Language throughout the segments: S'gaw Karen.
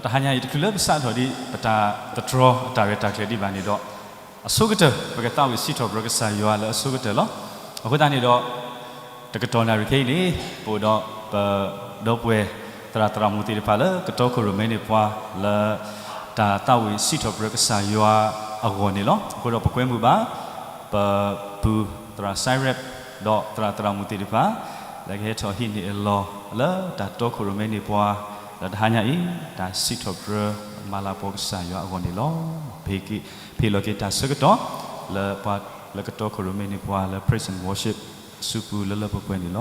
တဟါညါအံၤ တချုးလၢပစးထီၣ်ဒံး ပတၢ်သတြီၤအတၢ်ရဲၣ်တၢ်ကျဲၤဒံးဘၣ်န့ၣ်ဒီး အဆိကတၢၢ် ပကသးဝံၣ်စံးထီၣ်ပတြၢၤကစၢ်ယွၤလၢအဆိကတၢၢ်လီၤ. အဃိသတးန့ၣ်ဒီး တကတီၢ်နၣ်ရံၣ်ခဲအံၤန့ၣ် ပအိၣ်ဒီးပဒီပုၢ်ဝဲၢ်သရၣ်သရၣ်မုၣ်သ့ၣ်တဖၣ်လၢကတီခိၣ်ရိၣ်မဲန့ၢ်ပှၤလၢ တၢ်သးဝံၣ်စံးထီၣ်ပတြၢၤကစၢ်ယွၤအဂီၢ်န့ၣ်လီၤ. အဃိဒီးပကွဲမုာ်ဘၣ် ပပုၢ်သရၣ်စဲရဲး ဒီးသရၣ်သရၣ်မုၣ်သ့ၣ်တဖၣ် လၢကဟဲထီၣ်ဟံးန့ၢ်အလီၢ်လၢတၢ်တီခိၣ်ရိၣ်မဲန့ၢ်ပှၤ လၢတဟါညါအံၤ တၢ်စံးထီၣ်ပတြၢၤမၤလၤကပီၤကစၢ်ယွၤအဂီၢ်န့ၣ်လီၤ. ဖ့ၣ်လီၤက့ၤတၢ်ဆၢကတီၢ် လၢပှၤလၢကတီခိၣ်ရိၣ်မဲန့ၢ်ပှၤလၢ Praise and Worship အစုပူၤလၢလၢပှဲၤပှဲၤန့ၣ်လီၤ.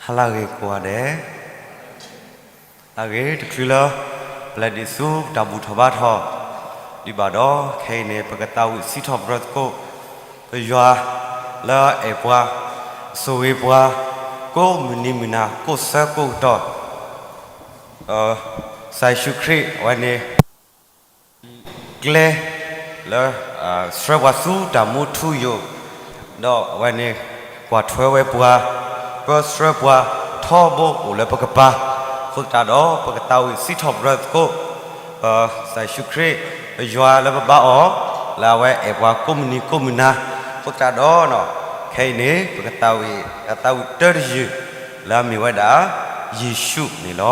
ဟါလၢအဂ့ၤကိးဂၤဒဲး, လၢအဂ့ၤတချုးလၢ ပလဲၤဒံးဆူတၢ်ဘူၣ်ထီၣ်ဘါထီၣ်ဒံးဘၣ်ဒီး ခဲအံၤန့ၣ် ပကသးဝံၣ်စံးထီၣ်ပတြၢၤသကိး ပယွၤလၢအအဲၣ်ပှၤ, ဆိၣ်ဂ့ၤပှၤ ကိးမုၢ်နံၤမုၢ်နၤ ကိးဆၢကိးကတီၢ် ကစၢ်ယ့ၣ်ၡူးခရံာ်အဝဲန့ၣ် ကျဲ လၢ ဆှၢပှၤဆူတၢ်မူထူယိာ်, ဒီးအဝဲန့ၣ် ကွၢ်ထွဲဝဲပှၤ, ပၢဆှၢပှၤထီဘိအိၣ်လၢပကပၤ, အဃိသတးဒီး ပကသးဝံၣ်စံးထီၣ်ပတြၢၤသကိး ကစၢ်ယ့ၣ်ၡူးခရံာ် ပယွၤလၢပဘါအီၤ, လၢအဝဲအဲၣ်ပှၤကိးမုၢ်နံၤကိးမုၢ်နၤ, အဃိသတးဒီး ခဲအံၤန့ၣ် ပကသးဝံၣ် တၢ်သးဝံၣ်တၢတယုၢ် လၢအမ့ၢ်ဝဲဒၣ် ယ့ၣ်ၡူးန့ၣ်လီၤ.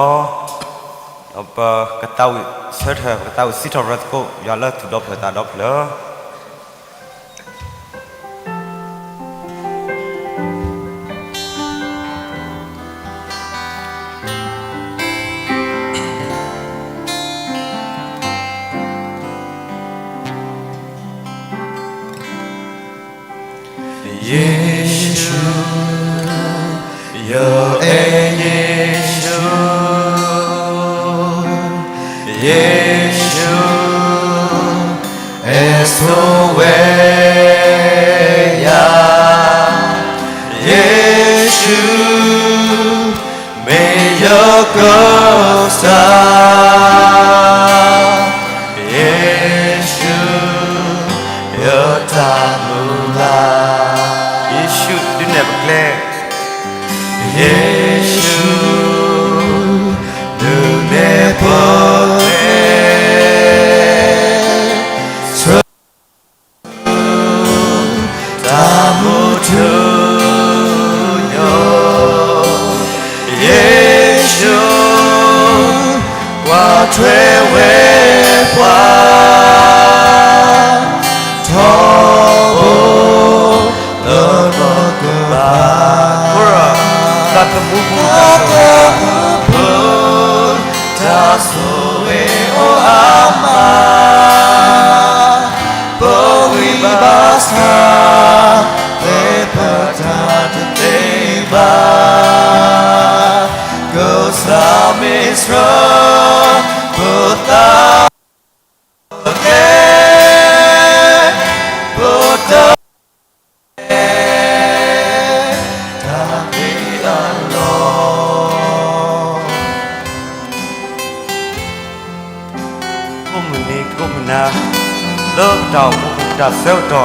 ဒီးပကသးဝံၣ်ဆၢထၢၣ် ပကသးဝံၣ်စံးထီၣ်ပတြၢၤသကိး ယွၤလၢသူၣ်ဒီဖျၢၣ်သးဒီဖျၢၣ် ယ့ၣ်ၡူး, ယအဲၣ်ယ့ၣ်ၡူး, ယ့ၣ်ၡူး အဲၣ်ဆိဝဲယၤ, ယ့ၣ်ၡူး မ့ၢ်ယကစၢ်, ယ့ၣ်ၡူး ယတၢ်မုၢ်လၢ်, ယ့ၣ်ၡူးဒုးနဲၣ်ပကျဲ, ယ့ၣ်ၡူး ဒုးနဲၣ်ပကျဲ ဆှၢ တၢ်မူထူယိာ်, ယ့ၣ်ၡူး ကွၢ်ထွဲဝဲပှၤ ထီဘိလၢပကပၤ, တၢ်သမူပူၤ တၢ်ဆိၣ်ဂ့ၤအိၣ်အါမး ပဝံဘၣ်ဆၣ် ပတၢ်တသ့ဘၣ်, ကစၢ်မ့ၢ်ဆှၢ ပသး ပကျဲ ပတၢ် တၢ်သ့အလီၢ် ကိးမုၢ်နံၤကိးမုၢ်နၤ လၢပတၢ်အိၣ်မူပူၤ ပတၢ်ဆၢကတီၢ် ပ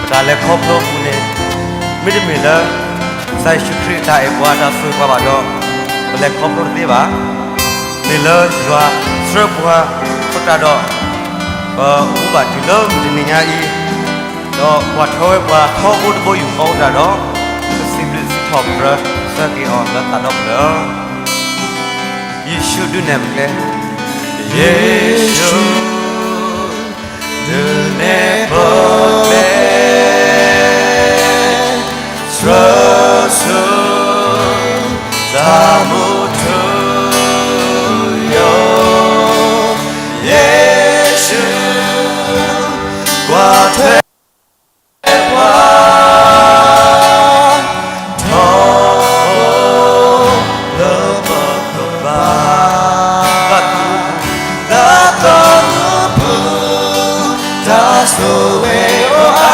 တၢ်လဲၤခီဖျိအပူၤန့ၣ် မ့တမ့ၢ်လၢ ကစၢ်ယ့ၣ်ၡူးခရံာ်တၢ်အဲၣ်ပှၤတၢ်ဆိၣ်ဂ့ၤပှၤဘၣ်ဒီး ပလဲၤခီဖျိတသ့ဘၣ်. မ့ၢ်လၢယွၤဆှၢပှၤ အဃိသတးဒီး ပအိၣ်ဘၣ်တုၤလၢမုၢ်တနံၤညါအံၤ ဒီးကွၢ်ထွဲဝဲပှၤထီဘိတဘိယူၢ်ဃီအဃိသတးဒီး ပစံးဘျုးစံးထီၣ်ပတြၢၤဆၢက့ၤအီၤလၢသးဒီဖျၢၣ် ယ့ၣ်ၡူးဒုးနဲၣ်ပကျဲ, ယ့ၣ်ၡူး ဒုးနဲၣ်ပကျဲ ဆှၢဆူ တၢ်မူထူယိာ်, ယ့ၣ်ၡူး ကွၢ်ထွဲ ပှၤ ထီဘိ လၢပကပၤ, သးသမူပူၤ တၢ်ဆိၣ်ဂ့ၤအိၣ်အါ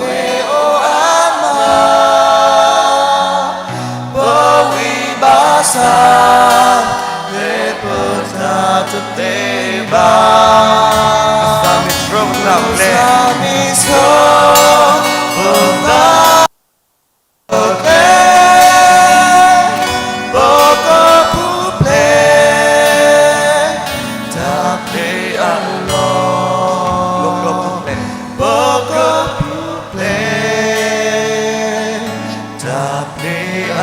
ဂ့ၤအိၣ်အါမး, ပဝံဘၣ်ဆၣ်, လၢပတၢ်တသ့ဘၣ်, ကစၢ်မ့ၢ်ဆှၢပသးပူၤဖျဲး, ကစၢ်မ့ၢ်ဆှၢပသးပူၤဖျဲး, ပကပူၤဖျဲး တၢ်ဖျ့အလီၢ်, ပကပူၤဖျဲး တၢ်ဖျ့အလီၢ်.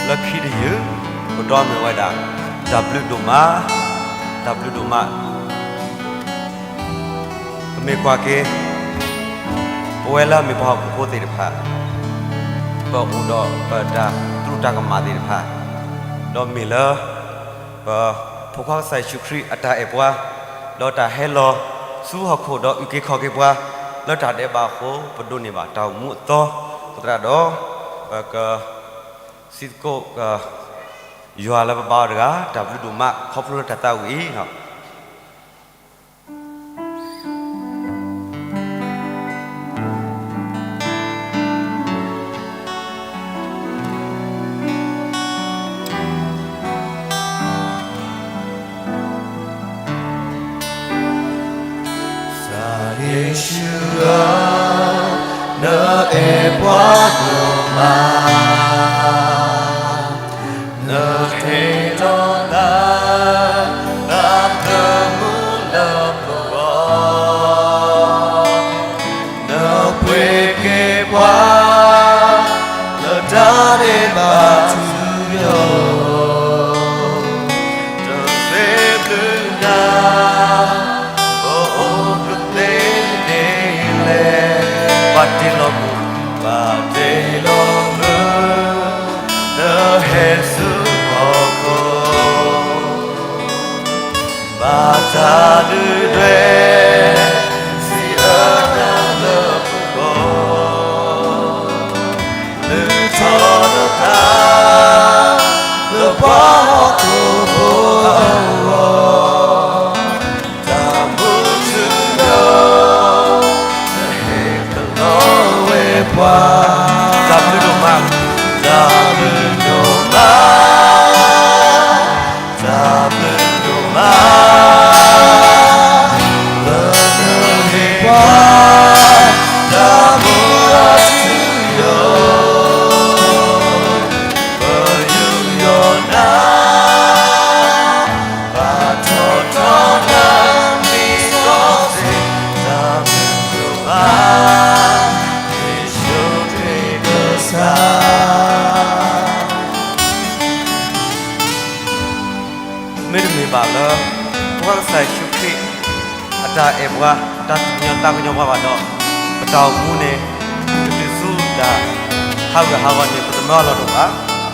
လၢခံတယုၢ် ပဒိးမ့ၢ်ဝဲဒၣ် တၢ်ဘျုးဒိၣ်မး, တၢ်ဘျုးဒိၣ်မး. ပမ့ၢ်ကွၢ်က့ၤ ပဝဲလၢမ့ၢ်ပှၤဟီၣ်ခိၣ်ဖိသ့ၣ်တဖၣ်, ပအိၣ်ဒီးပတၢ်သရူးတၢ်ကမၣ်သ့ၣ်တဖၣ်, ဒီးမ့ၢ်လၢ ပဖိခွါကစၢ်ယ့ၣ်ၡူးခရံာ်အတၢ်အဲၣ်ပှၤ, ဒီးတၢ်ဟဲလီၤဆူဟီၣ်ခိၣ်ဒီးအုၣ်က့ၤခီၣ်က့ၤပှၤ လၢတၢ်ဒဲးဘးအဃိ ပဒိးန့ၢ်ဘၣ်တၢ်အိၣ်မူအသီ, အဃိသတးဒီး ပက စံးသကိး ယွၤလၢပဘါအီၤတဂၤ တၢ်ဘျုးဒိၣ်မး ခီဖျိလၢတၢ်သးဝံၣ်အံၤလီၤ. ကစၢ်ယ့ၣ်ၡူးဧၢ, နအဲၣ်ပှၤဒိၣ်မး, နဟ့ၣ်လီၤနၤ နသးသမူလၢပဂီၢ်, နပှ့ၤက့ၤပှၤ လၢတၢ်ဒဲးဘးထူယိာ်, တသ့ပျုၤနၤ ပအိၣ်ကသ့ဒ်လဲၣ်, ပာ်တ့ၢ်လီၤမုၢ်, ပာ်တ့ၢ်လီၤမုၢ်, နဟဲဆူဟီၣ်ခိၣ်, ဘၣ်တၢ်ဒုၣ်ဒွဲၣ် စံးအၢနၤလၢပဂီၢ်, လုၢ်ထီၣ်နသး လၢပှၤဟီၣ်ခိၣ်ဖိအဂီၢ်, တၢ်မူထူယိာ် နဟ့ၣ်ကလီဝဲပှၤ, တၢ်ဘျုးဒိၣ်မး, တၢ်ဘျုးဒိၣ်မး, တၢ်ဘျုးဒိၣ်မး, လၢနဟ့ၣ်ပှၤ တၢ်မူအထူယိာ်, ပယူးယီၣ်နၤ ဘၣ်ထီၣ်ထီနမံၤစီဆှံ, တၢ်ဘျုးဒိၣ်မး, ယ့ၣ်ၡူးခရံာ်ကစၢ်. မ့တမ့ၢ်ဘၣ်လၢ ပဖိခွါကစၢ်ယ့ၣ်ၡူးခရံာ် အတၢ်အဲၣ်ပှၤ, တၢ်သူၣ်ကညီၤသးကညီၤပှၤဘၣ်ဒီး ပတၢ်အိၣ်မူန့ၣ် တတုၤဆူတၢ်ဟးဂူာ်ဟးဂီၤန့ၣ် ပတမၢအလီၢ်တအိၣ်ဘၣ်.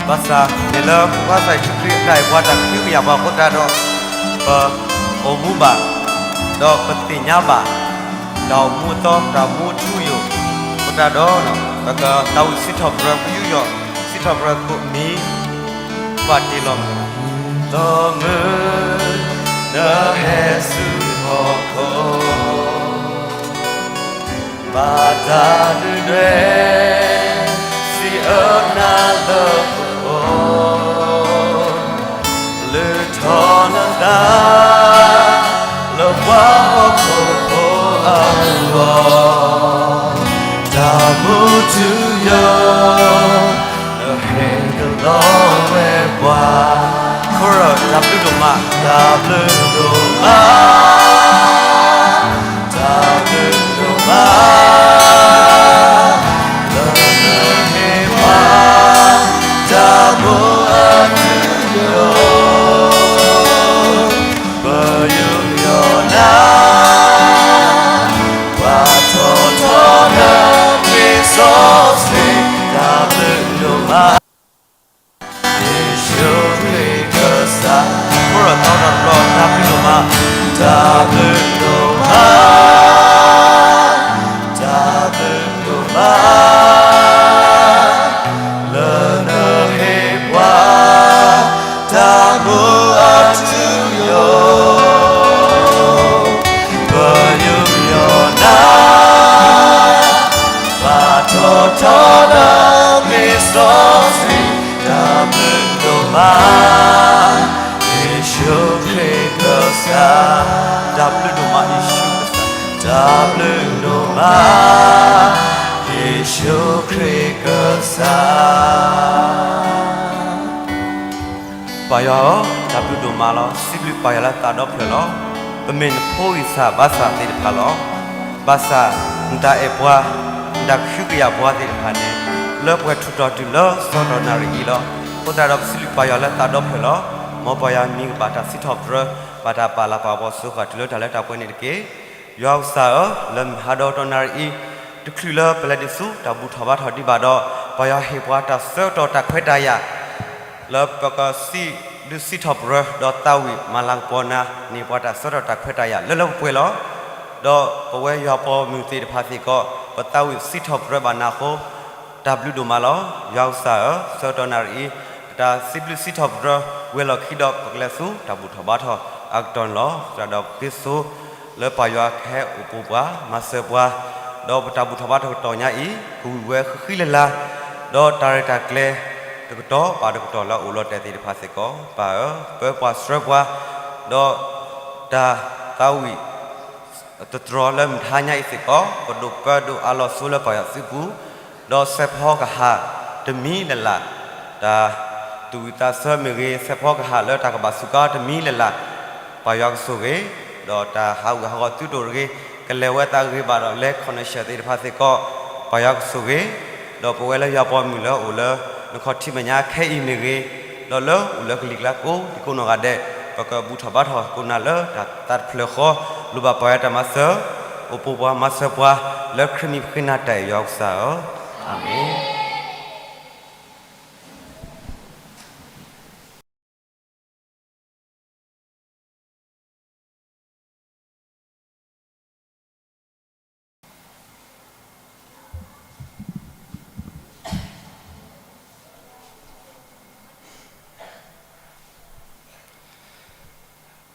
ဘၣ်ဆၣ်မ့ၢ်လၢပဖိခွါကစၢ်ယ့ၣ်ၡူးခရံာ်အတၢ်အဲၣ်ပှၤ တၢ်ကဟုကယာ်ပှၤအဃိသတးဒီး ပအိၣ်မူဘၣ်, ဒီးပသ့ၣ်ညါဘၣ် တၢ်အိၣ်မူအသီ တၢ်အိၣ်မူထူယိာ်အဃိသတးဒီး ပကသးဝံၣ်စံးထီၣ်ပတြၢၤ ပယူးယီၣ်စံးထီၣ်ပတြၢၤသကိးမံၤ ပာ်တ့ၢ်လီၤမုၢ်, လီၤမုၢ်, နဟဲဆူဟီၣ်ခိၣ်, ဘၣ်တၢ်ဒုၣ်ဒွဲၣ် စံးအၢနၤလၢပဂီၢ်, လုၢ်ထီၣ်နသး လၢပှၤဟီၣ်ခိၣ်ဖိအဂီၢ်, တၢ်မူထူယိာ် နဟ့ၣ်ကလီဝဲပှၤ, ခိၣ်ရၢ် တၢ်ဘျုးဒိၣ်မး, တၢ်ဘျုးဒိၣ်မး, တၢ်ဘျုးဒိၣ်မး, လၢနဟ့ၣ်ပှၤ တၢ်မူအထူယိာ်, ပယူးယီၣ်နၤ ဘၣ်ထီၣ်ထီနမံၤစီဆှံ, တၢ်ဘျုးဒိၣ်မး, ယ့ၣ်ၡူးခရံာ်ကစၢ်, ခိၣ်ရၢ်သီတၢ်တဘျီ တၢ်ဘျုးဒိၣ်မး, တၢ်ဘျုးဒိၣ်မး, တၢ်ဘျုးဒိၣ်မး, လၢနဟ့ၣ်ပှၤ တၢ်မူအထူယိာ်, တၢ်ဘျုးဒိၣ်မး, ယ့ၣ်ၡူးခရံာ်ကစၢ်. ပၢ်ယွၤဧၢ, တၢ်ဘျုးဒိၣ်မးလီၤ. စံးဘျုးပၢ်ယွၤလၢသးဒီဖျၢၣ်လီၤ. ပမ့ၢ်နဖိဂံၢ်စၢ်ဘါစၢ်သ့ၣ်တဖၣ်လီၤ. ဘၣ်ဆၣ် နတၢ်အဲၣ်ပှၤ, နတၢ်ကဟုကယာ်ပှၤသ့ၣ်တဖၣ်န့ၣ်, လၢပှဲၤထူၣ်တီၤတုၤလၢဆၢကတီၢ်နၣ်ရံၣ်အံၤလီၤ. အဃိသတးဒီးပစံးဘျုးပၢ်ယွၤလၢသးဒီဖျၢၣ်လီၤ. မ်ပၢ်ယွၤမံၤကဘၣ်တၢ်စံးထီၣ်ပတြၢၤ, ဘၣ်တၢ်ပာ်လၤပာ်ပှၤစိဃာ်တုၤလၢတၢ်လၢတၢ်ပှဲၤန့ၣ်တက့ၢ်. ယွၤကစၢ်ဧၢ, လၢမုၢ်ဟါဒီတနၣ်ရံၣ်အံၤ, တချုးလၢပလဲၤဒံးဆူတၢ်ဘူၣ်ထီၣ်ဘါထီၣ်ဒံးဘၣ်ဒီး, ပၢ်ယွၤဟ့ၣ်ပှၤတၢ်ဆၢကတီၢ်တၢ်ခွဲးတၢ်ယာ် လၢပကစံးဘျုးစံးထီၣ်ပတြၢၤ, ဒီးသးဝံၣ်မၤလၤကပီၤနၤ, န့ၢ်ပှၤတၢ်ဆၢကတီၢ်တၢ်ခွဲးတၢ်ယာ်လၢလၢပှဲၤပှဲၤလီၤ. ဒီးပဝဲယွၤပိာ်မုၣ်သ့ၣ်တဖၣ်စ့ၢ်ကီး, ပသးဝံၣ်စံးထီၣ်ပတြၢၤဘၣ်နၤအဃိ, တၢ်ဘျုးဒိၣ်မးလီၤ. ယွၤကစၢ်ဧၢ, ဆၢကတီၢ်နၣ်ရံၣ်အံၤ, ပတၢ်စံးဘျုးစံးထီၣ်ပတြၢၤဝံၤအလီၢ်ခံဒီး ပကလဲၤဆူတၢ်ဘူၣ်ထီၣ်ဘါထီၣ်အကတီၢ်န့ၣ်လီၤ. သတးဒီးပဃ့စိ လၢပၢ်ယွၤကဟဲအိၣ်ပိာ်ပှၤ မၤစၢၤပှၤ, ဒီးပတၢ်ဘူၣ်ထီၣ်ဘါထီၣ်တကတီၢ်ညါအံၤ ကဝံၣ်ဝဲဃံဃံလၤလၤ, ဒီးတၢ်ရဲၣ်တၢ်ကျဲၤတကတီၢ်ဘၣ်တကတီၢ်လၢအအိၣ်လီၤတဲာ်သ့ၣ်တဖၣ်စ့ၢ်ကီး, ပၢ်ဧၢ, ပၢပှၤဆှၢပှၤ, ဒီးတၢ်သးဝံၣ် တတြီၤလၢမုၢ်ဟါညါအံၤစ့ၢ်ကီး, ပဒိၣ်ပၢဒိၣ်အါလီၤဆိလၢပၢ်ယွၤစုပူၤ, ဒီးစဲးဖီကဟၣ်တမံၤလၢ်လၢ်, တၢ်သူၣ်ဝံၣ်သးဆၢမ့ၢ်ဂ့ၤ, စဲးဖီကဟၣ်လၢတၢ်ကဘၣ်စူးကါတမံၤလၢ်လၢ်, ပၢ်ယွၤကဆိၣ်ဂ့ၤ, ဒီးတၢ်ဟးဂူာ်ဟးဂီၤသုတအိၣ်တဂ့ၤ, ကလဲၤဝဲသးဂ့ၤဘၣ်ဒီးလဲၤ connection သ့ၣ်တဖၣ်စ့ၢ်ကီး, ပၢ်ယွၤကဆိၣ်ဂ့ၤ, ဒီးပဝဲလၢယွၤပိာ်မုၣ်လၢအိၣ်လၢ နခီၣ်ထံးမဲာ်ညါခဲအံၤမ့ၢ်ဂ့ၤ, ဒီးလၢအိၣ်လၢကလံၤကျါကိးဒံကိးနီၢ်ဂၤဒဲး, ပကဘူၣ်ထီၣ်ဘါထီၣ်ကိးနၤလၢတၢ်သးတဖျၢၣ်ဃီ, လိၣ်ဘၣ်ပၢ်ယွၤတၢ်မၤစၢၤ, အိၣ်ပိာ်ပှၤမၤစၢၤပှၤ, လၢခရံာ်မံၤပဃ့နၤတၢ်အံၤယွၤကစၢ်ဧၢ, အၤမ့ၣ်.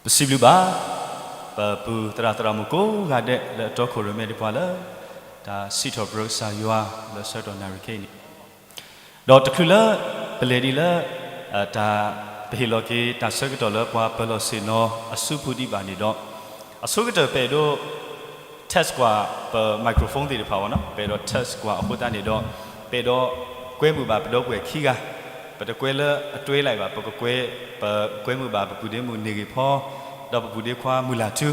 ပစံးဘျုးဘၣ် ပပုၢ်သရၣ်သရၣ်မုၣ်ကိးဂၤဒဲးလၢအတီခိၣ်ရိၣ်မဲဒံးပှၤလၢ တၢ်စံးထီၣ်ပတြၢၤကစၢ်ယွၤလၢဆၢကတီၢ်နၣ်ရံၣ်ခဲအံၤန့ၣ်, ဒီးတချုးလၢ ပလဲၤဒ်လၢ တၢ် ပဟ့ၣ်လီၤက့ၤတၢ်ဆၢကတီၢ်လၢပှၤပၢၤလီၢ်ဆ့ၣ်နီၤအစုပူၤဒံးဘၣ်န့ၣ်ဒီး, အဆိကတၢၢ်ပအဲၣ်ဒိး test ကွၢ်ပ microphone သ့ၣ်တဖၣ်အဂီၢ်နီၤ, ပအဲၣ်ဒိး test ကွၢ်အဃိသတးန့ၣ်ဒီး, ပအဲၣ်ဒိးကွဲမုာ်ဘၣ်ပဒီပုၢ်ဝဲၢ်ခံဂၤ, ပတကွဲလၢအတွဲလၢ်ဘၣ်, ပကကွဲ, ပကွဲမုာ်ဘၣ်ပပုၢ်ဒ့မုၣ်န့ၢ်ဂ့ၤဖီ, ဒီးပပုၢ်ဒ့ခွါမုၢ်လၢ်ထူ,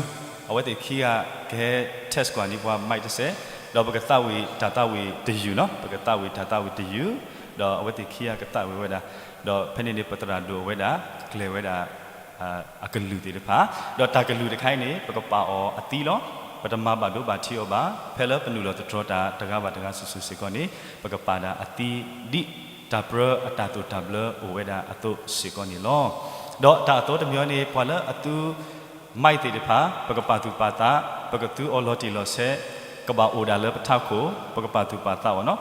အဝဲသ့ၣ်ခံဂၤကဟဲ test ကွၢ်န့ၢ်ပှၤ mic တစဲး, ဒီးပကသးဝံၣ်တၢ်သးဝံၣ်တယုၢ်နီၤ, ပကသးဝံၣ်တၢ်သးဝံၣ်တယုၢ်, ဒီးအဝဲသ့ၣ်ခံဂၤကသးဝံၣ်ဝဲဒၣ်, ဒီးဖဲန့ၣ်န့ၣ် ပသရၣ်ဒိၣ်ဝဲဒၣ်, ကျဲၤဝဲဒၣ် အကလုၢ်သ့ၣ်တဖၣ်, ဒီးတၢ်ကလုၢ်တခါအံၤန့ၣ် ပကပာ်အီၤအသံလီၤ. ပတမၤဘၣ်ဒိဘၣ်ထံးအီၤဘၣ်, ဖဲလၢပနုာ်လီၤသတြီၤတၢ်တဂၤဘၣ်တဂၤစုာ်စုာ်စ့ၢ်ကီးန့ၣ်, ပကပာ်ဒၣ်အသံဒ်တၢ်ပြၢအတၢ်သိၣ်တၢ်ဘျၢအိၣ်ဝဲဒၣ်အသိးစ့ၢ်ကီးန့ၣ်လီၤ. ဒီးတၢ်အသီတမံၤန့ၣ် ပှၤလၢအသူ mic သ့ၣ်တဖၣ် ပကပာ်သူၣ်ပာ်သး, ပကသူအီၤလီၤတံၢ်လီၤဆဲး, ကဘၣ်အိၣ်ဒၣ်လၢပထးခိၣ်, ပကပာ်သူၣ်ပာ်သးအီၤနီၤ.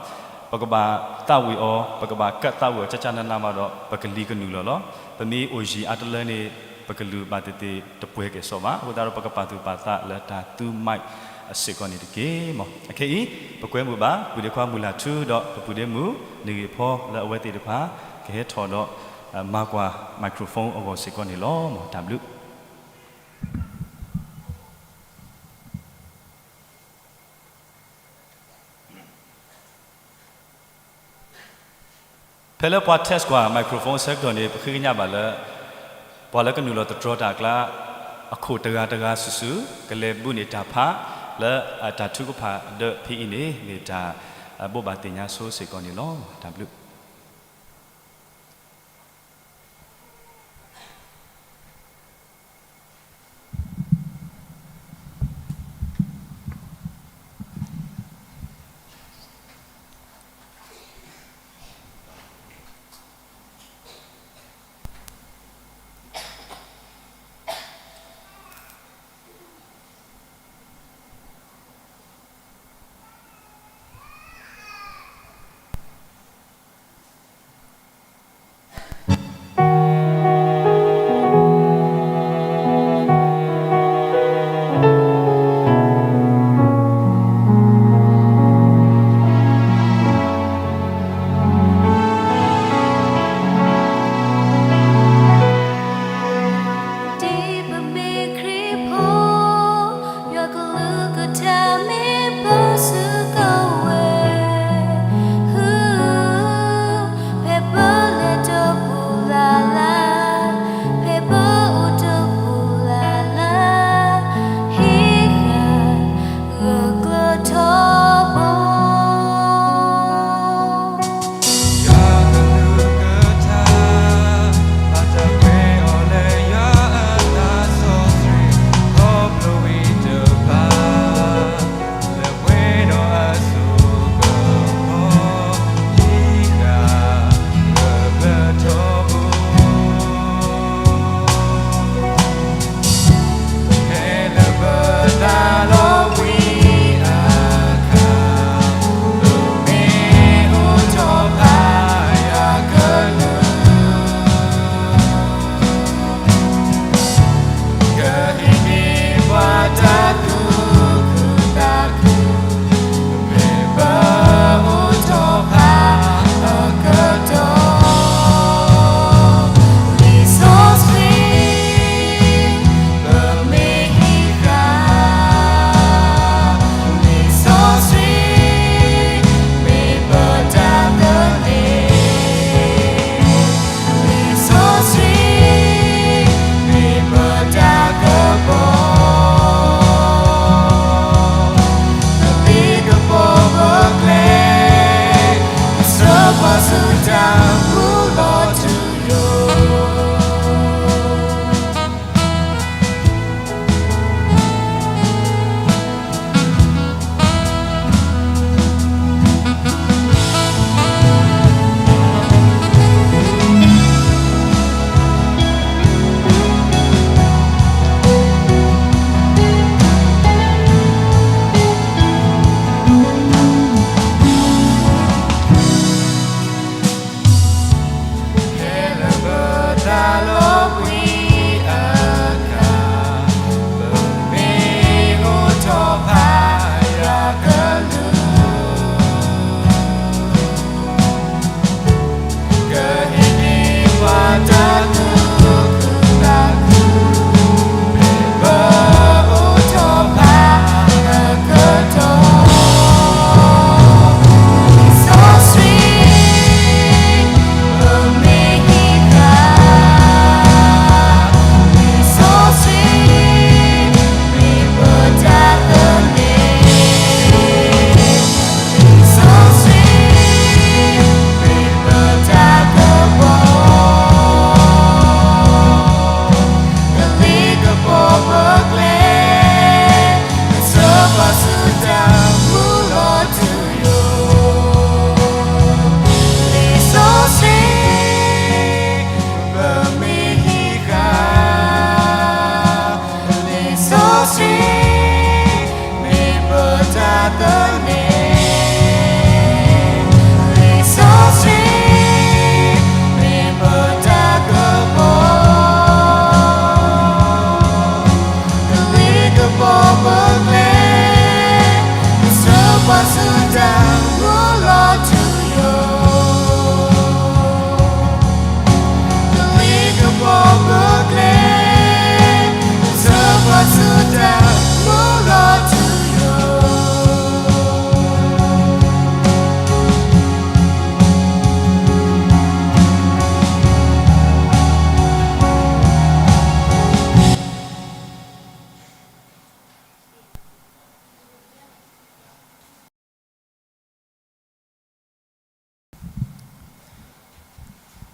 ပကဘၣ်သးဝံၣ်အီၤ, ပကဘၣ်ကသးဝံၣ်အီၤ ကကနနးမးဒီး ပကလံၤကနုာ်လီၤလီၤ. ပမ့ၢ်အိၣ်ယံၤအါတလၢန့ၣ် ပကလုၢ်ဘၣ်သ့ၣ်သ့ၣ်တပှဲၤကဲၣ်ဆိးဘၣ်. အဃိသတးဒီး ပကပာ်သူၣ်ပာ်သးလၢတၢ်သူ mic အစ့ၢ်ကီးန့ၣ်တက့ၢ်. မ်အခဲအံၤ ပကွဲမုာ်ဘၣ် ပုၢ်ဒ့ခွါမုၢ်လၢ်ထူဒီး ပပုၢ်ဒ့မုၣ် န့ၢ်ဂ့ၤဖီလၢအဝဲသ့ၣ်တဖၣ် ကဟဲထီၣ်ဒီး မၤကွၢ် microphone အဂီၢ်စ့ၢ်ကီးန့ၣ်လီၤ. မ်တၢ်ဘျုး ဖဲလၢပှၤ test ကွၢ် microphone အဆၢကတီၢ်န့ၣ် ပဃ့ကညးဘၣ်လၢ ပှၤလၢကနုာ်လီၤသတြီၤတၢ်အကျါ အခိၣ်တဂၤတဂၤစုာ်စုာ် ကလဲၤဘုးန့ၢ်တၢ်ဖး လၢအတၢ်ထုကဖၣ်ဒၢးဖဲအံၤန့ၣ် မ့ၢ်တၢ်ဘိးဘၣ်သ့ၣ်ညါဆိစ့ၢ်ကီးန့ၣ်လီၤ. တၢ်ဘျုး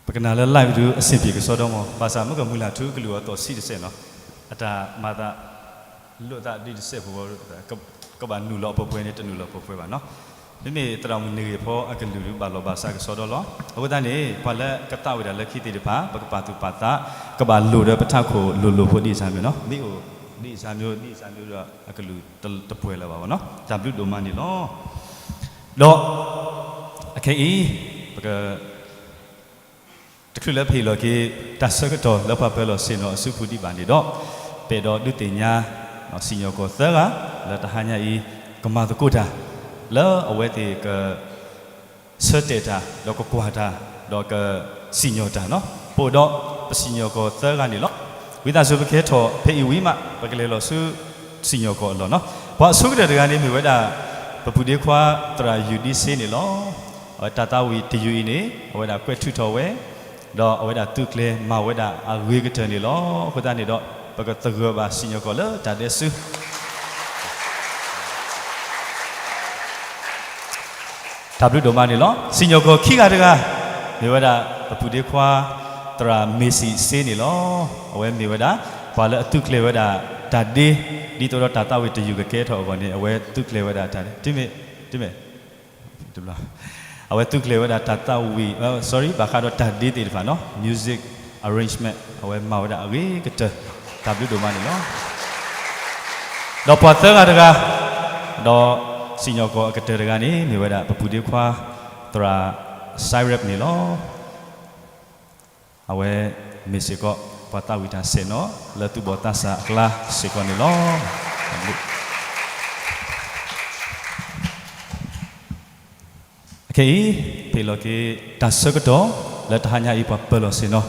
ပကနၣ်လၢ live ဒုးအဆင်ပြေကစီဒီမး, ဘၣ်ဆၣ်မ့ၢ်ကမုာ်လၢ်ထူကလုၢ်အီၤသီၣ်ဆံးတစဲးနီၤ, အတၢ်မၤသးလိာ်သးဒ်တစဲးဖိ, ကဘၣ်နုာ်လီၤအပှဲၤပှဲၤန့ၣ် တနုာ်လီၤပှဲၤပှဲၤဘၣ်နီၤ. မ့မ့ၢ်သရၣ်မုၣ်န့ၣ်ဂ့ၤဖီအကလုၢ်ဒုးဘၣ်လီၤဘၣ်စးကစီဒီလီၤ. အဃိသတးန့ၣ် ပှၤလၢကသးဝံၣ်တၢ်လၢခံသ့ၣ်တဖၣ် ပကပာ်သူၣ်ပာ်သး, ကဘၣ်လိၣ်ဒီးပထးခိၣ်လိၤလိၤဖိဒ်အံၤစၢ်မ့ၢ်နီၤ, မ့ၢ်အိၣ်ဒ်အံၤစၢ်မ့ၢ် ဒ်အံၤစၢ်မ့ၢ်ဒီးအကလုၢ်တပှဲၤလၢၤဘၣ်ဘၣ်နီၤ, တၢ်ဘျုးဒိၣ်မးန့ၣ်လီၤ. ဒီးအခဲအံၤ ပက တချုးလၢပဟ့ၣ်လီၤက့ၤ တၢ်ဆၢကတီၢ်လၢပှၤပၢၤလီၢ်ဆ့ၣ်နီၤအစုပူၤဒံးဘၣ်န့ၣ်ဒီး, ပအဲၣ်ဒိးဒုးသ့ၣ်ညါ စံၣ်ညီၣ်ကွီၢ်သၢဂၤ လၢတဟါညါအံၤ ကမၤသကိးတၢ် လၢအဝဲသ့ၣ်က ဆၢတဲာ်တၢ် ဒီးကကွၢ်တၢ် ဒီးကစံၣ်ညီၣ်တၢ်နီၤ, ပအိၣ်ဒီးပစံၣ်ညီၣ်ကွီၢ်သၢဂၤန့ၣ်လီၤ. ဝံသးစူၤပကဟဲထီၣ်ဖဲအံၤဝံၤမး ပကလဲၤလီၤဆူစံၣ်ညီၣ်ကွီၢ်အလီၢ်နီၤ. ပှၤအဆိကတၢၢ်တဂၤန့ၣ်မ့ၢ်ဝဲဒၣ် ပပုၢ်ဒ့ခွါသရၣ်ယူၣ်ဒံစ့န့ၣ်လီၤ. အဝဲတၢ်သးဝံၣ်တယုၢ်အံၤန့ၣ် အဝဲဒၣ်ကွဲးထုးထီၣ်ဝဲ, ဒီးအဝဲဒၣ်သုးကျဲၤမၤဝဲဒၣ်အဂ့ၤကတၢၢ်န့ၣ်လီၤ. အဃိသတးန့ၣ်ဒီး ပကသဂၢၢ်ဘၣ်စံၣ်ညီၣ်ကွီၢ်လၢတၢ်ဒဲးစု တၢ်ဘျုးဒိၣ်မးန့ၣ်လီၤ. စံၣ်ညီၣ်ကွီၢ်ခံဂၤတဂၤ မ့ၢ်ဝဲဒၣ် ပပုၢ်ဒ့ခွါ သရၣ်မ့ၢ်စံးစ့န့ၣ်လီၤ. အဝဲမ့ၢ်ဝဲဒၣ် ပှၤလၢအသုးကျဲၤဝဲဒၣ်တၢ်ဒ့, ဒ်သိးဒီးတၢ်သးဝံၣ်တယုၢ်ကကဲထီၣ်အဂီၢ်န့ၣ် အဝဲသုးကျဲၤဝဲဒၣ်တၢ်ဒ့, တမ့ၢ်, တမ့ၢ်, အဝဲသုးကျဲၤဝဲဒၣ်တၢ်သးဝံၣ်, sorry, ဘၣ်ဃးဒီးတၢ်ဒ့သ့ၣ်တဖၣ်နီၤ, music arrangement အဝဲမၤဝဲဒၣ်အဂ့ၤကတၢၢ်, တၢ်ဘျုးဒိၣ်မးန့ၣ်လီၤ. ဒီးပှၤသၢဂၤတဂၤ, ဒီးစံၣ်ညီၣ်ကွီၢ်အကတၢၢ်တဂၤန့ၣ် မ့ၢ်ဝဲဒၣ် ပပုၢ်ဒ့ခွါ သရၣ် Cyrus န့ၣ်လီၤ. အဝဲမ့ၢ်စ့ၢ်ကီး ပှၤသးဝံၣ်တၢ်ဆ့ၣ်နီၤ လၢသူၣ်ဘီၣ်သးစၢ်အကျါစ့ၢ်ကီးန့ၣ်လီၤ. အခဲအံၤ ပဟ့ၣ်လီၤက့ၤ တၢ်ဆၢကတီၢ် လၢတဟါညါအံၤ ပှၤပၢၤလီၢ်ဆ့ၣ်နီၤ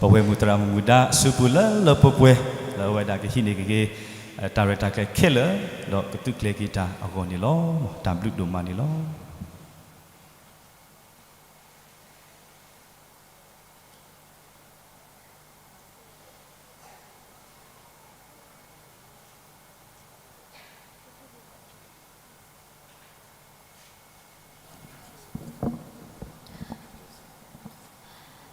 ပဝဲၢ်မုၣ်သရၣ်မုၣ်မုၣ်ဒါ အစုပူၤလၢလၢပှဲၤပှဲၤ လၢအဝဲဒၣ်ကဟံးန့ၢ်က့ၤ တၢ်ရဲၣ်တၢ်ကျဲၤခဲလၢာ် ဒီးကသုးကျဲၤက့ၤတၢ်အဂီၢ်န့ၣ်လီၤ. တၢ်ဘျုးဒိၣ်မးန့ၣ်လီၤ.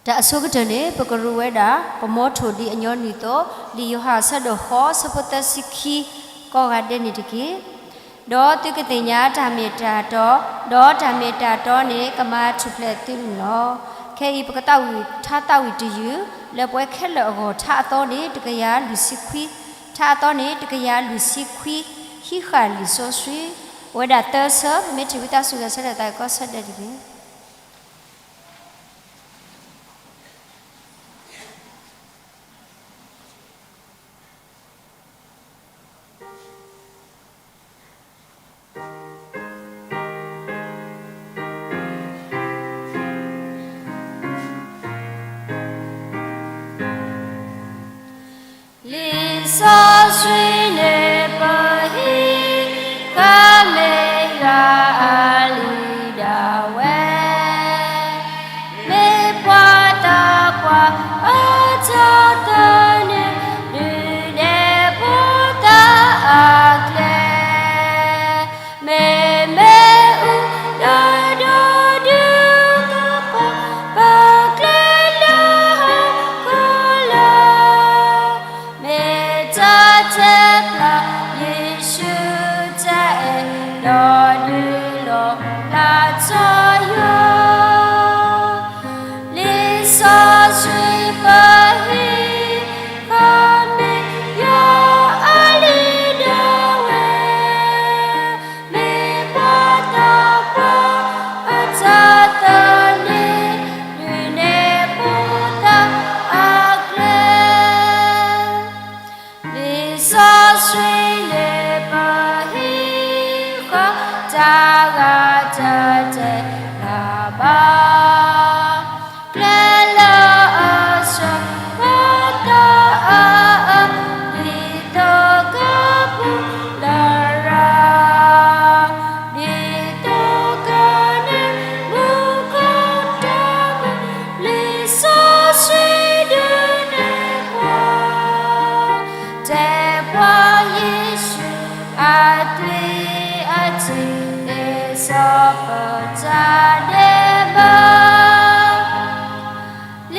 တၢ်အဆိကတၢၢ်န့ၣ် ပကရူးဝဲဒၣ် ပမီထိၣ်ဒ်အညီနုၢ်အသိး, လံာ်ယိၤဟၣ်အဆၢဒိၣ်ဃိး ဆၢဖိသၢဆံခံ ကိးဂၤဒဲးန့ၣ်တက့ၢ်. ဒီးသုကသ့ၣ်ညါတၢ်မ့ၢ်တၢ်တီ, ဒီးတၢ်မ့ၢ်တၢ်တီန့ၣ် ကမၤထူၣ်ဖျဲးသုန့ၣ်လီၤ. ခဲအံၤ ပကသးဝံၣ်ထါသးဝံၣ်တယုၢ် လၢပှဲၤခဲလၢာ်အဂီၢ် ထါအသီန့ၣ် တကယၤလွံၢ်ဆံခွံ, ထါအသီန့ၣ် တကယၤလွံၢ်ဆံခွံ, ဟံးဃာ်လံာ်စီဆှံ, အိၣ်ဝဲဒၣ်သၢဆၢ, ပမ့ၢ်ထံၣ်ဝံသးစူၤဂဲၤဆၢထၢၣ်သးကီးဆၢဒဲးတက့ၢ်. လံာ်စီဆှံန့ၣ်ပဟံးဃာ် မ့ၢ်ယွၤအလံာ်ဒၣ်ဝဲ, မ့ၢ်ပှၤသးပှၢ်အထါသၢန့ၣ် ဒုးနဲၣ်ဖိသၣ်အကျဲ မ့မ့ၢ်အူဒီဒူၣ်ဒုးကပီၤ ပကျဲလၢဟီၣ်ခိၣ်လၢ မ့ၢ်တၢ်တဲဖျါ ယ့ၣ်ၡူးတၢ်အဲၣ် ဒီးဒုးလီၢ်လၤထီၣ်ယွၤ လံာ်စီဆှံပဟံးဃာ် မ့ၢ်ယွၤအလံာ်ဒၣ်ဝဲ, မ့ၢ်ပှၤသးပှၢ်အထါသၢန့ၣ် ဒုးနဲၣ်ဖိသၣ်အကျဲ လံာ်စီဆှံန့ၣ်ပဟံးဃာ် တဂၤတတဲာ်တဘၣ် ကျဲလၢအစှၤ ပှၤသးအါအါ ဒ်သိးကပူၤလရာ် ဒ်သိးကန့ၢ်မူခိၣ်တၢ်ဘၣ် လံာ်စီဆှံဒုးနဲၣ်ပှၤ တဲပှၤယ့ၣ်ၡူးအသွံၣ်အထံး သ့စီပတၢ်ဒဲးဘး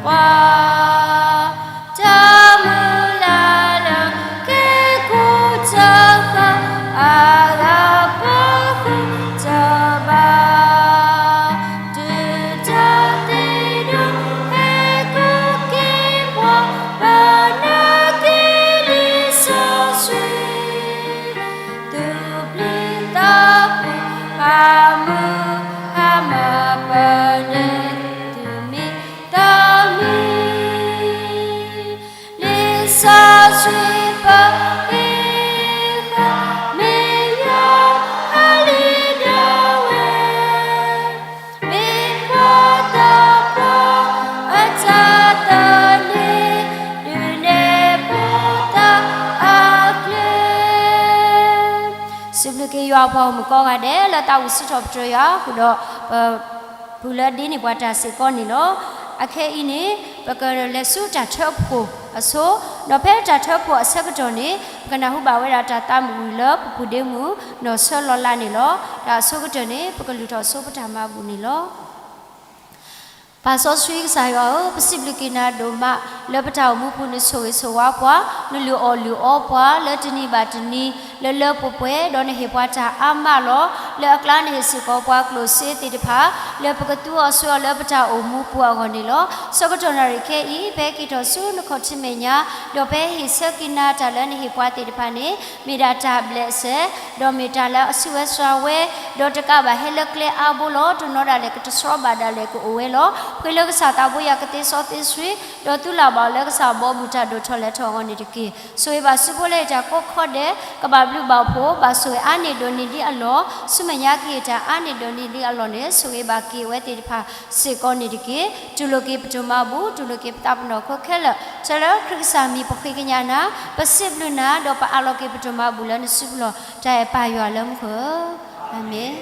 ပှၤ တၢ်မုၢ်လၢ်လၢကဲကိးတဃၣ် အဂၤပဃုတဘၣ် တုၤတၢ်သ့ဒိၣ်ဟဲကက့ၤပှၤ ဘၣ်နာ်က့ၤလံာ်စီဆှံ သူၣ်ပျံၤသးဖုး ဟးမုၢ်ဟါမၢ်ပၢၢ်လၢ သူၣ်မံသးမံ လံာ်စီဆှံပှၤ ဃ့ဃာ် မ့ၢ်ယွၤဟးလံဒၣ်ဝဲ မ့ၢ်ပှၤသးပှၢ်အတၢ်သန့ၤ ဒုးနဲၣ်ပှၤတၢ်အကျဲ စံးဘျုးက့ၤယွၤအပှၤဂီၢ်မုၢ်ကိးဂၤဒဲး လၢသးဝံၣ်စံးထီၣ်ပတြၢၤယွၤဃုာ်ဒီး ပ ပူၤလၢဒ်န့ၣ်ပှၤတၢ်စ့ၢ်ကီးန့ၣ်လီၤ. အခဲအံၤန့ၣ် ပကလဲၤဆူတၢ်ထၢဖှိၣ်အဆိ, ဒီးဖဲတၢ်ထၢဖှိၣ်အဆၢကတီၢ်န့ၣ် ပကနၢ်ဟူဘၣ်ဝဲဒၣ်တၢ်သးဝံၣ်လၢပပူၤဒ့မုၢ် နီၢ်ဆၢလီၤလးန့ၣ်လီၤ. တၢ်အဆိကတၢၢ်န့ၣ် ပကလုၢ်ထီၣ်အဆိပတၢ်မၤဘူၣ်န့ၣ်လီၤ. ပၢ်စီဆှံကစၢ်ယွၤဧၢ, ပစံးဘျုးက့ၤနၤဒိၣ်မး လၢပတၢ်အိၣ်မူပူၤ နဆိၣ်ဂ့ၤဆိၣ်ဝါပှၤ, နလုၢ်အီၣ်လုၢ်အီပှၤ လၢတနံၤဘၣ်တနံၤ လၢလၢပှဲၤပှဲၤ, ဒီးနဟ့ၣ်ပှၤတၢ်အါမးလီၤ. လၢအကျါနဟ့ၣ်စ့ၢ်ကီးပှၤကျိၣ်စ့သ့ၣ်တဖၣ် လၢပကသူအီၤဆှၢအီၤလၢပတၢ်အိၣ်မူပူၤအဂီၢ်န့ၣ်လီၤ. ဆၢကတီၢ်နၣ်ရံၣ်ခဲအံၤ ပဟဲက့ၤထီၣ်ဆူနခီၣ်ထံးမဲာ်ညါ, ဒီးပဟဲဟ့ၣ်ဆၢက့ၤနၤတၢ်လၢနဟ့ၣ်ပှၤသ့ၣ်တဖၣ်န့ၣ် မ့ၢ်ဒၣ်တၢ်ဘျဲးစဲး, ဒီးမ့ၢ်တၢ်လၢအဆူးဝဲစှၤဝဲ, ဒီးတကးဘၣ်ဟဲလၢကျဲအါဘိလီၤ. တနီၤဒၣ်လဲာ်ကတြီဘၣ်ဒၣ်လဲာ်ကအိၣ်ဝဲလီၤ. ပဃ့လၢကစၢ်သးဘိယွၤကသ့စီသ့ဆှံ, ဒီးသုလၢ်ဘၣ်အီၤလၢကစၢ်အဘီအမုၢ်တၢ်ဒိၣ်ထီၣ်လဲၤထီၣ်အဂီၢ်န့ၣ်တက့ၢ်. ဆိၣ်ဂ့ၤဘၣ်စုဖိလၢဟ့ၣ်တၢ်ကိးခီဒဲး, ကဘၣ်ဘျုးဘၣ်ဖှိၣ်, ဘၣ်ဆိၣ်ဂ့ၤအါန့ၢ်ဒိၣ်န့ၢ်ဒံးအလီၢ်, ဆူမဲာ်ညါကဟ့ၣ်တၢ်အါန့ၢ်ဒိၣ်န့ၢ်ဒံးအလီၢ်န့ၣ် ဆိၣ်ဂ့ၤဘၣ်က့ၤအဝဲသ့ၣ်တဖၣ်စ့ၢ်ကီးန့ၣ်တက့ၢ်. တူၢ်လိာ်က့ၤပတၢ်မၤဘူၣ်, တူၢ်လိာ်က့ၤပသးပ့ၤနီၣ်ခိခဲလၢာ်, ထဲလၢခရံာ်ကစၢ်မံၤပဃ့ကညးနၤ, ပစံးဘျုးနၤ, ဒီးပအးလီၤက့ၤပတၢ်မၤဘူၣ်လၢနစုပူၤလီၢ်, တၢ်အဲၣ်ပၢ်ယွၤလၢမူခိၣ်ဧၢ, အၤမ့ၣ်.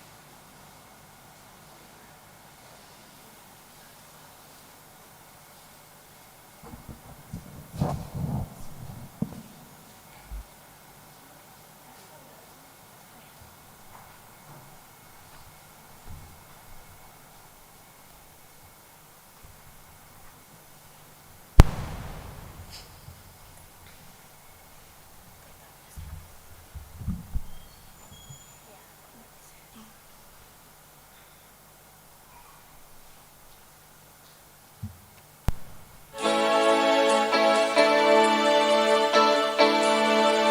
တၢ်သ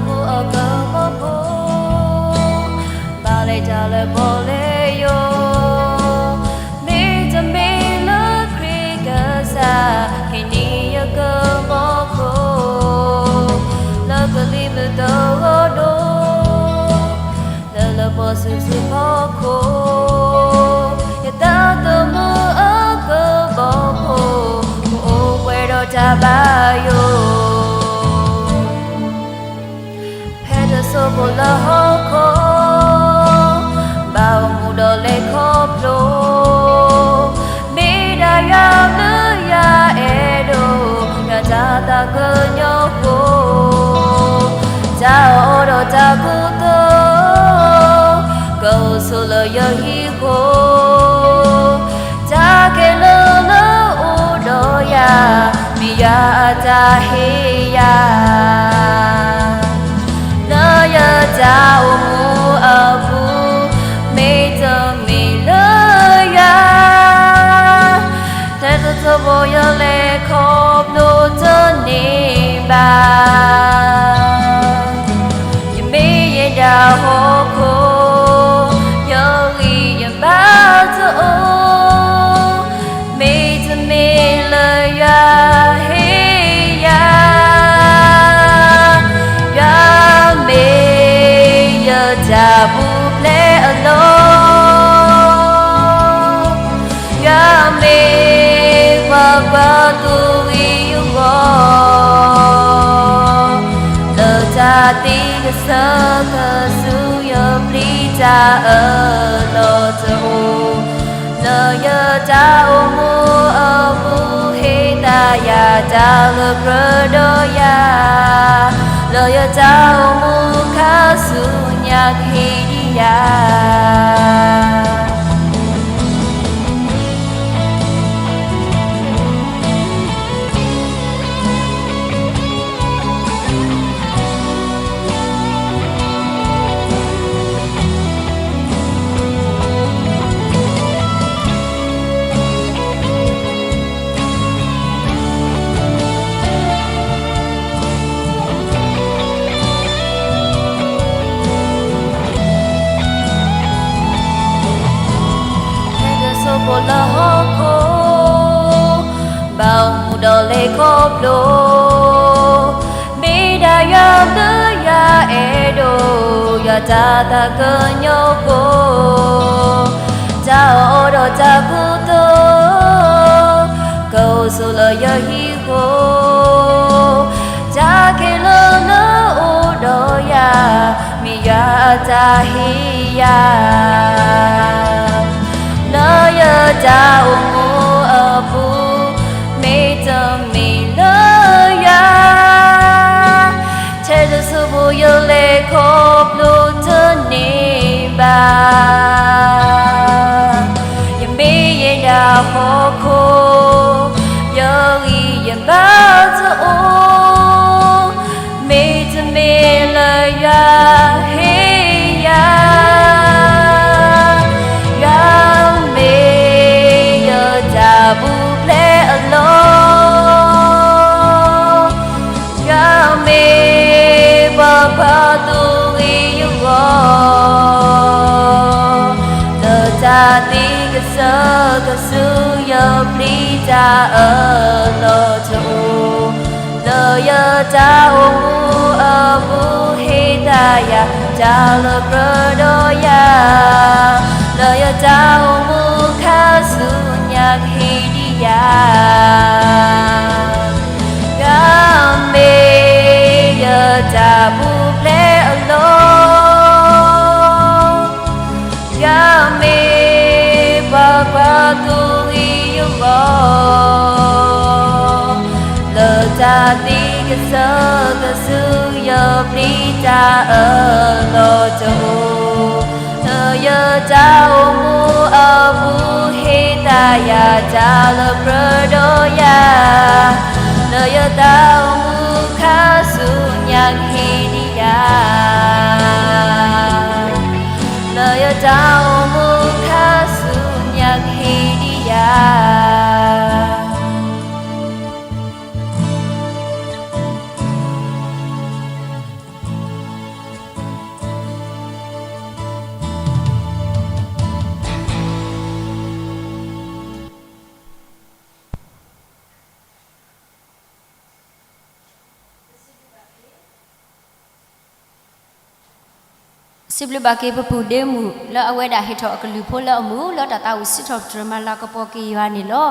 မူအကမီၤဖိ ဘၣ်လဲၤတၢ်လၢပီၣ်လဲၣ်ယိာ်, မ့တမ့ၢ်လၢခရံာ်ကစၢ် ဟ့ၣ်န့ၢ်ယကမီၤဖိ, လၢကလံၤမုၢ်သဝီဒိၣ် လၢလၢပှဲၤဆူၣ်ဆူၣ်ခီၣ်ခိၣ်, ယတၢ်သမူအကမီၤဖိ ကအိၣ်ပှဲၤဒီးတၢ်ဘၣ်ယိၣ် ဖဲတစိၢ်ဖိလၢဟီၣ်ခိၣ်, ဘၣ်အိၣ်မူဒီးလဲၤခီဖျိ, မ့ၢ်ဒၣ်ယၤလၢယအဲၣ်ဒိး, ယတၢ်သးကညီၤဖိ, တၢ်အီၣ်ဒီးတၢ်ကူသိး, ကအိၣ်ဆိးလၢယဟံၣ်ခိၣ် တၢ်ခဲလၢာ်လၢအိၣ်ဒီးယၤ, မ့ၢ်ယွၤအတၢ်ဟ့ၣ်ယၤ, လၢယတၢ်အိၣ်မူအပူၤ, မ့တမ့ၢ်လၢယၤ, ထဲတစိၢ်ဖိယလဲၤခီဖျိတန့ၢ်ဘၣ်, ယမ့ၢ်ယဲဒၣ်ဟီၣ်ခိၣ် တၢ်ပူၤဖျဲးအလီၢ်, ယွၤမ့ၢ်ပှၤကွၢ်သိဂ့ၤအဂီၢ်, လၢတၢ်သံကစၢၢ်ကဆူယပျံၤတၢ်အၢၣ်လီၤတအိၣ်, လၢယတၢ်အိၣ်မူအပူၤ ဟ့ၣ်သးယၤတၢ်လၢကြၢးဒီးယၤ, လၢယတၢ်အိၣ်မူခါဆူညါကဟ့ၣ်ဒံးယၤ. ဟဲက့ၤစိဖိလၢဟီၣ်ခိၣ်, ဘၣ်မူဒီးလဲၤခီဖျိ, မ့ၢ်ဒၣ်ယွၤလၢယွၤအဲၣ်ဒိး, ယွၤတၢ်သးကညီၤဖိ, တၢ်အီၣ်ဒီးတၢ်ကူသိး, ကအိၣ်ဆိးလၢယဟံၣ်ဃီ, တၢ်ခဲလၢာ်လၢအိၣ်ဒီးယၤ, မ့ၢ်ယွၤအတၢ်ဟ့ၣ်ယၤ, လၢယတၢ်အိၣ်မူအပူၤ, မ့တမ့ၢ်လၢယွၤ, ထဲတစိၢ်ဖိယလဲၤခီဖျိတန့ၢ်ဘၣ်. ယမ့ၢ်ယဲဒၣ်ဟီၣ်ခိၣ်, ယဂံၢ်ယဘါတအိၣ်, မ့တမ့ၢ်လၢယွၤဟ့ၣ်ယၤ, ယွၤမ့ၢ်ယတၢ်ပူၤဖျဲးအလီၢ်, ယွၤမ့ၢ်ပှၤကွၢ်သိဂ့ၤအဂီၢ်, လၢတၢ်သံကစၢၢ်ကဆူယပျံၤတၢ်အၢၣ်လီၤတအိၣ်, လၢယတၢ်အိၣ်မူအပူၤ ဟ့ၣ်သးယၤ တၢ်လၢကြၢးဒီးယၤ, လၢယတၢ်အိၣ်မူခါဆူညါကဟ့ၣ်ဒံးယၤ, ယွၤမ့ၢ်ယတၢ်ပူၤဖျဲးအလီၢ်, ယွၤမ့ၢ်ပှၤကွၢ်သိဂ့ၤအဂီၢ်, လၢတၢ်သံကစၢၢ်ကဆူယပျံၤတၢ်အၢၣ်လီၤတအိၣ်, လၢယတၢ်အိၣ်မူအပူၤ ဟ့ၣ်သးယၤ တၢ်လၢကြၢးဒီးယၤ, လၢယတၢ်အိၣ်မူခါဆူညါကဟ့ၣ်ဒံးယၤ, လၢယတၢ်အိၣ်မူခါဆူညါကဟ့ၣ်ဒံးယၤ. စံးဘျုးဘၣ်က့ၤပပုၢ်ဒ့မုၣ် လၢအဝဲဒၣ်ဟ့ၣ်ထီၣ်အကလုၢ်ဖိလၢအမုာ် လၢတၢ်သးဝံၣ်စံးထီၣ်ပတြၢၤမၤလၤကပီၤက့ၤယွၤန့ၣ်လီၤ.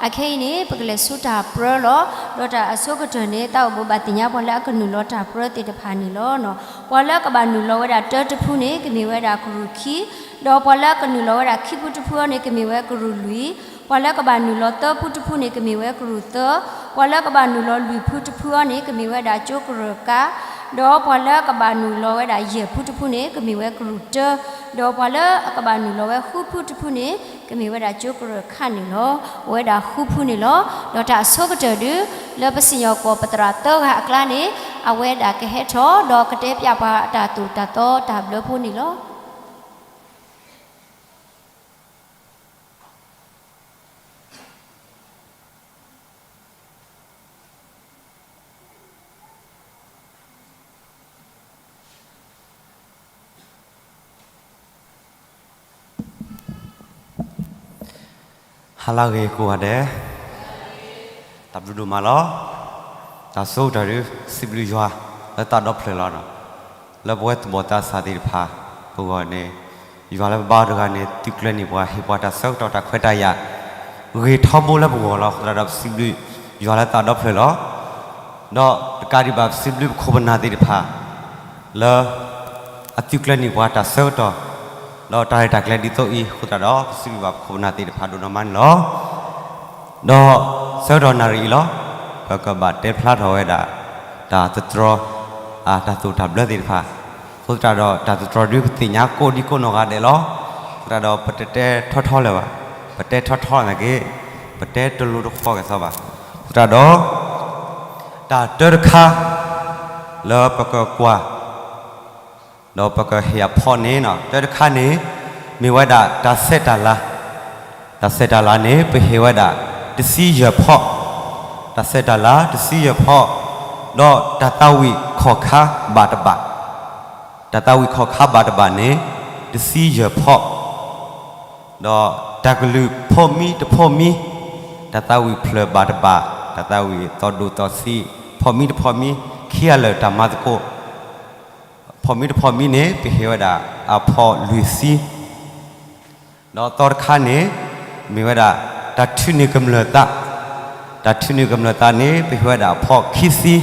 အခဲအံၤန့ၣ် ပကလဲၤဆူတၢ်ပြၢလီၤ. ဒီးတၢ်အဆိကတၢၢ်န့ၣ် သးအိၣ်ဘိးဘၣ်သ့ၣ်ညါပှၤလၢအကနုာ်လီၤတၢ်ပြၢသ့ၣ်တဖၣ်န့ၣ်လီၤ. ပှၤလၢကဘၣ်နုာ်လီၤဝဲဒၣ်တၢတဖုန့ၣ် ကမ့ၢ်ဝဲဒၣ်ကရူၢ်ခံ, ဒီးပှၤလၢအကနုာ်လီၤဝဲဒၣ်ခံဖုတဖုအံၤန့ၣ် ကမ့ၢ်ဝဲကရူၢ်လွံၢ်, ပှၤလၢကဘၣ်နုာ်လီၤသၢဖုတဖုန့ၣ် ကမ့ၢ်ဝဲကရူၢ်သၢ, ပှၤလၢကဘၣ်နုာ်လီၤလွံၢ်ဖုတဖုအံၤန့ၣ် ကမ့ၢ်ဝဲဒၣ်ကၠိကရၢၢ်ကး, ဒီးပှၤလၢကဘၣ်နုာ်လီၤဝဲဒၣ်ယဲၢ်ဖုတဖုန့ၣ် ကမ့ၢ်ဝဲကရူၢ်တၢ, ဒီးပှၤလၢအကဘၣ်နုာ်လီၤဝဲဃုဖုတဖုန့ၣ် ကမ့ၢ်ဝဲဒၣ်ကၠိကရၢၢ်ခးန့ၣ်လီၤ. အိၣ်ဝဲဒၣ်ဃုဖုန့ၣ်လီၤ. ဒီးတၢ်အဆိကတၢၢ်ဒုး လၢပစံၣ်ညီၣ်ကွီၢ်ပသရၣ်သၢဂၤအကျါန့ၣ် အဝဲဒၣ်ကဟဲထီၣ် ဒီးကတဲပၠးပှၤတၢ်သိၣ်တၢ်သီတၢ်ဘျၢဖိန့ၣ်လီၤ. ဟါလၢအဂ့ၤကိးဂၤဒဲး, တၢ်ဘျုးဒိၣ်မးလီၤ. တၢ်ဆိကတၢၢ်ဒုး စံးဘျုးယွၤ လၢတၢ်ဒီဖျၢၣ်လီၤနီၤ, လၢပဝဲသူၣ်ဘီၣ်သးစၢ်သ့ၣ်တဖၣ် အဂီၢ်န့ၣ်, ယွၤလၢပဘါအီၤတဂၤန့ၣ် သုးကျၢၤန့ၢ်ပှၤ ဟ့ၣ်ပှၤတၢ်ဆၢကတီၢ်တၢ်ခွဲးတၢ်ယာ် ဂ့ၤထီဘိလၢပဂီၢ်လီၤ. အဃိသတးဒီး ပစံးဘျုးယွၤလၢသးဒီဖျၢၣ်လီၤ. ဒီးတကးဒံးဘၣ် ပစံးဘျုးပခိၣ်ပနၢ်သ့ၣ်တဖၣ် လၢအသုးကျၢၤန့ၢ်ပှၤတၢ်ဆၢကတီၢ် ဒီးတၢ်ရဲၣ်တၢ်ကျဲၤဒ်သိးအံၤ အဃိသတးဒီး ပစံးဘျုးဘၣ်ပခိၣ်ပနၢ်သ့ၣ်တဖၣ်ဒိၣ်နီၢ်မးန့ၣ်လီၤ. ဒီးဆၢကတီၢ်နၣ်ရံၣ်အံၤလီၤ, ပကဘၣ်တဲဖျါထီၣ်ဝဲဒၣ် တၢ်သတြီၤ တၢ်သိၣ်တၢ်ဘျၢသ့ၣ်တဖၣ်, အဃိသတးဒီး တၢ်သတြီၤဒုးပသ့ၣ်ညါကိးဒံကိးနီၢ်ဂၤဒဲးလီၤ. အဃိသတးဒီး ပတတဲထီထီလၢၤဘၣ်, ပတဲထီထီနာ်က့ ပတဲတလိၤတဃီက့ၤသီဘၣ်. အဃိသတးဒီး တၢ်တၢတခါ လၢပကကွၢ် ဒီးပကဟ့ၣ်အဖီၣ်န့ၣ် တၢတခါန့ၣ် မ့ၢ်ဝဲဒၣ်တၢ်ဆဲးတၢ်လၤ, တၢ်ဆဲးတၢ်လၤန့ၣ် ပဟ့ၣ်ဝဲဒၣ်တဆံယဲၢ်ဖီၣ်, တၢ်ဆဲးတၢ်လၤတဆံယဲၢ်ဖီၣ်, ဒီးတၢ်သးဝံၣ်ခီၣ်ခါဘၣ်တဘၣ်, တၢ်သးဝံၣ်ခီၣ်ခါဘၣ်တဘၣ်န့ၣ် တဆံယဲၢ်ဖီၣ်, ဒီးတၢ်ကလုၢ်ဖိးမံတဖိးမံ, တၢ်သးဝံၣ်ဖျၢၣ်ဘၣ်တဘၣ်, တၢ်သးဝံၣ်သီၣ်ဒိၣ်သီၣ်ဆံး ဖိးမံတဖိးမံ, ခံဂၤလၢာ်တၢ်မၤသကိး ဖိးမံတဖိးမံန့ၣ် ပဟ့ၣ်ဝဲဒၣ်အဖီၣ်လွံၢ်ဆံ, ဒီးသီတခါန့ၣ် မ့ၢ်ဝဲဒၣ် တၢ်ထုးန့ၢ်ကမျၢၢ်သး, တၢ်ထုးန့ၢ်ကမျၢၢ်သးန့ၣ် ပဟ့ၣ်ဝဲဒၣ်အဖီၣ်ခံဆံ, ဒီး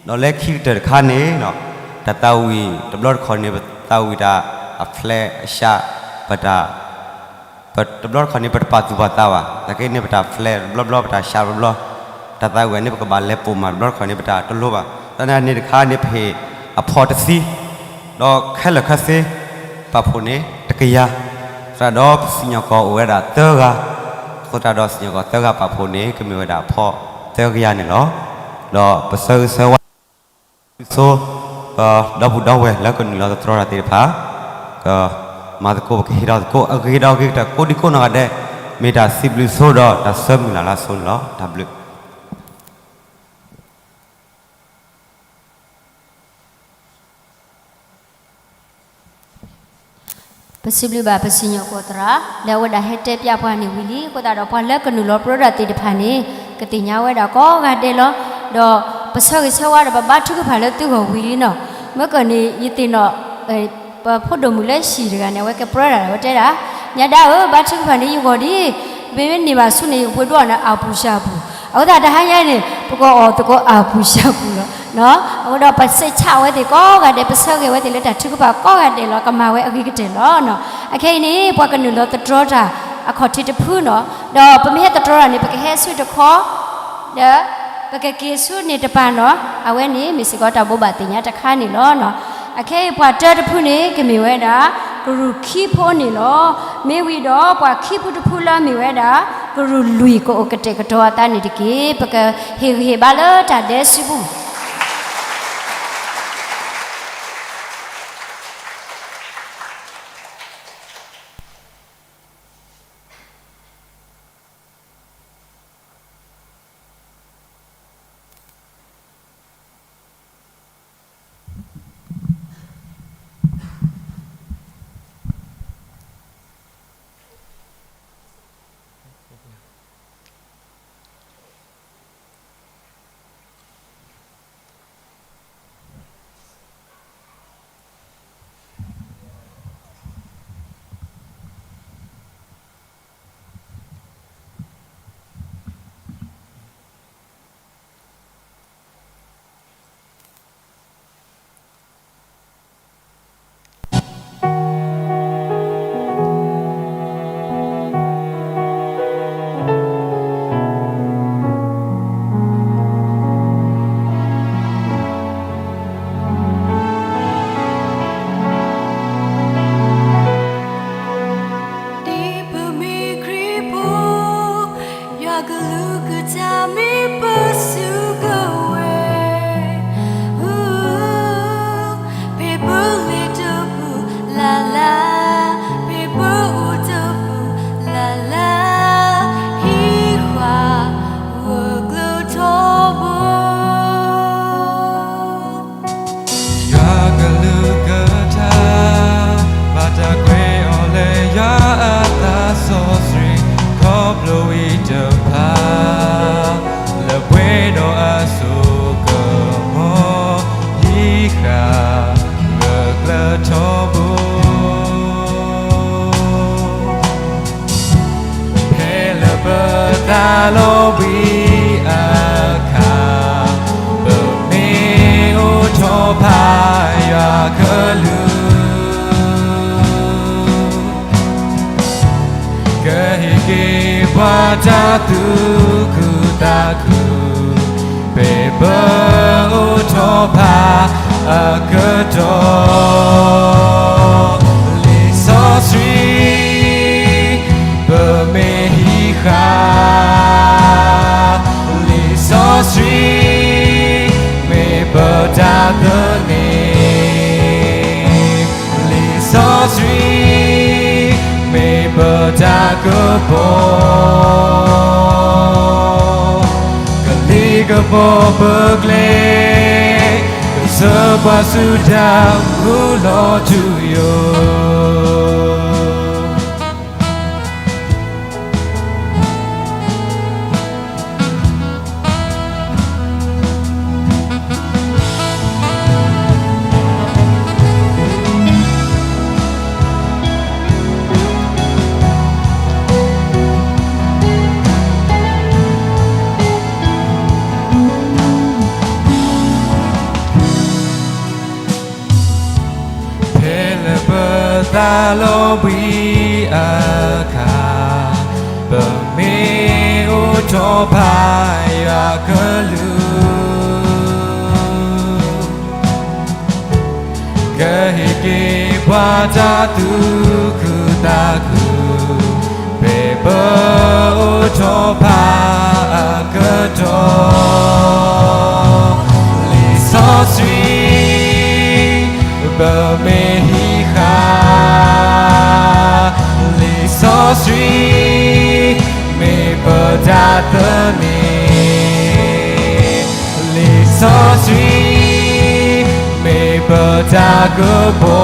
လၢခံကတၢၢ်တခါန့ၣ် တၢ်သးဝံၣ်တဘျီတခီၣ်န့ၣ် ပသးဝံၣ်တၢ်အဖျဲးအရှး, ပတၢ် ပတဘျီတခီၣ်န့ၣ် ပတပာ်သူၣ်ပာ်သးဘၣ်, သနာ်က့န့ၣ် ပတၢ်ဖျဲးတဘျီဘျီ ပတၢ်ရှးတဘျီဘျီ, တၢ်သးဝံၣ်န့ၣ် ပကဘၣ်လဲၤပိာ်မၤတဘျီတခီၣ်န့ၣ် ပတၢ်တလိၤဘၣ်. သနာ်က့န့ၣ်တခါန့ၣ် ပဟ့ၣ်အဖီၣ်တဆံ, ဒီးခဲလၢာ်ခဲဆ့ ပာ်ဖှိၣ်န့ၣ် တကယၤ, သတးဒီးပစံၣ်ညီၣ်ကွီၢ်အိၣ်ဝဲဒၣ်သၢဂၤ, အဃိသတးဒီးစံၣ်ညီၣ်ကွီၢ်သၢဂၤပာ်ဖှိၣ်န့ၣ် ကမ့ၢ်ဝဲဒၣ်အဖီၣ်သၢကယၤန့ၣ်လီၤ. ဒီးပဆၢဂ့ၤဆၢဝါ ဆိ ပဒီပုၢ်ဒီဝဲၢ်လၢကနုာ်လီၤသတြီတၢ်သ့ၣ်တဖၣ်, ကမၤသကိး ပကဟ့ၣ်ထီၣ်သကိး အဂ့ၤဒီးအဂ့ၤကတၢၢ် ကိးဒံကိးနီၢ်ဂၤဒဲး, မ့ၢ်တၢ်စံးဘျုးဆိဒီးတၢ်ဆၢမုၢ်လၢ်လၢ်ဆိန့ၣ်လီၤ. တၢ်ဘျုး ပစံးဘျုးဘၣ်ပစံၣ်ညီၣ်ကွီၢ်သရၣ် လၢအဝဲဒၣ်ဟဲတဲပၠးပှၤန့ၣ်ဝံၤလံ, အဃိသတးဒီးပှၤလၢကနုာ်လီၤပရၢတၢ်သ့ၣ်တဖၣ်န့ၣ် ကသ့ၣ်ညါဝဲဒၣ်ကိးဂၤဒဲးလီၤ. ဒီးပဆၢဂ့ၤဆၢဝါဒီးပဘါထုကဖၣ်လၢသုဂီၢ်ဝံၤလံနီၤ. မ့ၢ်ကန့ၣ် ယသ့ၣ်နီၣ် ပဖိဒိၣ်မုၣ်လၢဟံၣ်တဂၤန့ၣ် အဝဲကပြၢတၢ် အဝဲတဲဒၣ်, ညါဒါဧၢ, ဘါထုကဖၣ်န့ၢ်ယဂီၢ်ဒ်, မ့မ့ၢ်န့ၢ်ဘၣ်ဆူန့ၣ် ယကပှ့ၤဒိးန့ၣ်အၣ်ပူၤစၢ်ပူၤ, အဃိသတးတဟါညါန့ၣ် ပကအီၣ်သကိးအၣ်ပူၤစၢ်ပူၤလီၤ. အဃိဒီးပစံးဆၣ်ဝဲသ့ၣ်ကိးဂၤဒဲး, ပဆၢဂ့ၤဝဲသ့ၣ်လၢတၢ်ထုကဖၣ်ကိးဂၤဒဲးလီၤ, ကမၤဝဲအဂ့ၤကတၢၢ်လီၤ. အခဲအံၤန့ၣ် ပှၤကနုာ်လီၤသတြီတၢ်အခီၣ်ထံးတဖုနီၤ, ဒီးပမ့ၢ်ဟဲသတြီတၢ်န့ၣ် ပကဟဲဆူတခီ ဒီးပကက့ၤဆူန့ၣ်တပၤနီၤ, အဝဲန့ၣ်မ့ၢ်စ့ၢ်ကီးတၢ်ဘိးဘၣ်သ့ၣ်ညါတခါန့ၣ်လီၤ. အခဲအံၤပှၤတၢတဖုန့ၣ် ကမ့ၢ်ဝဲဒၣ် ကရူၢ်ခံဖိန့ၣ်လီၤ. မ့ၢ်ဝံၤဒီးပှၤခံဖုတဖုလၢအမ့ၢ်ဝဲဒၣ် ကရူၢ်လွံၢ် ကအိၣ်ကတဲာ်ကတီၤအသးန့ၣ်တက့ၢ်. ပကဟ့ၣ်ဂံၢ်ဟ့ၣ်ဘါလၢတၢ်ဒဲးစုပူၤ. Dipamikripo, yagaluga tami pasugawe. Ooh, pepulitapu lala, pepulitapu lala, hiwa, waglutobo. Yagaluga ta, bata kwe ole ya ata sosri, koplo ita pa, le bueno aso kamo, hiwa, waglutobo. တၢ်လီၤဘှံးအခါ, ပမ့ၢ်အိၣ်ထီၣ်ဖးယွၤကလုၢ်, ကဟ့ၣ်က့ၤပှၤတၢ်သူၣ်ခုသးခု, ပပအိၣ်ထီၣ်ဖးအကတီၢ်, လံာ်စီဆှံ ပမ့ၢ်ဟံးဃာ်, လံာ်စီဆှံ မ့ၢ်ပတၢ်သန့ၤ, လံာ်စီဆှံ မ့ၢ်ပတၢ်ကပီၤ, ကလံၤကပီၤပကျဲ, ကစၢ်ပှၤဆူတၢ်မုၢ်လီၤထူယိာ်. ဖဲလၢပသးလီၤဘှံးအခါ, ပမ့ၢ်အိၣ်ထီၣ်ဖးယွၤကလုၢ်, ကဟ့ၣ်က့ၤပှၤတၢ်သူၣ်ခုသးခု, ပပအိၣ်ထီၣ်ဖးအကတီၢ်, လံာ်စီဆှံ ပမ့ၢ်ဟံးဃာ်, လံာ်စီဆှံ မ့ၢ်ပတၢ်သန့ၤ, လံာ်စီဆှံ မ့ၢ်ပတၢ်ကပီ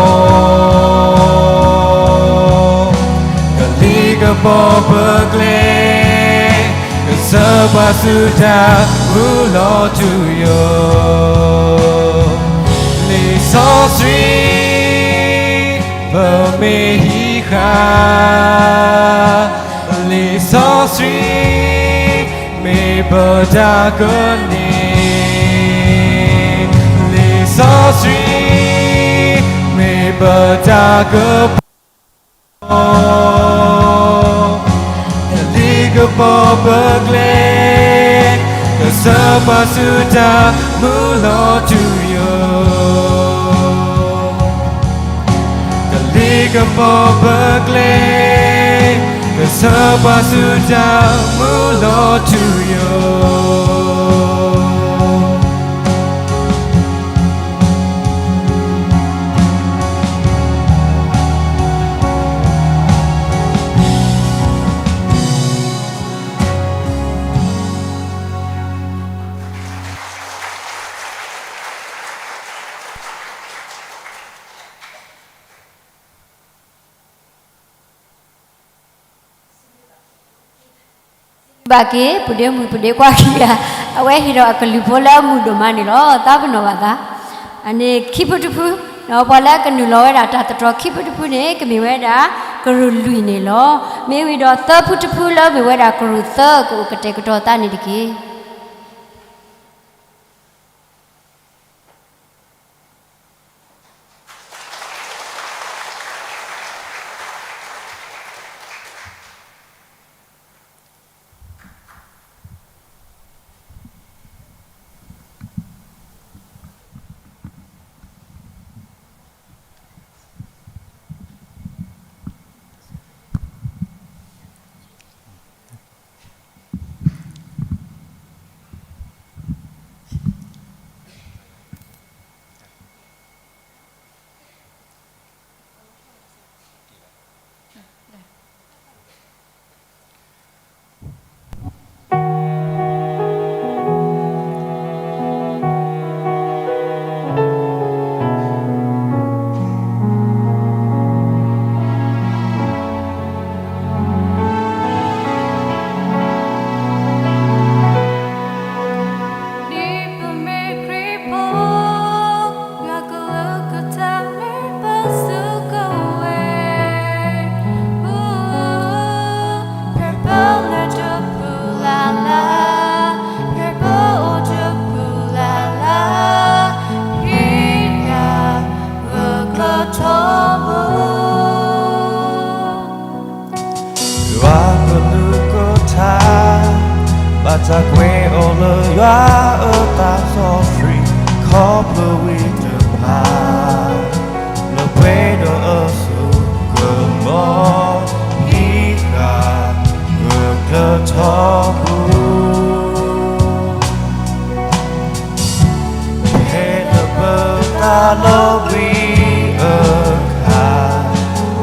ၤ, ကလံၤကပီၤပကျဲ, ကစၢ်ပှၤဆူတၢ်မုၢ်လီၤထူယိာ်. လံာ်စီဆှံ ပမ့ၢ်ဟံးဃာ်, လံာ်စီဆှံ မ့ၢ်ပတၢ်ကန့ၢ်, လံာ်စီဆှံ မ့ၢ်ပတၢ်ကပီၤ, ကလံၤကပီၤပကျဲ, ကစၢ်ပှၤဆူတၢ်မုၢ်လီၤထူယိာ်. ကလံၤကပီၤပကျဲ, ကစၢ်ပှၤဆူတၢ်မုၢ်လီၤထူယိာ်. ဘၣ်က့ၤ ပဒ့မုၣ်ပဒ့ကွၢ်ခံဂၤ, အဝဲဟ့ၣ်ဒီးအကလုၢ်ဖိလၢအမုာ်ဒိၣ်မးန့ၣ်လီၤ. သးပနီၣ်ဘၣ်သး, အန့ၣ်ခံဖုတဖု, ဒီးပှၤလၢအကနုာ်လီၤဝဲဒၣ်တၢ်သတြီၤခံဖုတဖုန့ၣ် ကမ့ၢ်ဝဲဒၣ်ကရူၢ်လွံၢ်န့ၣ်လီၤ. မ့ၢ်ဝံၤဒီးသၢဖုတဖုလၢမ့ၢ်ဝဲဒၣ်ကရူၢ်သၢ ကအိၣ်ကတဲာ်ကတီၤသးန့ၣ်တက့ၢ်. တၢ်ကွဲးအီၤလၢယွၤအတၢ်စီဆှံ ခီဖျိဝံတဖၣ် လၢပှဲၤဒီးအစိကမီၤ ဟံးဃာ် ဂၢၢ်ကျၢၤထီဘိ ဖဲလၢပတၢ်လီၤဘှံးအခါ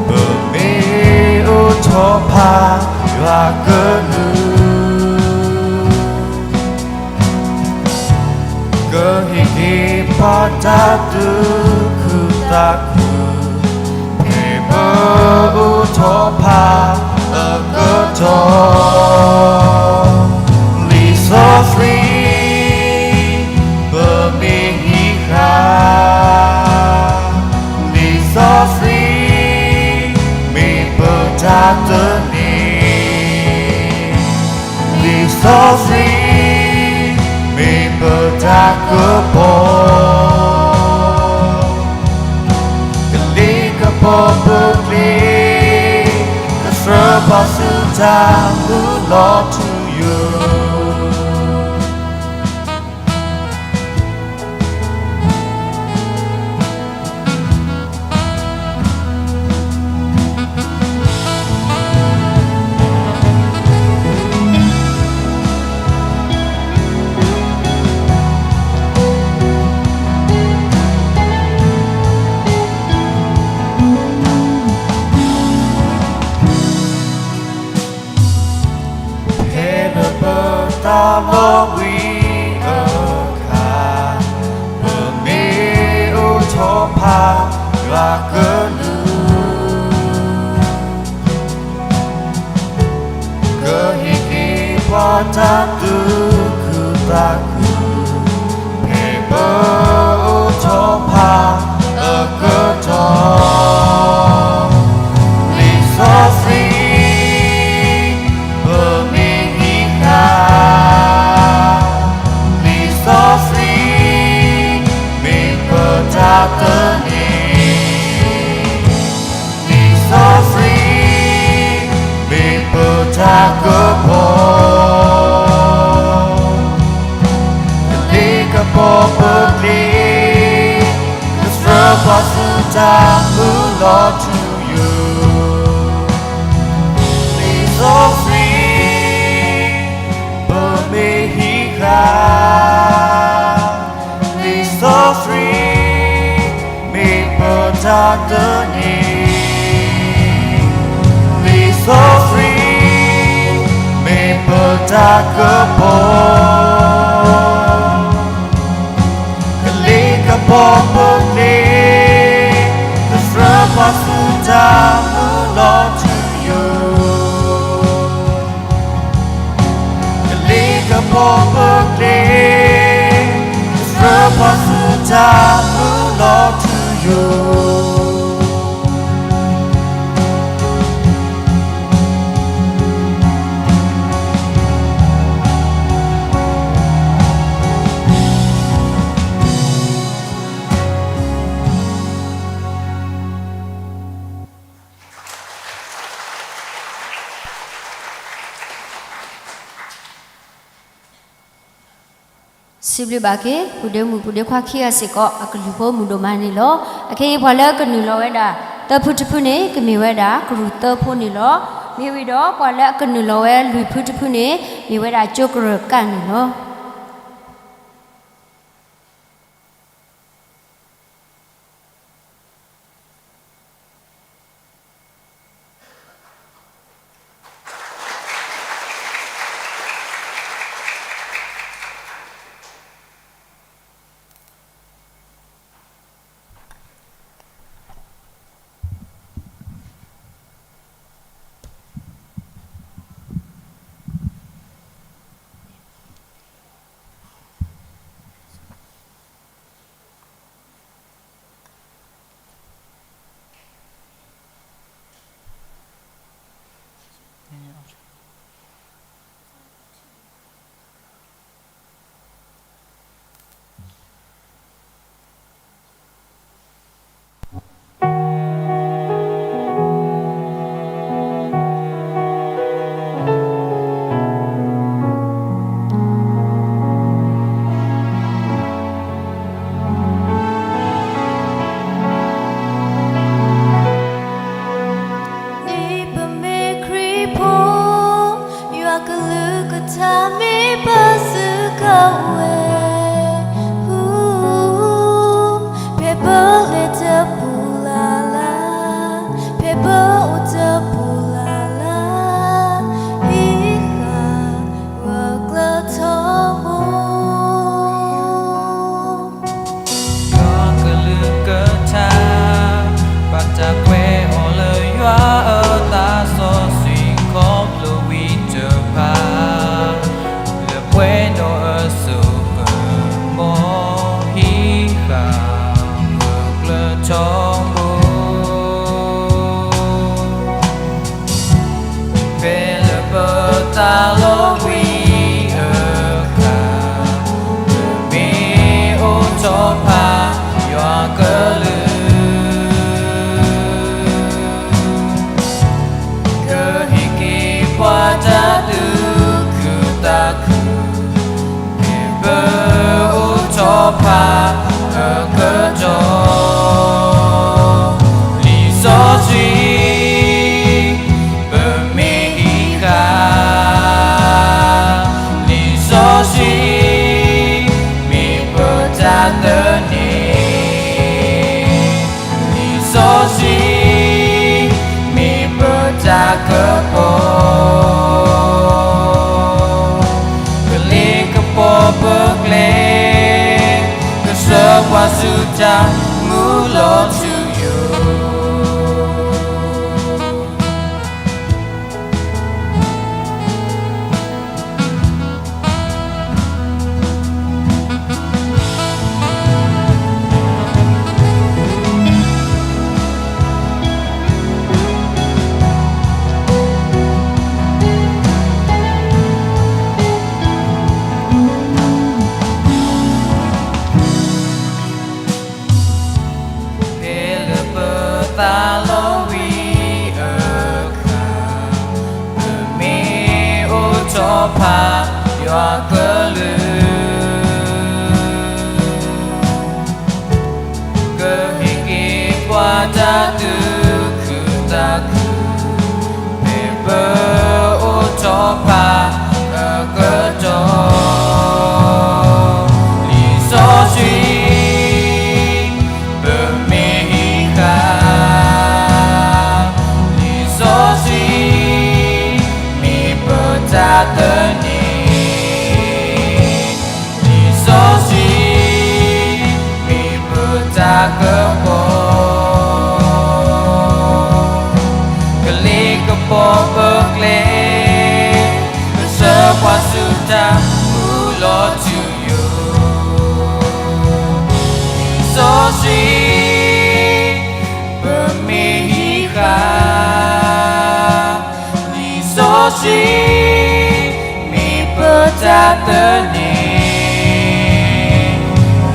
ပမ့ၢ်အိၣ်ထီၣ်ဖးယွၤကလုၢ် ကဟ့ၣ်က့ၤပှၤတၢ်သူၣ်ခုသးခု ဖဲပအိၣ်ထီၣ်ဖးအကတီၢ် လံာ်စီဆှံ ပမ့ၢ်ဟံးဃာ် လံာ်စီဆှံ မ့ၢ်ပတၢ်သန့ၤ လံာ်စီဆှံ မ့ၢ်ပတၢ်ကပီၤ ကလ့ကပီၤပကျ့ ကစၢၢ်ပှၤဆူတၢ်မုၢ်လီၤထူယိာ် ဖဲလၢပတၢ်လီၤဘှံးအခါ ပမ့ၢ်အိၣ်ထီၣ်ဖးယွၤကလုၢ် ကဟ့ၣ်က့ၤပှၤတၢ်သူၣ်ခုသးခု ဖဲပအိၣ်ထီၣ်ဖးအကတီၢ် လံာ်စီဆှံ ပမ့ၢ်ဟံးဃာ် လံာ်စီဆှံ မ့ၢ်ပတၢ်သန့ၤ လံာ်စီဆှံ မ့ၢ်ပတၢ်ကပီၤ ကလ့ကပီၤပကျ့ ကစၢၢ်ပှၤဆူတၢ်မုၢ်လီၤထူယိာ် လံာ်စီဆှံ ပမ့ၢ်ဟံးဃာ် လံာ်စီဆှံ မ့ၢ်ပတၢ်သန့ၤ လံာ်စီဆှံ မ့ၢ်ပတၢ်ကပီၤ ကလ့ကပီၤပကျ့ ကစၢၢ်ပှၤဆူတၢ်မုၢ်လီၤထူယိာ် ကလ့ကပီၤပကျ့ ကစၢၢ်ပှၤဆူတၢ်မုၢ်လီၤထူယိာ် စံးဘျုးဘၣ်က့ၤ ပုၢ်ဒ့မုၣ်ပုၢ်ဒ့ခွါခံဂၤစ့ၢ်ကီး အကလုၢ်ဖိမုာ်ဒိၣ်မးန့ၣ်လီၤ. အခဲအံၤပှၤလၢအကနုာ်လီၤဝဲဒၣ် သၢဖုတဖုန့ၣ် ကမ့ၢ်ဝဲဒၣ်ကရူၢ်သၢဖိန့ၣ်လီၤ. မ့ၢ်ဝံၤဒီးပှၤလၢအကနုာ်လီၤဝဲလွံၢ်ဖုတဖုန့ၣ် မ့ၢ်ဝဲဒၣ်ကၠိကရၢၢ်ကၣ်န့ၣ်လီၤ. ယွၤအသးစီဆှံခီဖျိဝံတဖၣ်, လၢပှဲၤဒီးအစိကမီၤ ဟံးဃာ်ပကျၢၤထီဘိ ဖဲလၢပသးလီဝံအခါ, ပမ့ၢ်အိးထီၣ်ဖးယွၤကလုၢ်, ကဟ့ၣ်က့ၤပှၤတၢ်သူၣ်ခုသးခု, ဖဲပအိးထီၣ်ဖးအကတီၢ်, လံာ်စီဆှံ ပမ့ၢ်ဟံးဃာ်, လံာ်စီဆှံ မ့ၢ်ပတၢ်သန့ၤ, လံာ်စီဆှံ မ့ၢ်ပတၢ်ကပီၤ, ကလ့ကပီၤပကျဲ, ကစၢ်ပှၤဆူတၢ်မူလီၤထူယိာ်. ဖဲလၢပသးလီဝံအခါ, ပမ့ၢ်အိးထီၣ်ဖးယွၤကလုၢ်, ကဟ့ၣ်က့ၤပှၤတၢ်သူၣ်ခုသးခု, ဖဲပအိးထီၣ်ဖးအကတီၢ်, လံာ်စီဆှံ ပမ့ၢ်ဟံးဃာ်, လံာ်စီဆှံ မ့ၢ်ပတၢ်သန့ၤ, လံာ်စီဆှံ မ့ၢ်ပတၢ်ကပီၤ, ကလ့ကပီၤပကျဲ, ကစၢ်ပှၤဆူတၢ်မူလီၤထူယိာ်, လံာ်စီဆှံ ပမ့ၢ်ဟံးဃာ်, လံာ်စီဆှံ မ့ၢ်ပတၢ်သန့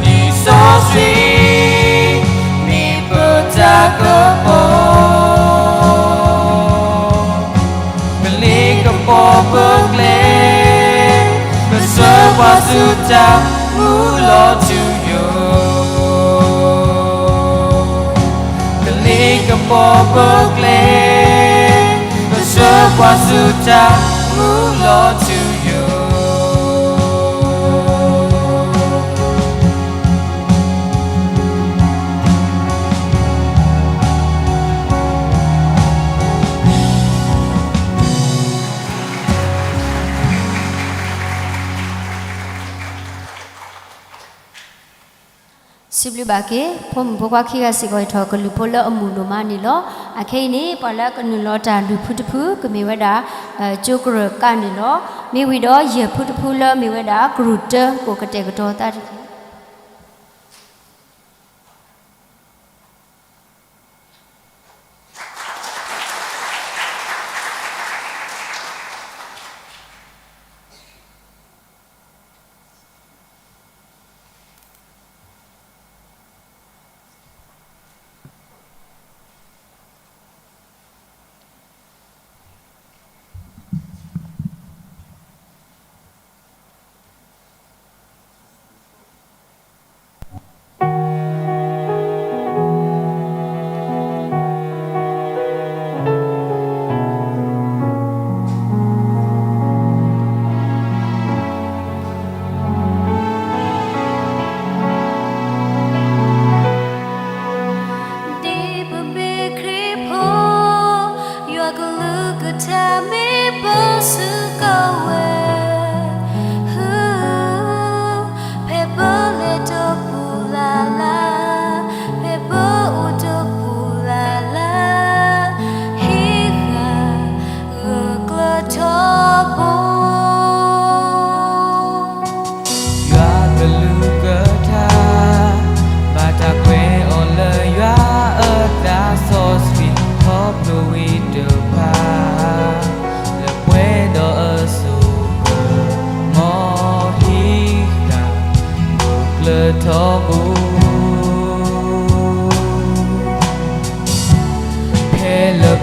ၤ, လံာ်စီဆှံ မ့ၢ်ပတၢ်ကပီၤ, ကလ့ကပီၤပကျဲ, ကစၢ်ပှၤဆူတၢ်မူလီၤထူယိာ်, ကလ့ကပီၤပကျဲ, ကစၢ်ပှၤဆူတၢ်မူလီၤထူယိာ်. စံးဘျုးဘၣ်က့ၤ ဖိမုၣ်ဖိခွါခံဂၤစ့ၢ်ကီး ယထီၣ်ကလုၢ်ဖိလၢအမုာ်ဒိၣ်မးန့ၣ်လီၤ. အခဲအံၤန့ၣ် ပှၤလၢအကနုာ်လီၤတၢ်လုၢ်ဖုတဖု ကမ့ၢ်ဝဲဒၣ် ကၠိကရၢၢ်ကးန့ၣ်လီၤ. မ့ၢ်ဝံၤဒီးယဲၢ်ဖုတဖုလၢအမ့ၢ်ဝဲဒၣ် ကရူၢ်တၢ ကအိၣ်ကတဲာ်ကတီၤသးတက့ၢ်.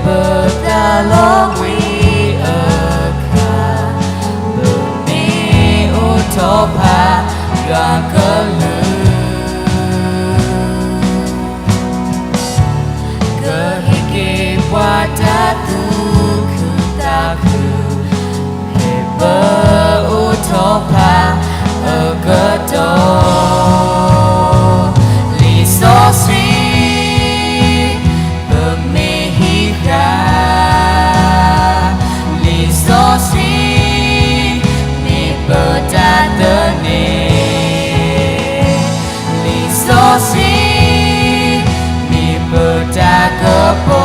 ပသးလီဝံၤအခါ, ပမ့ၢ်အိးထီၣ်ဖးယွၤကလုၢ်, ကဟ့ၣ်က့ၤပှၤတၢ်သူၣ်ခုသးခု, ဖဲပအိးထီၣ်ဖးအကတီၢ်, လံာ်စီဆှံ ပမ့ၢ်ဟံးဃာ်, လံာ်စီဆှံ မ့ၢ်ပတၢ်သန့ၤ, လံာ်စီဆှံ မ့ၢ်ပတၢ်ကပီ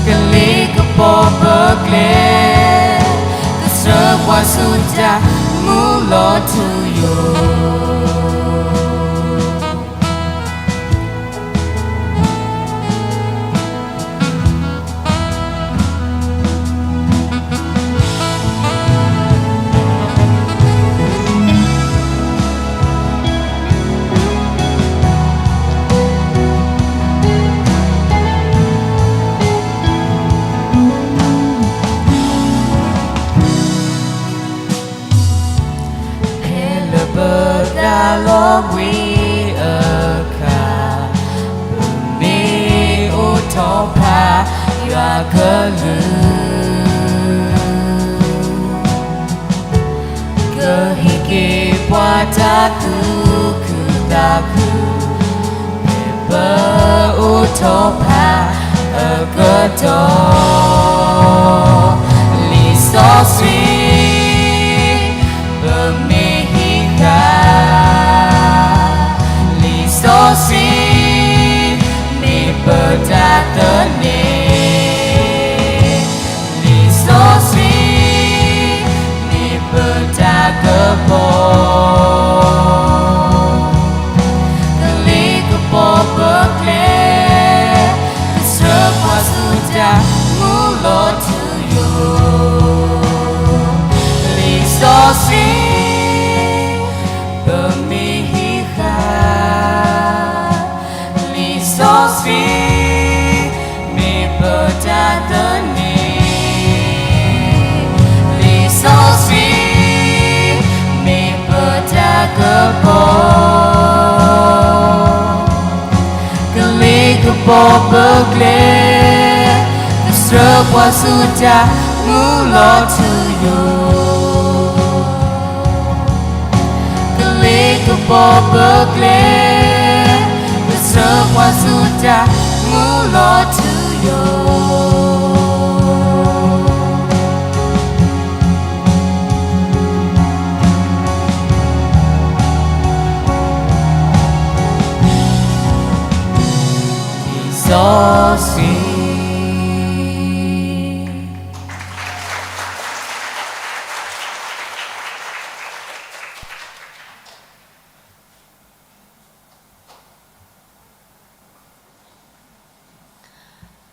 ၤ, ကလ့ၤကပီၤပကျဲ, ကစၢၢ်ပှၤဆူတၢ်မူလီၤထူယိာ်. ဖဲလၢပသးလီဝံၤအခါ, ပမ့ၢ်အိးထီၣ်ဖးယွၤကလုၢ်, ကဟ့ၣ်က့ၤပှၤတၢ်သူၣ်ခုသးခု, ဖဲပအိးထီၣ်ဖးအကတီၢ်, လံာ်စီဆှံ ပမ့ၢ်ဟံးဃာ်, လံာ်စီဆှံ မ့ၢ်ပတၢ်သန့ၤ, လံာ်စီဆှံ မ့ၢ်ပတၢ်ကပီၤ, ကလ့ၤကပီၤပကျဲ, ကစၢၢ်ပှၤဆူတၢ်မူလီၤထူယိာ်, လံာ်စီဆှံ ပမ့ၢ်ဟံးဃာ်, လံာ်စီဆှံ မ့ၢ်ပတၢ်သန့ၤ, လံာ်စီဆှံ မ့ၢ်ပတၢ်ကပီၤ, ကလ့ၤကပီၤပကျဲ, ကစၢၢ်ပှၤဆူတၢ်မူလီၤထူယိာ်, ကလ့ၤကပီၤပကျဲ, ကစၢၢ်ပှၤဆူတၢ်မူလီၤထူယိာ်. လံာ်စီဆှံ.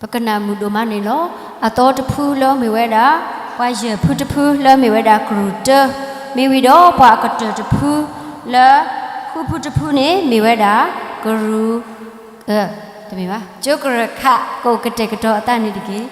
ပကနၣ်မုာ်ဒိၣ်မးန့ၣ်လီၤ. အသီတဖုလၢမ့ၢ်ဝဲဒၣ် ပှၤယဲၢ်ဖုတဖုလၢမ့ၢ်ဝဲဒၣ်ကရူၢ်တၢ, မ့ၢ်ဝံၤဒီးပှၤအကတၢၢ်တဖု လၢဃုဖုတဖုန့ၣ် မ့ၢ်ဝဲဒၣ်ကရူၢ်, တမ့ၢ်ဘၣ်, ကၠိကရၢခး ကအိၣ်ကတဲာ်ကတီၤအသးန့ၣ်တက့ၢ်.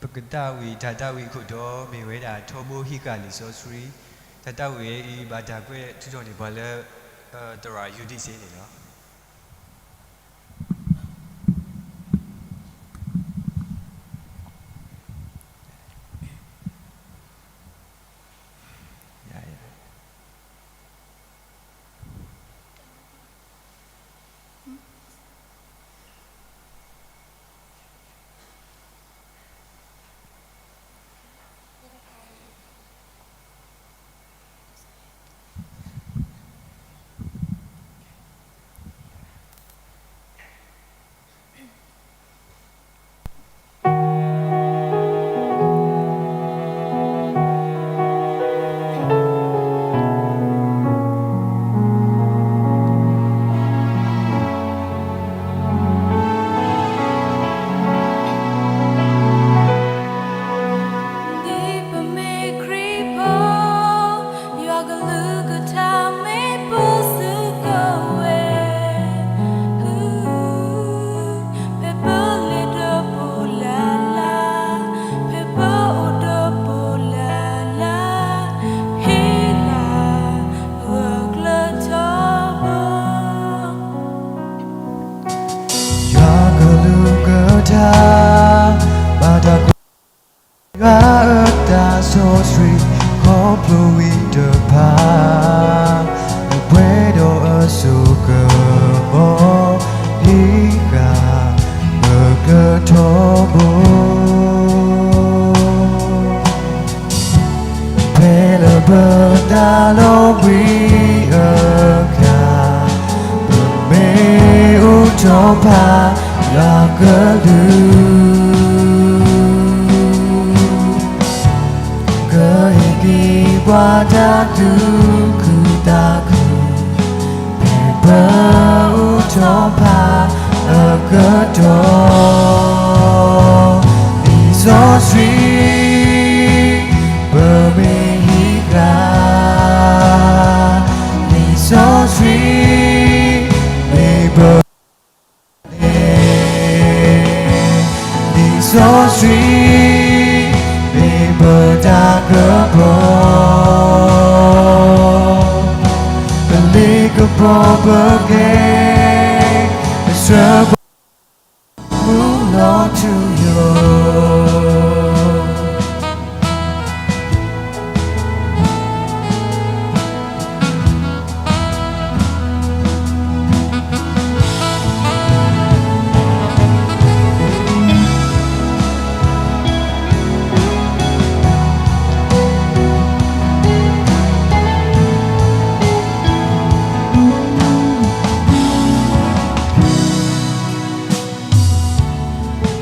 ပကသးဝံၣ်တၢ်သးဝံၣ်အခိၣ်တီ မ့ၢ်ဝဲဒၣ်ထီဘိဟံးဃာ်လံာ်စီဆှံ, တၢ်သးဝံၣ်အံၤဘၣ်တၢ်ကွဲးထုးထီၣ်န့ၢ်ပှၤလၢ သရၣ်ယူဒံစ့န့ၣ်လီၤ. ခီဖျိဝံတဖၣ်, ပှဲၤဒီးအစိကမီၤ, ဟ့ၣ်ဃာ် ပကျၢၤထီဘိ ဖဲလၢပတၢ်လီၤဘှံးအခါ, ပမ့ၢ်အိၣ်ထီၣ်ဖးယွၤကလုၢ်, ကဟ့ၣ်က့ၤပှၤတၢ်သူၣ်ခုသးခု, ဖဲပအိၣ်ထီၣ်ဖးအကတီၢ်, လံာ်စီဆှံ ပမ့ၢ်ဟံးဃာ်, လံာ်စီဆှံ မ့ၢ်ပ လံာ်စီဆှံ မ့ၢ်ပတၢ်ကပီၤ, ပလ့ကပီၤပကျဲ, ပဆှၢပှၤ မုၢ်လီၤထူယိာ်.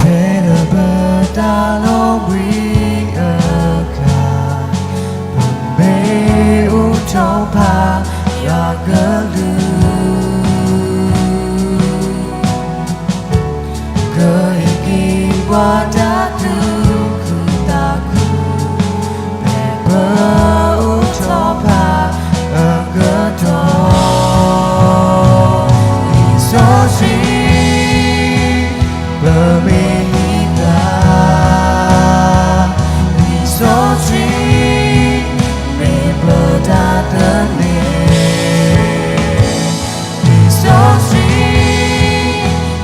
ဖဲလၢပတၢ်လီၤဘှံးအခါ, ပမ့ၢ်အိၣ်ထီၣ်ဖးယွၤကလုၢ်, ကဟ့ၣ်က့ၤပှၤတၢ်သူၣ်ခုသးခု, ဖဲပအိၣ်ထီၣ်ဖးအကတီၢ်, လံာ်စီဆှံ ပမ့ၢ်ဟံးဃာ်, လံာ်စီဆှံ မ့ၢ်ပတၢ်သန့ၤ, လံာ်စီ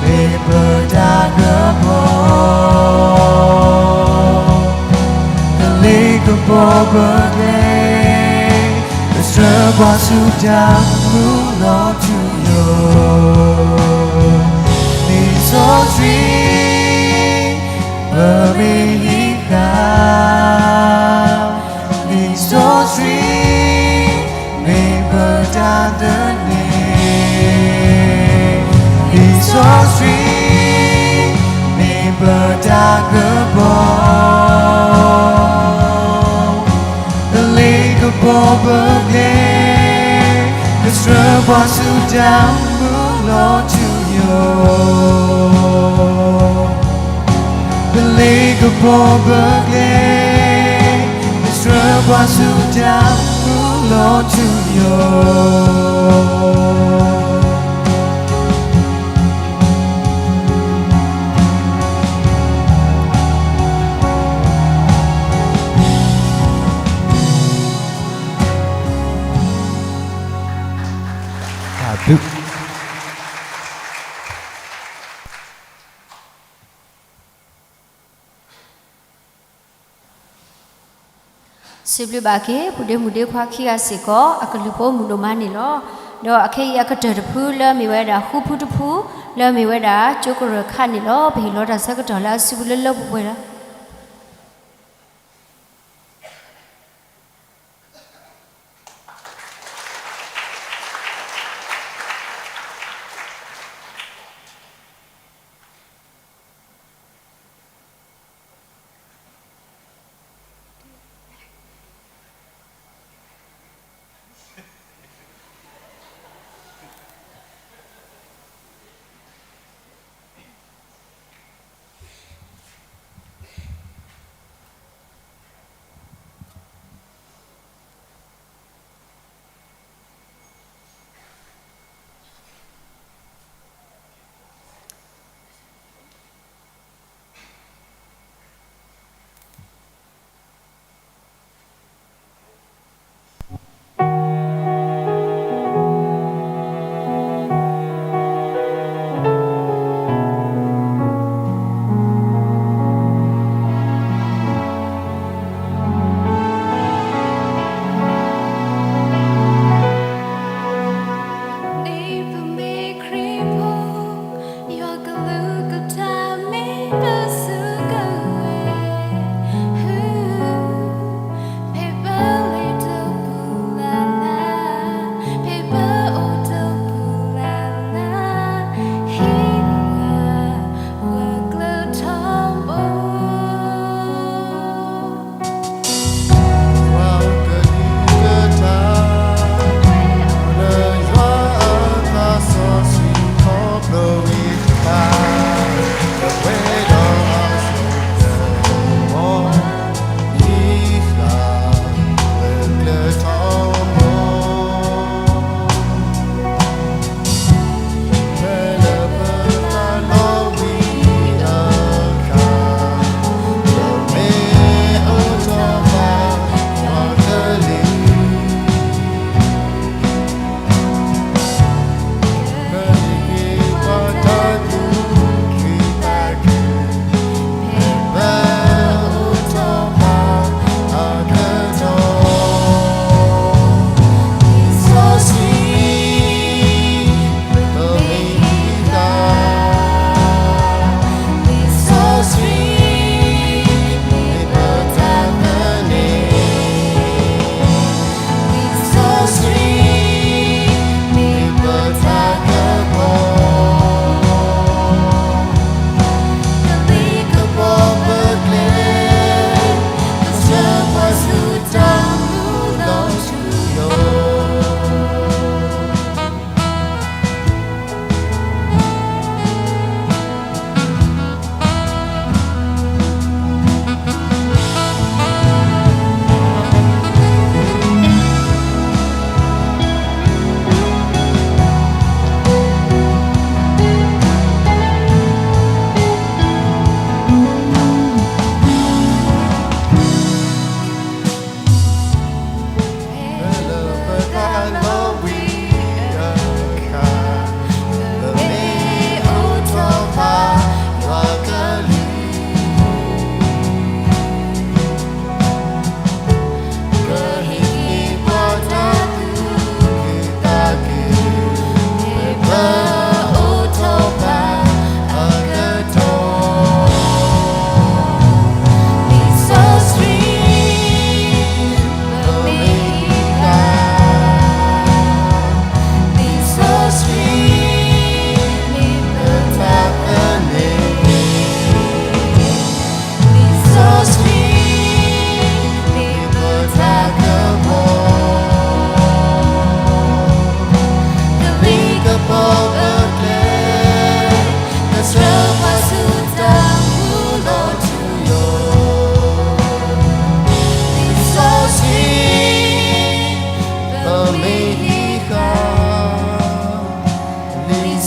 ဆှံ မ့ၢ်ပတၢ်ကပီၤ, ကလ့ကပီၤပကျဲ, ကဆှၢပှၤဆူတၢ်မုၢ်လီၤထူယိာ်, လံာ်စီဆှံ ပမ့ၢ်ဟံးဃာ်, လံာ်စီဆှံ မ့ၢ်ပတၢ်သန့ၤ, လံာ်စီဆှံ မ့ၢ်ပတၢ်ကပီၤ, ကလ့ကပီၤပကျဲ, ကဆှၢပှၤဆူတၢ်မုၢ်လီၤထူယိာ်, ကလ့ကပီၤပကျဲ, ကဆှၢပှၤဆူတၢ်မုၢ်လီၤထူယိာ်. စံးဘျုးဘၣ်က့ၤ ပုၢ်ဒ့မုၣ်ဒ့ခွါခံဂၤစ့ၢ်ကီး အကလုၢ်ဖိမုၢ်ဒိၣ်မးန့ၣ်လီၤ. ဒီးအခဲအံၤအကတၢၢ်တဖုလၢအမ့ၢ်ဝဲဒၣ်ဃုဖုတဖု လၢအမ့ၢ်ဝဲဒၣ်ကၠိကရၢၢ်ခါန့ၣ်လီၤ. ပဟ့ၣ်လီၤတၢ်ဆၢကတီၢ်လၢအစုပူၤလၢလၢပှဲၤပှဲၤလီၤ.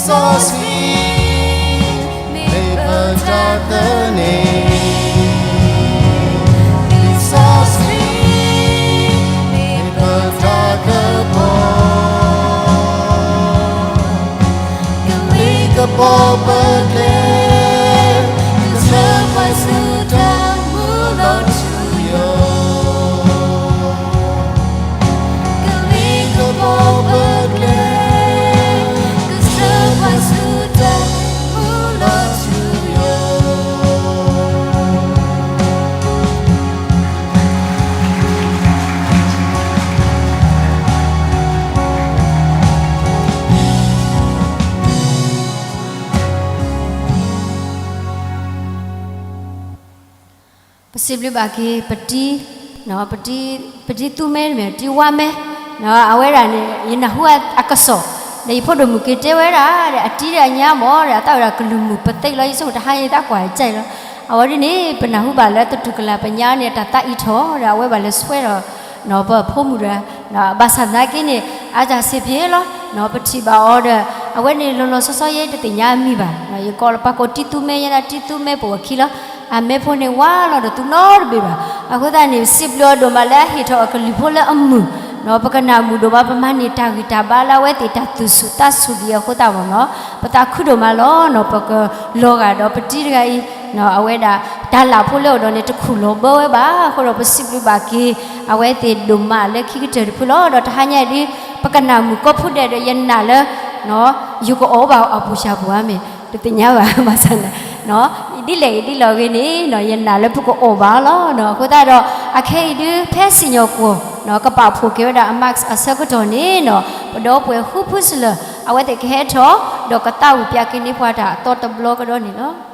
စီဆှံ, မ့ၢ်ပတၢ်သန့ၤ, စီဆှံ, မ့ၢ်ပတၢ်ကပီၤ, ကလံၤကပီၤပကျဲ, ကစၢ်ပှၤဆူတၢ်မူလီၤထူယိာ် ကလံၤကပီၤပကျဲ, ကစၢ်ပှၤဆူတၢ်မူလီၤထူယိာ်. ပစံးဘျုးဘၣ်က့ၤ ပတံၤ, ပတံၤသူမဲတမ့ၢ် တံၤဝါမဲ, အဝဲဒၣ်န့ၣ် ယနၢ်ဟူအကစီၣ်, ဒီးယဖိဒိၣ်မုၣ်က့ၤတဲဝဲဒၣ်ဒီး အတံၤဒီးအညါမ့ၢ်ဒီး အသးဝဲဒၣ်ကလုၢ်မုၢ်ပသ့လီၤ ယဆိကမိၣ်တဟါအံၤသးကွၢ်ကၠဲလီၤ. အဝဲဒ်န့ၣ် ပနၢ်ဟူဘၣ်လၢသတူၢ်ကလာ်ပညါန့ၣ် တၢ်သးအံၤထီၣ်ဒီး အဝဲဘၣ်လဲၤဆှၢဒီး ပဖိမုၣ်ဒီး ဘၣ်ဆၣ်သနာ်က့န့ၣ် အတၢ်စံးပှဲၤလီၤ. ပထံၣ်ဘၣ်အီၤဒီး အဝဲန့ၣ်လီၤလီၤဆီဆီယဲတသ့ၣ်ညါမံၤဘၣ်. ယကိးပှၤကိးတံၤသူမဲ ယဲဒၣ်တံၤသူမဲပဝဲခံလီၤ. အမဲဖိန့ၣ်ဝါလီၤဒီးသူနီတဘ့ၣ်ဘၣ်. အဃိသတးန့ၣ် စံးဘျုးအီၤဒိၣ်မးလၢအဟ့ၣ်ထီၣ်အကလုၢ်ဖိလၢအမုာ်, ပကနၣ်မုာ်ဒိၣ်မး ပမၤန့ၢ်တၢ်ဂံၢ်တၢ်ဘါလၢအဝဲသ့ၣ်တၢ်သူၣ်ဆူၣ်သးဆူၣ်ဒံးအဃိသတးမ့ၢ်နီၤ ပသးခုဒိၣ်မးလီၤ. ပကလီၤဂာ်ဒီးပတံၤတဂၤအံၤ အဝဲဒၣ် တၢ်လၢ်ဖိလၢအအိၣ်ဒီးန့ၣ် တခူၣ်လီၤဘၢဝဲဘၣ်အဃိဒီး ပစံးဘျုးဘၣ်က့ၤ အဝဲသ့ၣ်ဒိၣ်မးလၢခံကတၢၢ်တဖုလီၤ. ဒီးတဟါညါအံၤဒ် ပကနၣ်မုာ်ကိးဖုဒဲးဒီး ယနာ်လၢ ယကအီၣ်ဘၣ်အီၣ်ပူၤစၢ်ပူၤဧါမ့ၢ် တသ့ၣ်ညါဘၣ် ဘၣ်ဆၣ်န့ၣ် ဒ်လဲၣ်ဂ့ၤဒ်လဲၣ်ဂ့ၤန့ၣ် ယနာ်လၢပကအီၣ်ဘၣ်လီၤ. အဃိသတးဒီး အခဲအံၤဒ် ဖဲစံၣ်ညီၣ်ကွီၢ် ကပာ်ဖှိၣ်က့ၤဝဲဒၣ်အ mask အဆၢကတီၢ်န့ၣ်နီၤ ပဒီပုၢ်ဝဲၢ်ဃုဖုစလၢၢ် အဝဲသ့ၣ်ကဟဲထီၣ် ဒီးကသးဝံၣ်ပျၢ်က့ၤန့ၢ်ပှၤတၢ်အသီတဘျီကဒီးန့ၣ်လီၤ.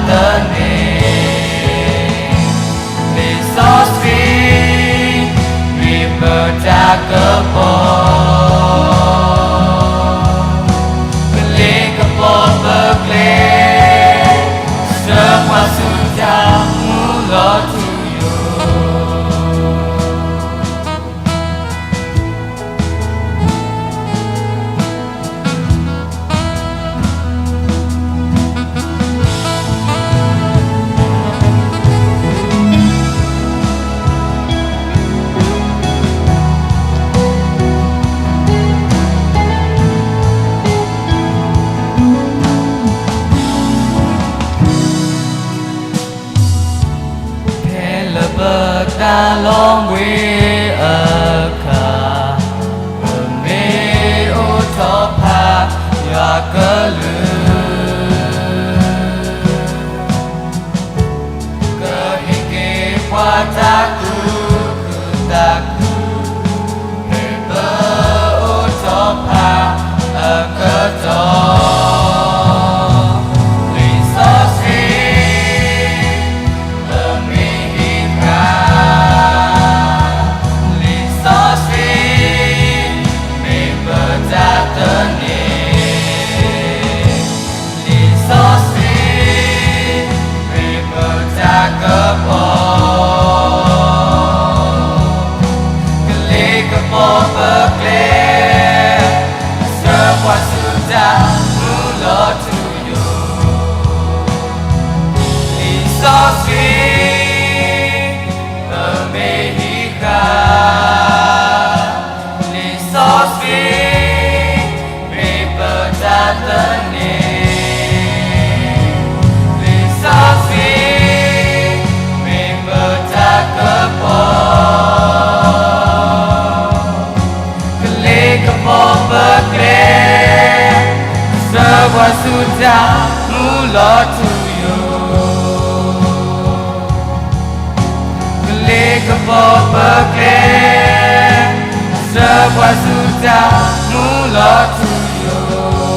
သန့ၣ်, လံာ်စီဆှံ မ့ၢ်ပတၢ်ကပီၤ, ကလ့ကပီၤပကျဲ, စၢၤပှၤဆူတၢ်မူလီၤထူယိာ်. ဖဲလၢပတၢ်လီၤဘှံးအခါ, ပမ့ၢ်အိးထီၣ်ဖးယွၤကလုၢ်, ကဟ့ၣ်က့ၤပှၤတၢ်ကူၣ်သးခု, ဖဲပအိးထီၣ်ဖးအကတီၢ်, လံာ်စီဆှံ ပမ့ၢ်ဟံးဃာ်, လံာ်စီဆှံ မ့ၢ်ပတၢ်သန့ၣ်, လံာ်စီဆှံ မ့ၢ်ပတၢ်ကပီၤ, ကလ့ကပီၤပကျဲ, စၢၤပှၤဆူတၢ်မူလီၤထူယိာ်, လံာ်စီဆှံ ပမ့ၢ်ဟံးဃာ်, လံာ်စီဆှံ မ့ၢ်ပတၢ်သန့ၣ်, လံာ်စီဆှံ မ့ၢ်ပတၢ်ကပီၤ, ကလ့ကပီၤပကျဲ, စၢၤပှၤဆူတၢ်မူလီၤထူယိာ်, ကလ့ကပီၤပကျဲ, စၢၤပှၤဆူတၢ်မူလီၤထူယိာ်.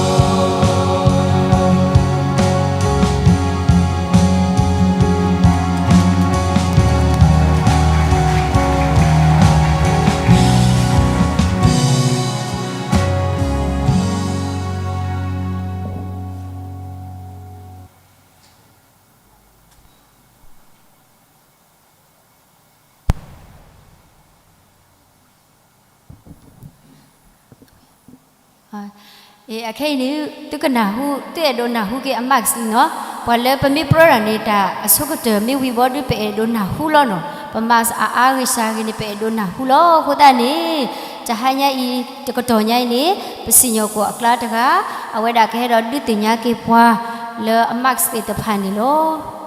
အခဲအံၤန့ၣ် သုကနၢ်ဟူ, သုအဲၣ်ဒိးနၢ်ဟူက့ၤအ mask န့ၣ်နီၤ, ပှၤလၢပမ့ၢ်ပြၢတၢ်န့ၣ် တၢ်အဆိကတၢၢ်မ့ၢ်ဝံၤဘီဒုး ပအဲၣ်ဒိးနၢ်ဟူလီၤနီၤ, ပ mask အအါဂ့ၤစှၤဂ့ၤန့ၣ် ပအဲၣ်ဒိးနၢ်ဟူလီၤ. အဃိသတးန့ၣ် တဟါညါအံၤ တကတီၢ်ညါအံၤန့ၣ် ပစံၣ်ညီၣ်ကွီၢ်အကျါတဂၤ, အဝဲဒၣ်ကဟဲဒီးဒုးသ့ၣ်ညါက့ၤပှၤလၢအ mask သ့ၣ်တဖၣ်န့ၣ်လီၤ.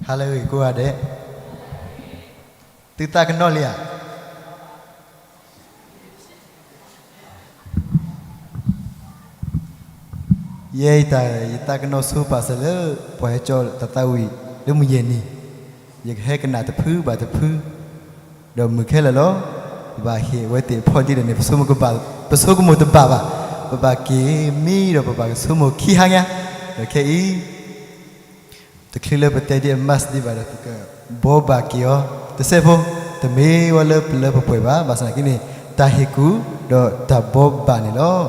ဟါလၢအဂ့ၤကိးဂၤဒဲး, သုသးကနီၣ်လံဧါ. ယဲအံၤတၢ် ယသးကနီၣ်ဆိပာ်စၢၤလၢ ပှၤဟဲကၠီတၢ်သးဝံၣ်လၢမုၢ်ယဲၢ်နံၤ, ယကဟဲကနၣ်တဖုဘၣ်တဖု, ဒီးမုာ်ခဲလၢာ်လီၤ. ပဘၣ်ဟ့ၣ်အဝဲသ့ၣ်အဖီဒံးဒီးန့ၣ် ပဆိကမိၣ်တဘၣ်ဘၣ်, ပဘၣ်က့ၤမံဒီးပဘၣ်ကဆိကမိၣ်ခံဟါညါ, ဒီးခဲအံၤ တချုးလၢပတဲဒ်အ mask ဒံးဘၣ်ဒီး ပကဘှီဘၣ်က့ၤအီၤတစဲးဖိ, တမ့ၢ်ဝဲလၢပလၢပပှဲၤဘၣ်, ဘၣ်ဆၣ်သနာ်က့န့ၣ် တၢ်ဟ့ၣ်ကူၣ်ဒီးတၢ်ဘှီဘၣ်န့ၣ်လီၤ.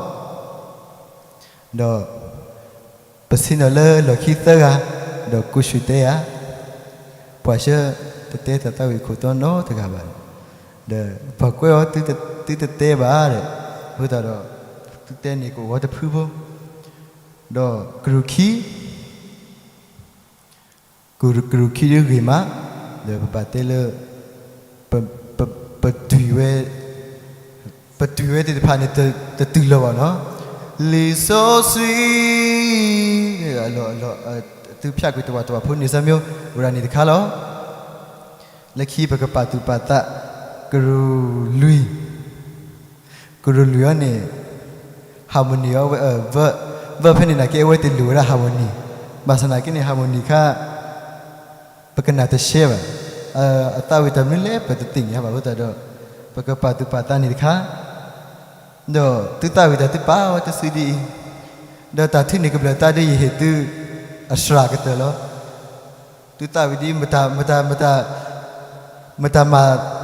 ဒီး ပဆ့ၣ်နီၤလၢလီၢ်ခံသၢဂၤ, ဒီးကူၣ်ဆူၣ်တဲယၤ, ပှၤဆှၢတတဲတၢ်သးဝံၣ်ခိၣ်တီနီတဂၤဘၣ်, ဒီးပှၤကွဲးအီၤ သုတတဲဘၣ်ဒီး, အဃိသတးဒီး သုတဲန့ၣ်ကအိၣ်ဝဲတဖုဖိ, ဒီးကရူၢ်ခံ ကရူၢ်ခံဒုးဂ့ၤမး, ဒီးပဘၣ်တဲလၢ ပ ပ ပတုာ်ဝဲ ပတုာ်ဝဲသ့ၣ်တဖၣ်န့ၣ် တတုၤလီၤဘၣ်နီၤ. လံာ်စီဆှံ သုဖၠၣ်ကွံာ်တဝာ်တဝာ်ဖိန့ၣ် စၢ်မၠိ ဝဲဒၣ်န့ၣ်တခါလီၤ. လၢခံပကပာ်သူၣ်ပာ်သး ကရူၢ်လွံၢ် ကရူၢ်လွံၢ်အံၤန့ၣ် harmony အီၤဝဲ, verb ဖဲန့ၣ်နာ်က့ အဝဲသ့ၣ်လိၣ်ဝဲဒၣ် harmony, ဘၣ်ဆၣ်နာ်က့န့ၣ် harmony ခါ ပကနၣ်တရှဲဘၣ်, အသးဝံၣ်တၢ်မနုၤလဲၣ် ပတသ့ၣ်ညါဘၣ်အဃိသတးဒီး ပကပာ်သူၣ်ပာ်သးန့ၣ်တခါ, ဒီးသုသးဝံၣ်တၢ်သုပာ်အီၤတစုဒ်အံၤ, ဒီးတၢ်ထုးန့ၢ်ကဘျၢၣ်သးဒ်ယဟ့ၣ်သု အစှၤကတၢၢ်လီၤ. သုသးဝံၣ်ဒ် မတၤမၤ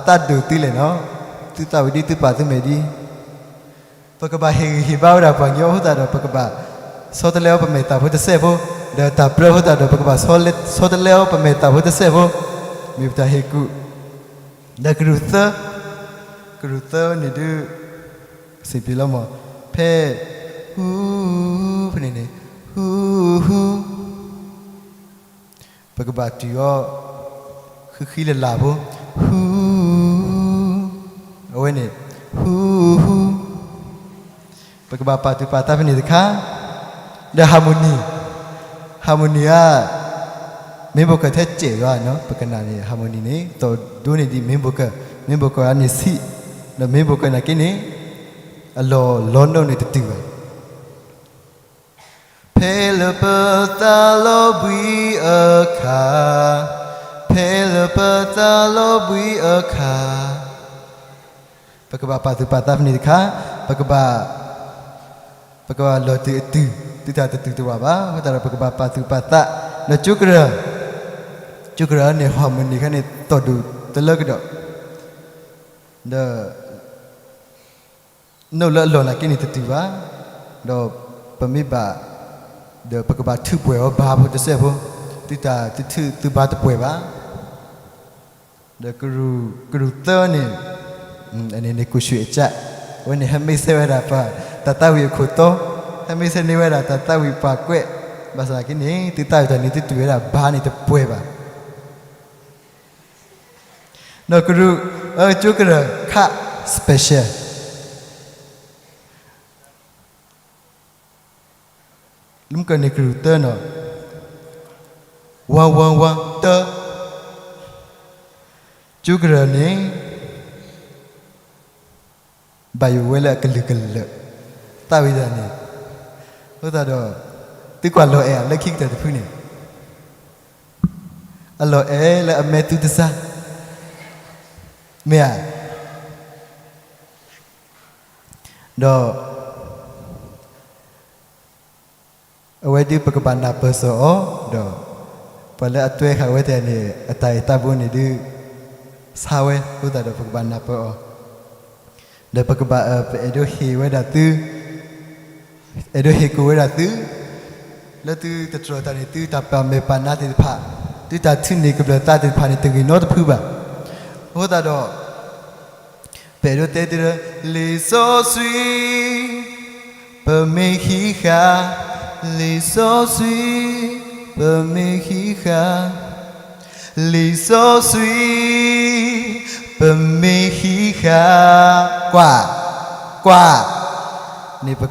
သးဒိၣ်သုလဲၣ်နီၤ, သုသးဝံၣ်ဒ်သုပာ်သုမဲာ်ဒ် ပကဘၣ်ဟ့ၣ်ဂံၢ်ဟ့ၣ်ဘါဝဲဒၣ်ပှၤကညီအဃိသတးဒီး ပကဘၣ်ဆီတလဲအီၤပမဲာ်သၣ်ဖိတစဲးဖိ, ဒီးတၢ်ပြၢအဃိသတးဒီး ပကဘၣ်ဆီတလဲအီၤပမဲာ်သၣ်ဖိတစဲးဖိ, မ့ၢ်ပတၢ်ဟ့ၣ်ကူၣ်, ဒီးကရူၢ်သၢ, ကရူၢ်သၢန့ၣ်ဒုး စံးပျ့ၤလီၤမး, ဖဲ ဟူ, ဖဲန့ၣ်န့ၣ် ဟူ, ဟူ ပကဘၣ်တုၤအီၤ ဃံဃံလလၢ်ဖိ, ဟူ, အဝဲန့ၣ် ဟူ, ဟူ, ပကဘၣ်ပာ်သူၣ်ပာ်သးဖဲန့ၣ်တခါ, ဒီး harmony, harmony ဧါ, မ့ၢ်ဘိကၢၢ်ထဲစဲးဘၣ်နီၤ, ပကနၣ်န့ၣ် harmony န့ၣ် သိၣ်ဒိန့ၢ်ဒံး မ့ၢ်ဘိကၢၢ်, မ့ၢ်ဘိကၢၢ်အန့ၣ်ဆံး, ဒီး မ့ၢ်ဘိကၢၢ် နာ်က့န့ၣ် အလီၢ်လီၤနိၣ်န့ၣ်တတုၤဘၣ်. ဖဲလၢပသးလီၤဘှံးအခါ, ဖဲလၢပသးလီၤဘှံးအခါ, ပကဘၣ်ပာ်သူၣ်ပာ်သးဖဲန့ၣ်တခါ, ပကဘၣ်, ပကဘၣ်လီၤတုၤအတုၤ, သုတၢ်တတုၤတဝာ်ဘၣ်, အဃိသတးဒီး ပကဘၣ်ပာ်သူၣ်ပာ်သး, ဒီးကၠိကရၢၢ်, ကၠိကရၢၢ်န့ၣ် harmony ခါန့ၣ် သိၣ်ဒိၣ်တလၢကဒီး, ဒီး နိၣ်လၢအလီၢ်နာ်က့န့ၣ်တတုၤဘၣ်, ဒီးပမ့ၢ်ဘၣ်, ဒီးပကဘၣ်ထုးပှဲၤအီၤဘါဖိတစဲးဖိ, သုတၢ်သုထုးသုဘါတပှဲၤဘၣ်. ဒီးကရူၢ်သၢန့ၣ်, န့ၣ်န့ၣ် ကူၣ်ဆူၣ်အကၠး, အဝဲန့ၣ် ဟဲမ့ၢ်ဆဲဝဲဒၣ်ပှၤတၢ်သးဝံၣ်အခိၣ်တီ, ဟဲမ့ၢ်ဆဲန့ၢ်ဝဲဒၣ်တၢ်သးဝံၣ်ပှၤကွဲး, ဘၣ်ဆၣ်နာ်က့န့ၣ် သုသးဝံၣ်တၢ်န့ၣ် သုထုးဝဲဒၣ်ဘါန့ၣ်တပှဲၤဘၣ်. ဒီးကရူၢ်, ကၠိကရၢၢ်ခး special, လၢမုၢ်ကၢၢ်န့ၣ်ကရူၢ်သၢနီၤ, ဝါဝါဝါတၢ, ကၠိကရၢၢ်န့ၣ် ဘၣ်ယိၣ်ဝဲလၢအကလုာ်ကလုာ်, သးဝံၣ်တၢ်န့ၣ်, အဃိသတးဒီး သုကွၢ်လီၤအဲၣ်အီၤလၢခံကတၢၢ်တဖုန့ၣ်, အလီၢ်အဲၣ်လၢအမဲာ်သူတစါ, မ့ၢ်ဧါ, ဒီး အဝဲဒုးပကဘၣ်နၢ်ပၢၢ်စ့ၢ်အီၤ, ဒီး ပှၤလၢအတွဲဃာ်ဝဲတဂၤန့ၣ် အတၢ်အဲၣ်တၢ်ဘိန့ၣ်ဒုး ဆါဝဲအဃိသတးဒီး ပကဘၣ်နၢ်ပၢၢ်အီၤ, ဒီးပကဘၣ်, ပအဲၣ်ဒိးဟ့ၣ်ဝဲဒၣ်သု, အဲၣ်ဒိးဟ့ၣ်ကူၣ်ဝဲဒၣ်သု, လၢသုတတြီၢ်တၢ်န့ၣ် သုတၢ်ပာ်မဲာ်ပာ်နါသ့ၣ်တဖၣ်, သုတၢ်ထုးန့ၢ်ကဘျၢၣ်သးသ့ၣ်တဖၣ်န့ၣ် တဂ့ၤနီတဖုဘၣ်. အဃိသတးဒီး ပအဲၣ်ဒိးတဲသုလၢ လံာ်စီဆှံ ပမ့ၢ်ဟံးဃာ်, လံာ်စီဆှံ ပမ့ၢ်ဟံးဃာ်, လံာ်စီဆှံ ပမ့ၢ်ဟံးဃာ်, ကွၢ်, ကွၢ်, န့ၣ် ပ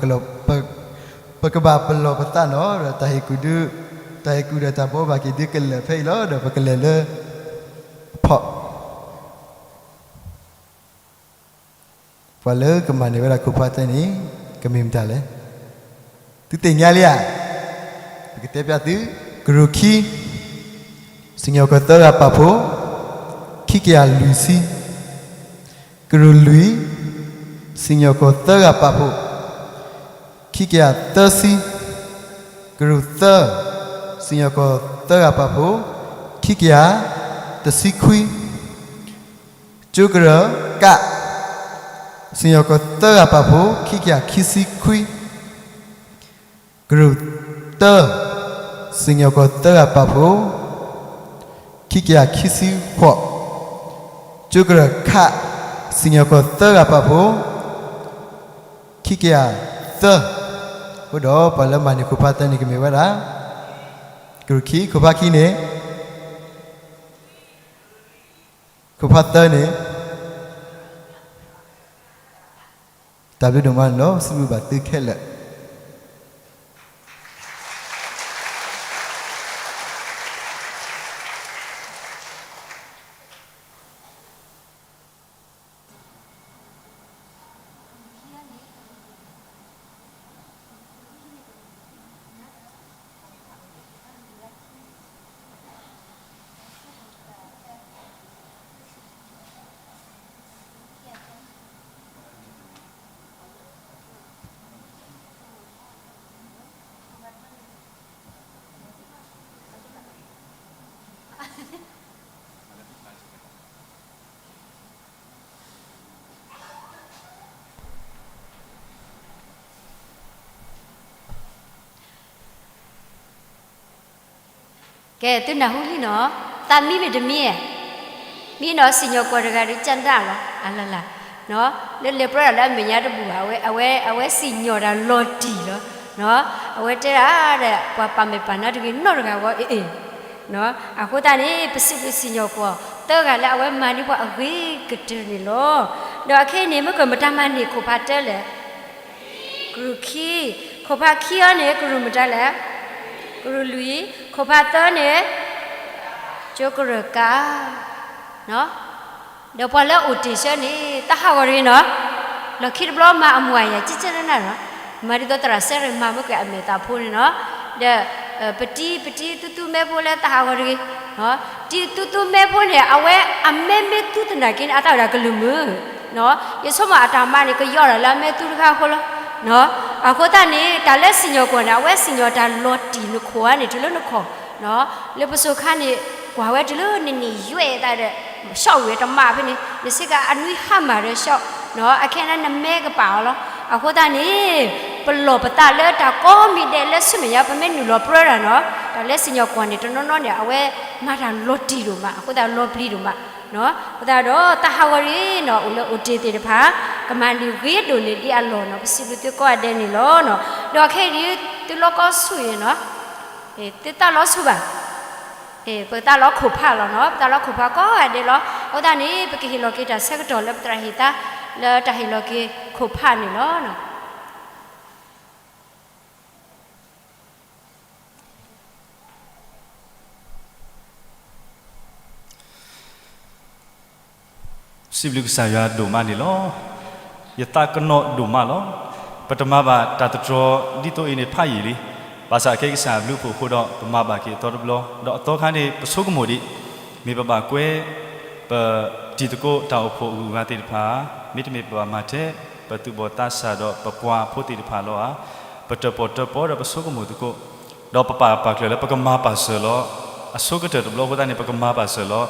ကဘၣ်ပလီၢ်ပသးနီၤ, ဒီးတၢ်ဟ့ၣ်ကူၣ်ဒုး, တၢ်ဟ့ၣ်ကူၣ်ဒီးတၢ်ဘိးဘၣ်က့ၤဒုးကလၢာ်ဖဲအံၤလီၤ, ဒီးပကလဲၤလၢ ဖီၣ် ပှၤလၢကမၤန့ၢ်ဝဲဒၣ်ခိၣ်ဖးသၢန့ၣ် ကမ့ၢ်မတၤလဲၣ်. သုသ့ၣ်ညါလံဧါ. ပကတဲပျးသု, ကရူၢ်ခံ, စံၣ်ညီၣ်ကွီၢ်သၢဂၤပာ်ဖှိၣ် ခံကယၤလွံၢ်ဆံ, ကရူၢ်လွံၢ်, စံၣ်ညီၣ်ကွီၢ်သၢဂၤပာ်ဖှိၣ် ခံကယၤသၢဆံ, ကရူၢ်သၢ, စံၣ်ညီၣ်ကွီၢ်သၢဂၤပာ်ဖှိၣ် ခံကယၤတဆံခွံ, ကၠိကရၢၢ်ကး, စံၣ်ညီၣ်ကွီၢ်သၢဂၤပာ်ဖှိၣ် ခံကယၤခံဆံခွံ, ကရူၢ်သၢ, စံၣ်ညီၣ်ကွီၢ်သၢဂၤပာ်ဖှိၣ် ခံကယၤခံဆံဃိး, ကၠိကရၢၢ်ခး, စံၣ်ညီၣ်ကွီၢ်သၢဂၤပာ်ဖှိၣ် ခံကယၤသၢ, အဃိဒီးပှၤလၢမၤန့ၢ်ခိၣ်ဖးသၢန့ၣ်ကမ့ၢ်ဝဲဒၣ် ကရူၢ်ခံ, ခိၣ်ဖးခံန့ၣ်, ခိၣ်ဖးသၢန့ၣ်, တၢ်ဘျုးဒိၣ်မးန့ၣ်လီၤ. စံးဘျုးဘၣ်သုခဲလၢာ်. ကဲ သုနၢ်ဟူလံနီၤ, သးမံမ့ၢ်တမံဧါ, မံနီၤ, စံၣ်ညီၣ်ကွီၢ်တဂၤဒီး ကၢ်ဒၣ်လီၤ အလၢ်လၢ်, လၢလဲၤပြၢဒၣ်လၢအမဲာ်ညါတဘူၣ်ဘၣ်, အဝဲ အဝဲ အဝဲစံၣ်ညီၣ်တၢ်လီၤတံၢ်လီၤ, အဝဲတဲဒၣ်ဒီး ပှၤပာ်မဲာ်ပာ်နါတဂ့ၤနီတဂၤဂီၢ် အ့ၣ်အ့ၣ်, အဃိသတးန့ၣ် ပစံးဘျုးစံၣ်ညီၣ်ကွီၢ် သၢဂၤလၢအဝဲမၤန့ၢ်ပှၤအဂ့ၤကတၢၢ်န့ၣ်လီၤ. ဒီးအခဲအံၤန့ၣ် မ့ၢ်ကွၢ်မတၤမၤန့ၢ်ခိၣ်ဖးတၢလဲၣ် ကရူၢ်ခံ, ခိၣ်ဖးခံအံၤန့ၣ် ကရူၢ်မတၤလဲၣ်, ကရူၢ်လွံၢ်, ခိၣ်ဖးသၢန့ၣ် ကၠိကရၢၢ်ကါ, ဒီးပှၤလၢအအိၣ်တ့ၢ်ဆၢန့ၣ် သးဟးဂီၤတဂ့ၤနီၤ, လီၢ်ခံတဘျီမၤအမူအယၤ ကကနနၣ်နီၤ, မၤဒ်သိးသရၣ်စဲရ့ၣ်မၤမ့ၢ်ကွၢ်အမဲာ်သးဖိန့ၣ်နီၤ, ဒီး ပတံၤ ပတံၤသူသူမဲဖိလၢသးဟးဂီၤတဂ့ၤ, တံၤသူသူမဲဖိန့ၣ် အဝဲအမဲမ့ၢ်သူသနာ်က့န့ၣ် အသးဝဲဒၣ်ကလုၢ်မုာ်, ယဆိကမိၣ်အတၢ်မၤန့ၣ် ကယီဒၣ်လၢအမဲသူတခါအဃိလီၤ. အဃိသတးန့ၣ် တၢ်လၢစံၣ်ညီၣ်ကွီၢ်န့ၣ် အဝဲစံၣ်ညီၣ်တၢ်လီၤတံၢ်နခိၣ်ဧါန့ၣ် တုၤလၢနခီၣ်, လၢပစိၤခါန့ၣ် ကွၢ်ဝဲတုၤလၢနနံၣ်ယွဲၢ်သးဒီး ရှီၣ်ဝံၤတမးဖဲန့ၣ် နစ့ကၤအနွံဟါမၢ်ဒီးရှီၣ်, အခဲအံၤန့ၣ်နမဲကပာ်အီၤလီၤ. အဃိသတးန့ၣ် ပလီၢ်ပသးလၢတၢ်ကိးမံၤဒဲးလၢဆူမဲာ်ညါ ပမ့ၢ်နုာ်လီၤပြၢတၢ်နီၤ, တၢ်လၢစံၣ်ညီၣ်ကွီၢ်န့ၣ် တနီၤနီၤန့ၣ် အဝဲမၤတၢ်လီၤတံၢ်ဒိၣ်မး အဃိသတးလီၤပျံၤဒိၣ်မး, အဃိသတးဒီးသးဟးဂီၤတဂ့ၤနီၤ, အိၣ်လၢအိၣ်တ့ၢ်သ့ၣ်တဖၣ် ကမၤန့ၢ်ဂ့ၤဒိၣ်န့ၢ်ဒံးအလီၢ်နီၤ, ပစံးဘျုးသုကိးဂၤဒဲးန့ၣ်လီၤ. ဒီးခဲအံၤဒ်သုလီၤကီဆူၣ်အံၤနီၤ, သုသးလီၤဆူၣ်ဘၣ်, ပသးလီၤခိၣ်ဖးလီၤနီၤ, ပသးလီၤခိၣ်ဖးကိးဂၤဒဲးလီၤ. အဃိသတးန့ၣ် ပကဟ့ၣ်လီၤက့ၤတၢ်ဆၢကတီၢ်လၢပသရၣ်ဟ့ၣ်သါ လၢတၢ်ဟ့ၣ်လီၤက့ၤခိၣ်ဖးန့ၣ်လီၤ. စံးဘျုးကစၢ်ယွၤဒိၣ်မးန့ၣ်လီၤ. ယသးကနီၣ်ဒိၣ်မးလီၤ. ပတမၤဘၣ်တၢ်သတြီၤဒ်သိးအံၤန့ၣ်ဖးယံာ်လံ. ဘၣ်ဆၣ်ခဲအံၤကစၢ်ဘျုးဖှိၣ်အဃိဒီး ပမၤဘၣ်က့ၤအသီတဘျီ, ဒီးအသီခါန့ၣ် ပဆိကမိၣ်ဒံး, မ့ၢ်ပဘၣ်ကွဲ ပတံၤသကိးတၢ်အိၣ်ဖှိၣ်အဂုၤအဂၤသ့ၣ်တဖၣ်ဧါ, မ့တမ့ၢ်ပဘၣ်မၤထဲ ပသူၣ်ဘီၣ်သးစၢ်ဒီးပပှၤဖိသ့ၣ်တဖၣ်လီၤဧါ. ပတၢၣ်ပီၣ်တၢၣ်ပီဒီးပဆိကမိၣ်သကိး, ဒီးပပာ်ပာ်ကျၢၤလၢပကမၤပာ်စၢၤလီၤ. အဆိကတၢၢ်တဘျီအဃိသတးန့ၣ် ပကမၤပာ်စၢၤလီၤ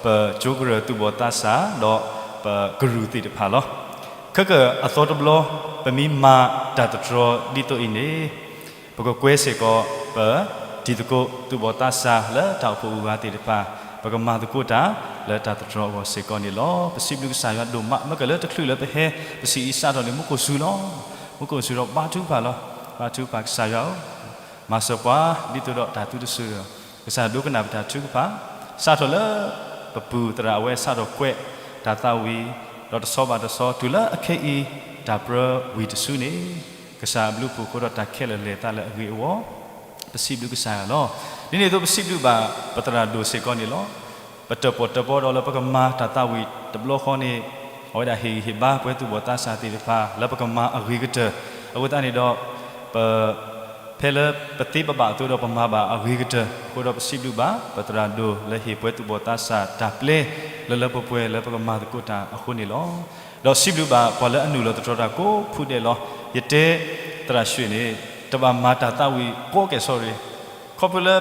ပကၠိကရၢၢ်သူၣ်ဘီၣ်သးစၢ် ဒီးပကရူၢ်သ့ၣ်တဖၣ်လီၤ. ခဲကၢၣ်အသီတဘျီ ပမ့ၢ်မၤတၢ်သတြီၤဒ်သိးအံၤန့ၣ် ပကကွဲစ့ၢ်ကီး ပတံၤသကိးသူၣ်ဘီၣ်သးစၢ်လၢတၢ်အိၣ်ဖှိၣ်အဂုၤအဂၤသ့ၣ်တဖၣ်, ပကမၤသကိးတၢ်လၢတၢ်သတြီၤအဂီၢ်စ့ၢ်ကီးန့ၣ်လီၤ. ပစံးဘျုးကစၢ်ယွၤဒိၣ်မး, မ့ၢ်ကလၢတချုးလၢပဟဲ ပစံးအံၤစးထီၣ်န့ၣ် မူခိၣ်စူၤလီၤ. မူခိၣ်စူၤဒီးဘါထုကဖၣ်လီၤ. ဘါထုကဖၣ်ကစၢ်ယွၤဧၢ, မၤစၢၤပှၤ ဒ်သိးဒီးတၢ်သုတစၢၤဒီး ကစၢ်ဒိကနၣ်ပတၢ်ထုကဖၣ်, စးထီၣ်လၢ ပပူၤသရၣ်အဝဲစးထီၣ်ကွဲးတၢ်သးဝံၣ်, ဒီးတဆီဘၣ်တဆီ တုၤလၢအခဲအံၤ တၢ်ပြၢဝံၤတစုန့ၣ်, ကစၢ်အဘျုးအဖှိၣ်အဃိဒီးတၢ်ခဲလၢာ်လဲၤသးလၢအဂ့ၤအဝီ, ပစံးဘျုးကစၢ်ယွၤလီၤ. ဒ်န့ၣ်အသိးပစံးဘျုးဘၣ်ပသရၣ်ဒိၣ်စ့ၢ်ကီးန့ၣ်လီၤ. ပတၢၣ်ပီၣ်တၢၣ်ပီဒီးလၢပကမၤတၢ်သးဝံၣ်တဘျီဃီန့ၣ်, အဝဲဒၣ်ဟ့ၣ်ဂံၢ်ဟ့ၣ်ဘါပှၤသူၣ်ဘီၣ်သးစၢ်သ့ၣ်တဖၣ် လၢပကမၤအဂ့ၤကတၢၢ်, အဃိသတးန့ၣ်ဒီး ပ ဖဲလၢပသ့ပဘၣ်အသိးဒီးပမၤဘၣ်အဂ့ၤကတၢၢ်, အဃိဒီးပစံးဘျုးဘၣ်ပသရၣ်ဒိၣ်လၢဟ့ၣ်ပှၤသူၣ်ဘီၣ်သးစၢ်တၢ်ပျဲ လၢလၢပှဲၤပှဲၤလၢပကမၤသကိးတၢ်အဃိန့ၣ်လီၤ. ဒီးစံးဘျုးဘၣ်ပှၤလၢအနုာ်လီၤသတြီတၢ်ကိးဖုဒဲးလီၤ. ယတဲသရၣ်ရွှ့ၣ်န့ၣ် တဘၣ်မၤတၢ်သးဝံၣ်ကိးကဲၣ်ဆိးရ့ၣ်, ခီဖျိလၢ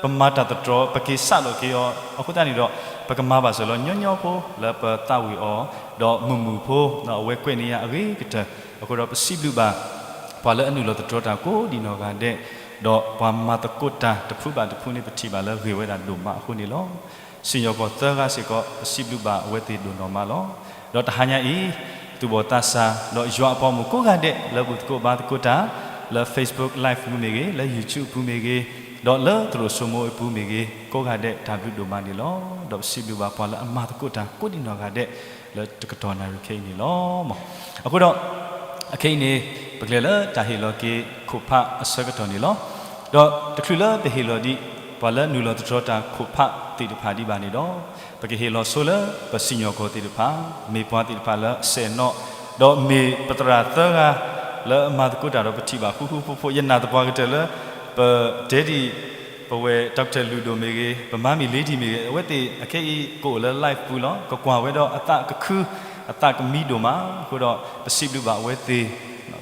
ပမၤတၢ်သတြီၤ ပက့ၤစးထီၣ်က့ၤအီၤ, အဃိသတးန့ၣ်ဒီး ပကမၤဘၣ်စၢၤလီၤညီညီဖိလၢပသးဝံၣ်အီၤ, ဒီးမုာ်မုာ်ဖိ အဝဲကွဲးန့ၢ်ယၤအဂ့ၤကတၢၢ်, အဃိဒီးပစံးဘျုးဘၣ် ပှၤလၢအနုာ်လီၤသတြီတၢ်ကိးဒံးနီၢ်ဂၤဒဲး, ဒီးပှၤမၤသကိးတၢ်တဖုဘၣ်တဖုန့ၣ် ပထံၣ်ဘၣ်လၢဂ့ၤဝဲဒၣ်ဒိၣ်မးအဃိန့ၣ်လီၤ. စံၣ်ညီၣ်ကွီၢ်သၢဂၤစ့ၢ်ကီး ပစံးဘျုးဘၣ်အဝဲသ့ၣ်ဒိၣ်နီၢ်မးလီၤ. ဒီးတဟါညါအံၤ သူၣ်ဘီၣ်သးစၢ် ဒီးယွၤအပှၤမုၣ်ကိးဂၤဒဲး လၢဘူၣ်သကိးဘါသကိးတၢ် လၢ Facebook Live ပူၤမ့ၢ်ဂ့ၤ, လၢ YouTube ပူၤမ့ၢ်ဂ့ၤ, ဒီးလၢသရိာ်စိမိအပူၤမ့ၢ်ဂ့ၤ, ကိးဂၤဒဲးတၢ်ဘျုးဒိၣ်မးန့ၣ်လီၤ. ဒီးပစံးဘျုးဘၣ်ပှၤလၢအမၤသကိးတၢ်ကိးဒံးနီၢ်ဂၤဒဲး လၢတကတီၢ်နၣ်ရံၣ်ခဲအံၤန့ၣ်လီၤ. အဃိဒီး အခဲအံၤန့ၣ် ပကလဲၤလၢတၢ်ဟ့ၣ်လီၤက့ၤခိၣ်ဖးအဆၢကတီၢ်န့ၣ်လီၤ. ဒီးတချုးလၢပဟ့ၣ်လီၤဒံး ပှၤလၢနုာ်လီၤသတြီတၢ်ခိၣ်ဖးသ့ၣ်တဖၣ်ဒံးဘၣ်န့ၣ်ဒီး ပကဟ့ၣ်လီၤဆိလၢပစံၣ်ညီၣ်ကွီၢ်သ့ၣ်တဖၣ် မ့ၢ်ပှၤသ့ၣ်တဖၣ်လၢအဆဲးနီၣ်, ဒီးမ့ၢ်ပသရၣ်သၢဂၤ လၢအမၤသကိးတၢ်ဒီးပထံၣ်ဘၣ်ဃူဃူဖိးဖိး, ယနာ်သပှၢ်ကတၢၢ်လၢ ပတဲဒံး ပဝဲ Doctor လုၢ်ဒိၣ်မ့ၢ်ဂ့ၤ, ပမါမံၤလ့ဒံၣ်မ့ၢ်ဂ့ၤ, အဝဲသ့ၣ်အခဲအံၤကအိၣ်လၢ live ပူၤလီၤ. ကကွၢ်ဝဲဒီးအသးကခု အသးကမံဒိၣ်မး, အဃိဒီးပစံးဘျုးဘၣ်အဝဲသ့ၣ်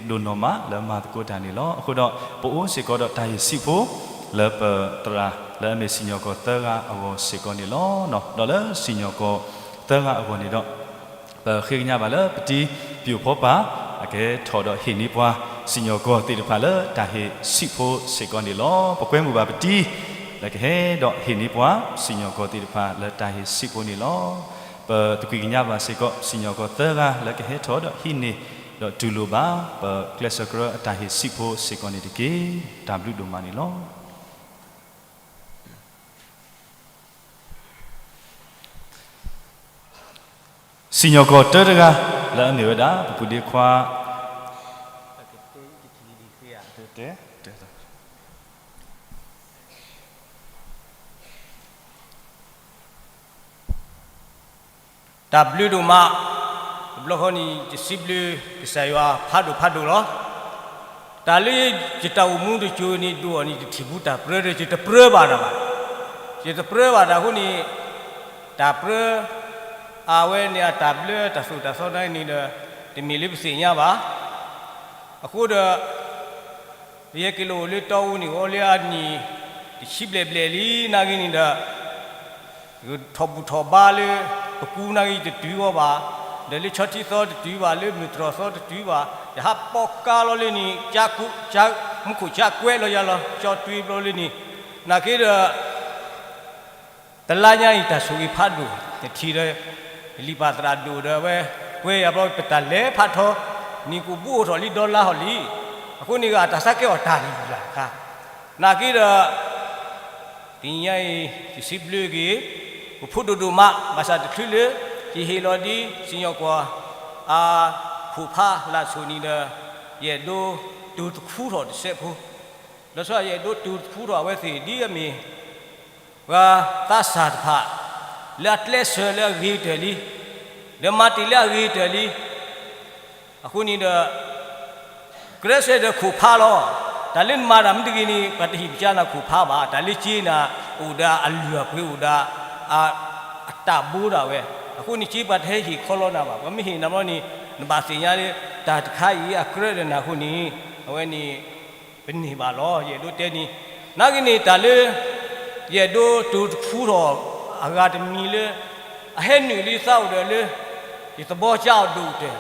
ဒိၣ်နီၢ်မးလၢမၤသကိးတၢ်န့ၣ်လီၤ. အဃိဒီးပအိၣ်စ့ၢ်ကီးဒီးတၢ်ဟ့ၣ်ဆံးဖိ လၢပသရၣ်လၢအမ့ၢ်စံၣ်ညီၣ်ကွီၢ်သၢဂၤအဂီၢ်စ့ၢ်ကီးန့ၣ်လီၤ. ဒီးလၢစံၣ်ညီၣ်ကွီၢ်သၢဂၤအဂီၢ်န့ၣ်ဒီး ပဃ့ကညးဘၣ်လၢပတံၤပျိာ်ဖီပာ် အကဲထီၣ်ဒီးဟ့ၣ်န့ၢ်ပှၤစံၣ်ညီၣ်ကွီၢ်သ့ၣ်တဖၣ်လၢတၢ်ဟ့ၣ်ဆံးဖိစ့ၢ်ကီးန့ၣ်လီၤ. ပကွဲမုာ်ဘၣ်ပတံၤ လၢကဟဲဒီးဟ့ၣ်န့ၢ်ပှၤစံၣ်ညီၣ်ကွီၢ်သ့ၣ်တဖၣ်လၢတၢ်ဟ့ၣ်ဆံးဖိန့ၣ်လီၤ. ပသကွံာ်ကညးဘၣ်စ့ၢ်ကီး စံၣ်ညီၣ်ကွီၢ်သၢဂၤလၢကဟဲထီၣ်ဒီးဟံးန့ၢ်ဒီးတူၢ်လိာ်ဘၣ် ပကျဲးစၢးကရၢအတၢ်ဟ့ၣ်ဆံးဖိစ့ၢ်ကီးန့ၣ်တက့ၢ်. တၢ်ဘျုးဒိၣ်မးန့ၣ်လီၤ. စံၣ်ညီၣ်ကွီၢ်တၢတဂၤ လၢအမ့ၢ်ဝဲဒၣ် ပပုၢ်ဒ့ခွါ တၢ်ဘျုးဒိၣ်မး, တဘျီဃီန့ၣ် ယစံးဘျုးကစၢ်ယွၤဖးဒိၣ်ဖးဒိၣ်လီၤ. တၢ်လၢယတၢ်အိၣ်မူတစိၤန့ၣ်ဒိၣ်အီၤန့ၣ် ယတထံၣ်ဘူးတၢ်ပြၢဒီး ယတပြၢဘၣ်တၢ်ဘၣ်. ယတပြၢဘၣ်တၢ်အဃိန့ၣ် တၢ်ပြၢ အဝဲန့ၣ်အတၢ်ဘျၢတၢ်သိၣ်တၢ်သီနာ်က့န့ၣ်ဒီး တမ့ၢ်လၢပသ့ၣ်ညါဘၣ်. အဃိဒီး ပယဲၢ်က့ၤလီၤအိၣ်လၢတီအူန့ၣ် အိၣ်လၢအနံၣ် တဆံဘျဲၣ်ဘျဲၣ်လံနာ်က့န့ၣ်ဒီး ထီၣ်ဘူၣ်ထီၣ်ဘါလၢ ပကူနာ်က့ ယတတုၤအီၤဘၣ်, ဒီးလၢဆီထံသီတတုၤဘၣ်, လၢမုၢ်တြီၢ်သီတတုၤဘၣ်, ယဟးပိာ်ကါလီၤလၢန့ၣ် မူခိၣ်ကၠးကွဲးလီၤယၤလီၤ ကၠီတွ့ဘျီလၢန့ၣ်, နာ်က့ဒီး တလါညါအံၤတၢ်ဆိၣ်ဂ့ၤဖးဒိၣ် ယထံၣ်ဒီး ယလံာ်ပာ်သရၣ်ဒိၣ်ဒီးအဝဲ ကွဲးယၤဘျီ ပတၢ်လဲၤဖးထီ နံၣ်ကိၣ်ဘိအိၣ်ထီၣ်လံဒီလါဟီၣ်လံ. အဃိန့ၣ်ဂ့ၤ တၢ်ဆါကဲအီၤတၢ်လံၤလၢ်ခါ, နာ်က့ဒီး တနံၤညါအံၤ ယစံးဘျုးက့ၤ ပဖိဒိၣ်ဒိၣ်မး ဘၣ်ဆၣ်တချုးလၢ ယဟ့ၣ်လီၤဒ်စံၣ်ညီၣ်ကွီၢ် အခိၣ်ဖးလၢ်ဆိၣ်န့ၣ်ဒီး ယအဲၣ်ဒိးတုၤတခူထီၣ်တစဲးဖိ, ဒီးဆီယအဲၣ်ဒိးတုၤတခူထီၣ်အဝဲသ့ၣ်ဒ်အမ့ၢ် ပှၤသးစၢ်တဖၣ် လၢအကျဲးစၢးလၢအဂ့ၤကတၢၢ်လံ, ဒီးမၤတ့ၢ်လၢအဂ့ၤကတၢၢ်လံ. အဃိန့ၣ်ဒီး ကြၢးစဲဒီးခိၣ်ဖးလီၤ. တၢ်လၢနမၤတၢ်မ့ၢ်တဂ့ၤန့ၣ် ပှၤတဟ့ၣ်ပကနၤခိၣ်ဖးဘၣ်. တၢ်လၢက့နၤ အိၣ်ဒီးအလုၢ်အပှ့ၤ အိၣ်ဒီး အတၢ်ဘိဒၣ်ဝဲ, အဃိန့ၣ်က့ပှၤတဟဲဟ့ၣ်ခီလီၤနၤဘၣ်. ပှၤမ့ၢ်ဟ့ၣ်နၤဘျီန့ၣ် နဘၣ်သ့ၣ်ညါလၢ တၢ်တခါအံၤအကြၢးဒီးနၤအဃိန့ၣ် အဝဲန့ၣ် ပန့ၢ်ဘၣ်လီၤ. ယအဲၣ်ဒိးတဲန့ၣ် နာ်က့န့ၣ် တၢ်လၢ ယအဲၣ်ဒိးတုၤတခူထီၣ်အဂၤတမံၤလၢ အဟဲနုာ်လံသးအိၣ်ဒီးလၢ ယသဘီကၠါအီၤဒိၣ်ကတၢၢ်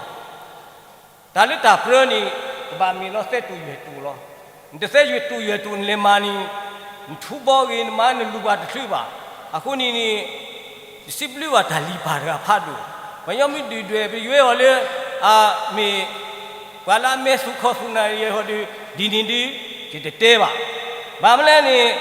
တၢ်လၢတၢ်ပြၢန့ၣ် ကဘၣ်မ့ၢ်လီၤသဲတူာ်ယွဲၢ်တူာ်လီၤ. နတသဲယွဲၢ်တူာ်ယွဲၢ်တူာ်နလဲၤမၤန့ၣ် နထူဘီဂ့ၤ နမၤနလူၤပှၤတချုးဘၣ်. အဃိန့ၣ်န့ၣ် ယစံးဘျုးဘၣ်တၢ်လံၤပၢ်တဂၤဖးဒိၣ်, ပှၤညီမ့ၢ်ဒုၣ်ဒွဲၣ်ပယွဲအီၤလၢ အမ့ၢ် ပှၤလၢအမဲာ်သူၣ်ခီၣ်သူၣ်နၤယဲဟီဒီး ဒ်န့ၣ်ဒ် ယတတဲဘၣ်. ဘၣ်မနုၤလဲၣ်န့ၣ်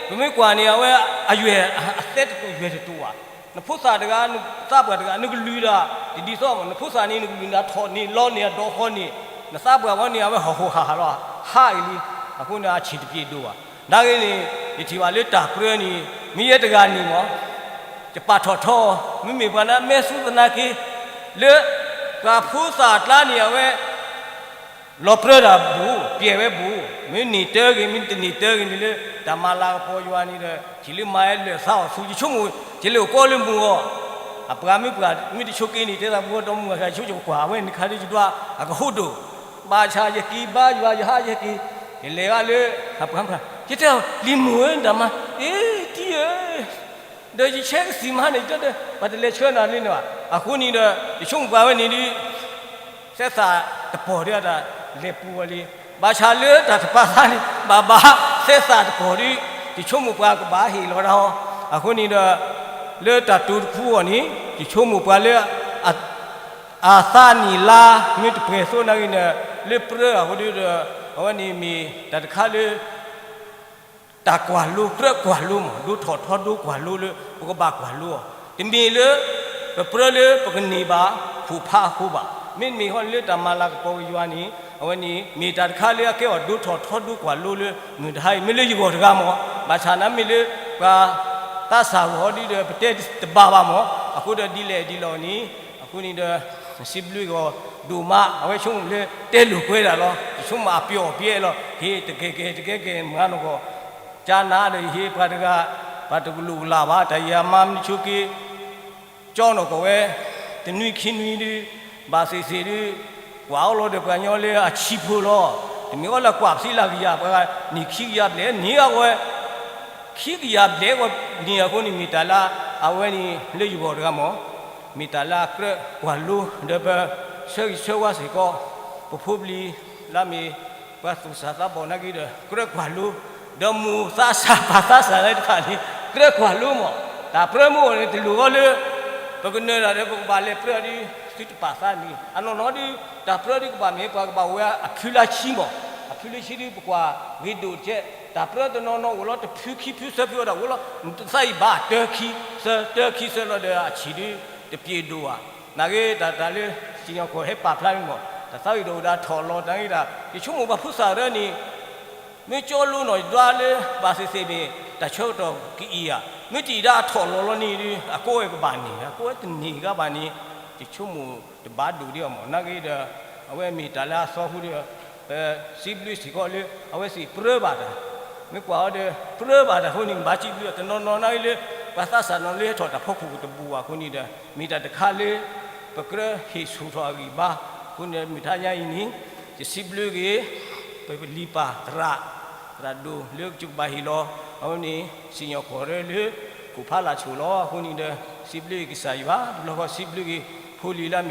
ပမ့ၢ်ကွၢ်န့ၣ် အဝဲအယွဲၢ်အသဲတတူာ်ယွဲၢ်တတူာ်ဘၣ်. နဖိသၣ်တဂၤ နသးပှၢ်တဂၤ နကလုၢ်ဒီး တဒ်သိးဘၣ် နဖိသၣ်န့ၣ် နကလုၢ်နၤထီၣ်န့ၣ် လီန့ၣ် အဒီဃီန့ၣ် နသးပှၢ်ဝဲန့ၣ် အဝဲဟီၣ်ဟိၣ်ဟးဟးလီၤ ဟးအံၤလံ. အဃိန့ၣ် အဆံးတပျ့ၤဒိၣ်ဘၣ်. နာ်က့န့ၣ် ယထံၣ်ဘၣ်လၢတၢ်ပြၢန့ၣ် မ့ၢ်ယဲတဂၤန့ၣ်မ့ၢ် ယပာ်ထီၣ်ထီအီၤ မ့မ့ၢ်ပှၤလၢအမဲာ်သူၣ်သနာ်က့ လၢ ပှၤဖိသၣ်အကျါန့ၣ် အဝဲ လီၤပြၢတၢ်ဘူး ပျဲဝဲဘူး မ့ၢ်န့ၢ်တၢဂ့ၤ မ့ၢ်တန့ၢ်တၢဂ့ၤန့ၣ်လၢ တၢ်မၤလၤကပီၤယွၤန့ၣ်ဒီး ထံၣ်လၢမၤဝဲလၢာ်သးအီၣ်သူ ယဆိကမိၣ် ယလဲၤအိၣ်ကီလၢမုၢ်ဂီၢ် အပှၤမ့ၢ်ပှၤ မ့ၢ်တဆိးက့န့ၣ် တဲသးပှၤဒီမုၢ်ဂၤ ယဆိကမိၣ်ကွၢ် အဝဲန့ၣ်ခါဒ်ယဒွး အကဟိဒိၣ် ဘၣ်ဆၣ်ယက့ၤဘါယွၤ ယဟးယက့ၤ ယလဲၤဂၤလၢ အပှၤ ယတဲအီၤ လံၤမုၢ်ဧၢ တၢ်မၤ အ့ တံၤဧၢ ဒီးယဆဲးကသံၣ်မးန့ၣ် တဲဒီး ပှၤတလဲၤဆှၢနၤလၢန့ၣ်ဘၣ်. အဃိန့ၣ်ဒီး ယဆိကမိၣ်ပှၤဝဲန့ၣ်ဒ် သဲသၣ်တပီၢ်ဒီးတၢ်လဲၤပူၤအီၤလံ. ဘၣ်ဆၣ်လၢတၢ်တပာ်သးန့ၣ် ဘၣ်ဘၣ်သဲသၣ်တပီၢ်ဒီး ယဆိကမိၣ်ပှၤကဘၣ်ဟ့ၣ်လီၤတၢ်အီၤ. အဃိန့ၣ်ဒီး လၢတၢ်တိၤတခူအီၤန့ၣ် ယဆိကမိၣ်ပှၤလၢ အသးနံၣ်လါ မ့ၢ်တပှဲၤသိနာ်က့န့ၣ် လၢပြၢအဃိဒီး အဝဲန့ၣ်မ့ၢ်တၢ်တခါလၢ တၢ်ကွၢ်လိ ကြၢးကွၢ်လိမး ဒိထီၣ်ထီဒိကွၢ်လိလၢ ပကဘၣ်ကွၢ်လိအီၤ တမ့ၢ်လၢ ပပြၢလၢပကန့ၢ်ဘၣ် ခိၣ်ဖးအဃိဘၣ်. မ့တမ့ၢ်ဃီလၢတၢ်မၤလၤကပီၤကယွၤန့ၣ် အဝဲန့ၣ် မ့ၢ်တၢ်တခါလၢအကဲအီၤဒိထီၣ်ထီဒိကွၢ်လိလၢ မုၢ်တဟါအံၤ မ့ၢ်လၢယဂီၢ်တဂၤမး ဘၣ်ဆၣ်နမ့ၢ်လၢ ပှၤသးစၢ်ဂီၢ်ဒ်ဒီး ပတဲတဘၣ်ဘၣ်မး အဃိဒီးဒ်လဲၣ်ဒ်လဲၣ်န့ၣ် အဃိန့ၣ်ဒီး စံးဘျုးဂီၢ်ဒိၣ်မး အဝဲဆိကမိၣ်လၢတဲလိာ်ကွဲဒၣ်လီၤ. ယဆိကမိၣ်အပျီအပျဲလီၤ. ဟ့ၣ်တကဲကဲတကဲကဲမၤနီၢ်ကီၢ် ကၠါနၤဒီးယဟ့ၣ်ပှၤတဂၤ ပှၤတကလုာ်ကလၢ်ဘၣ် တၢ်ယၤမါမနုၤဆိက့ ကၠီနီၢ်ကီၢ်ဝဲ တနွံခံနွံဒုး ဘၣ်သ့ၣ်သ့ၣ်ဒုး ကွၢ်အီၤလီၤဒီးပှၤညီလၢအဆံးဖိလီၤ. တမ့ၢ်အီၤလၢကွၢ်ပသံလၢကယၤ ပှၤန့ၢ်ခံကယၤဘျဲၣ်န့ၢ်အဝဲ ခံကယၤဘျဲၣ်ဝဲန့ၣ် အဃိန့ၣ်မ့ၢ်တၢ်လၢ အဝဲန့ၣ်လၢယဂီၢ်တဂၤမး မ့ၢ်တၢ်လၢအကြၢးကွၢ်လိ ဒီးပဆၢဂ့ၤဆၢဝါစ့ၢ်ကီး ပဖိပလံၤလၢမ့ၢ် ပှၤသူၣ်စၢ်သးဘီၣ်နာ်က့ဒီး ကြၢးကွၢ်လိ ဒီးမိၢ်သးစၢ်ပၢ်သးစၢ်လၢတဖၣ်န့ၣ် ကြၢးကွၢ်လိမး, တၢ်ပြၢမိၢ်န့ၣ် တလိၣ်ဃီလၢ ပကနၢၤတၢ်ဒီး ပကဘၣ်လဲၤပြၢဒုး သုတပာ်သးန့ၣ် အနီၢ်နီၢ်ဒုး တၢ်ပြၢဒုးကဘၣ်မ့ၢ် ပှၤကဘၣ်ဝဲအဖုလါဆံမး, အဖုလါဆံဒုး ပကွၢ်ဂ့ၤဒိၣ်တကဲ, တၢ်ပြၢတနီၤနီၤအိၣ်လီၤ တဖုခံဖုသၢဖုအတၢ်အိၣ်လီၤ, သးအံၤဘၣ်တၢခံ သၢ တၢခံသၢလီၤဒီးအဆံးဒုး တပျ့ၤဒိၣ်ဘၣ်. နာ်က့တၢ်တၢ်လၢ စံၣ်ညီၣ်ကွီၢ်ဟဲပာ်ဖျါမး, တၢ်သးဝံၣ်ဒီးအိၣ်ဒီးထီၣ်လီၤ တၢ်ဂ့ၢ်ဒၣ် ယဆိကမိၣ်ပှၤဖိသၣ်ရၢန့ၣ် မ့ၢ်ကၠီလိနီၢ်ယဒွါလၢ ဘၣ်သ့ၣ်သ့ၣ်န့ၣ် တၢ်ဆၢကတီၢ်ကအံၤဧါ, မ့ၢ်တအံၤဒၣ်အထီၣ်လီၤလီၤန့ၣ်ဒီး အကိးဝဲကဘၣ်န့ၣ် အကိးဝဲတန့ၢ်ဂၤဘၣ်န့ၣ် ယဆိကမိၣ်တဘၣ်ဒိၣ်ဒံးအီၤမး. နာ်က့ဒီး အဝဲမ့ၢ်တၢ်လၢအသီဃိဒီး ပစံးဘျုးစ့ၢ်ကီးလၢ အဝဲသ့ၣ်ပြၢဘၣ်တၢ်, မ့ၢ်ကွၢ်အီၤဒီး ပြၢဘၣ်တၢ်အဃိန့ၣ် ဘၣ်စံးဘျုးတနီၤနီၤနာ်က့လၢ ပှၤသးစၢ်နီၤလၢဟဲထီၣ်တၢ်ဖီခိၣ်ကတဘူၣ်ဘၣ်အဃိန့ၣ်ဒီး မ့ၢ်တၢ်တခါလၢ ပကြၢးဟ့ၣ်ဆူၣ်ထီၣ်အဂံၢ်ဘါအဃိန့ၣ် မုၢ်ထါညါအံၤန့ၣ် ယစံးဘျုးက့ၤ ပပလံၤပၢ်သရၣ် သရၣ်ဒိၣ်လၢကစၢ်ကဘၣ်ဟ့ၣ်လီၤ အဝဲန့ၣ် စံၣ်ညီၣ်ကွီၢ်ရၢလၢ ခိၣ်ဖးလၢ်ဆိၣ်လီၤ. အဃိန့ၣ်ဒီး စံးဘျုးက့ၤကစၢ်ယွၤ တဘျီဃီစံးဘျုးက့ၤ ဖိလံၤလၢအမ့ၢ်စံၣ်ညီၣ်ကွီၢ်လၢ တၢ်တီခိၣ်ရိၣ်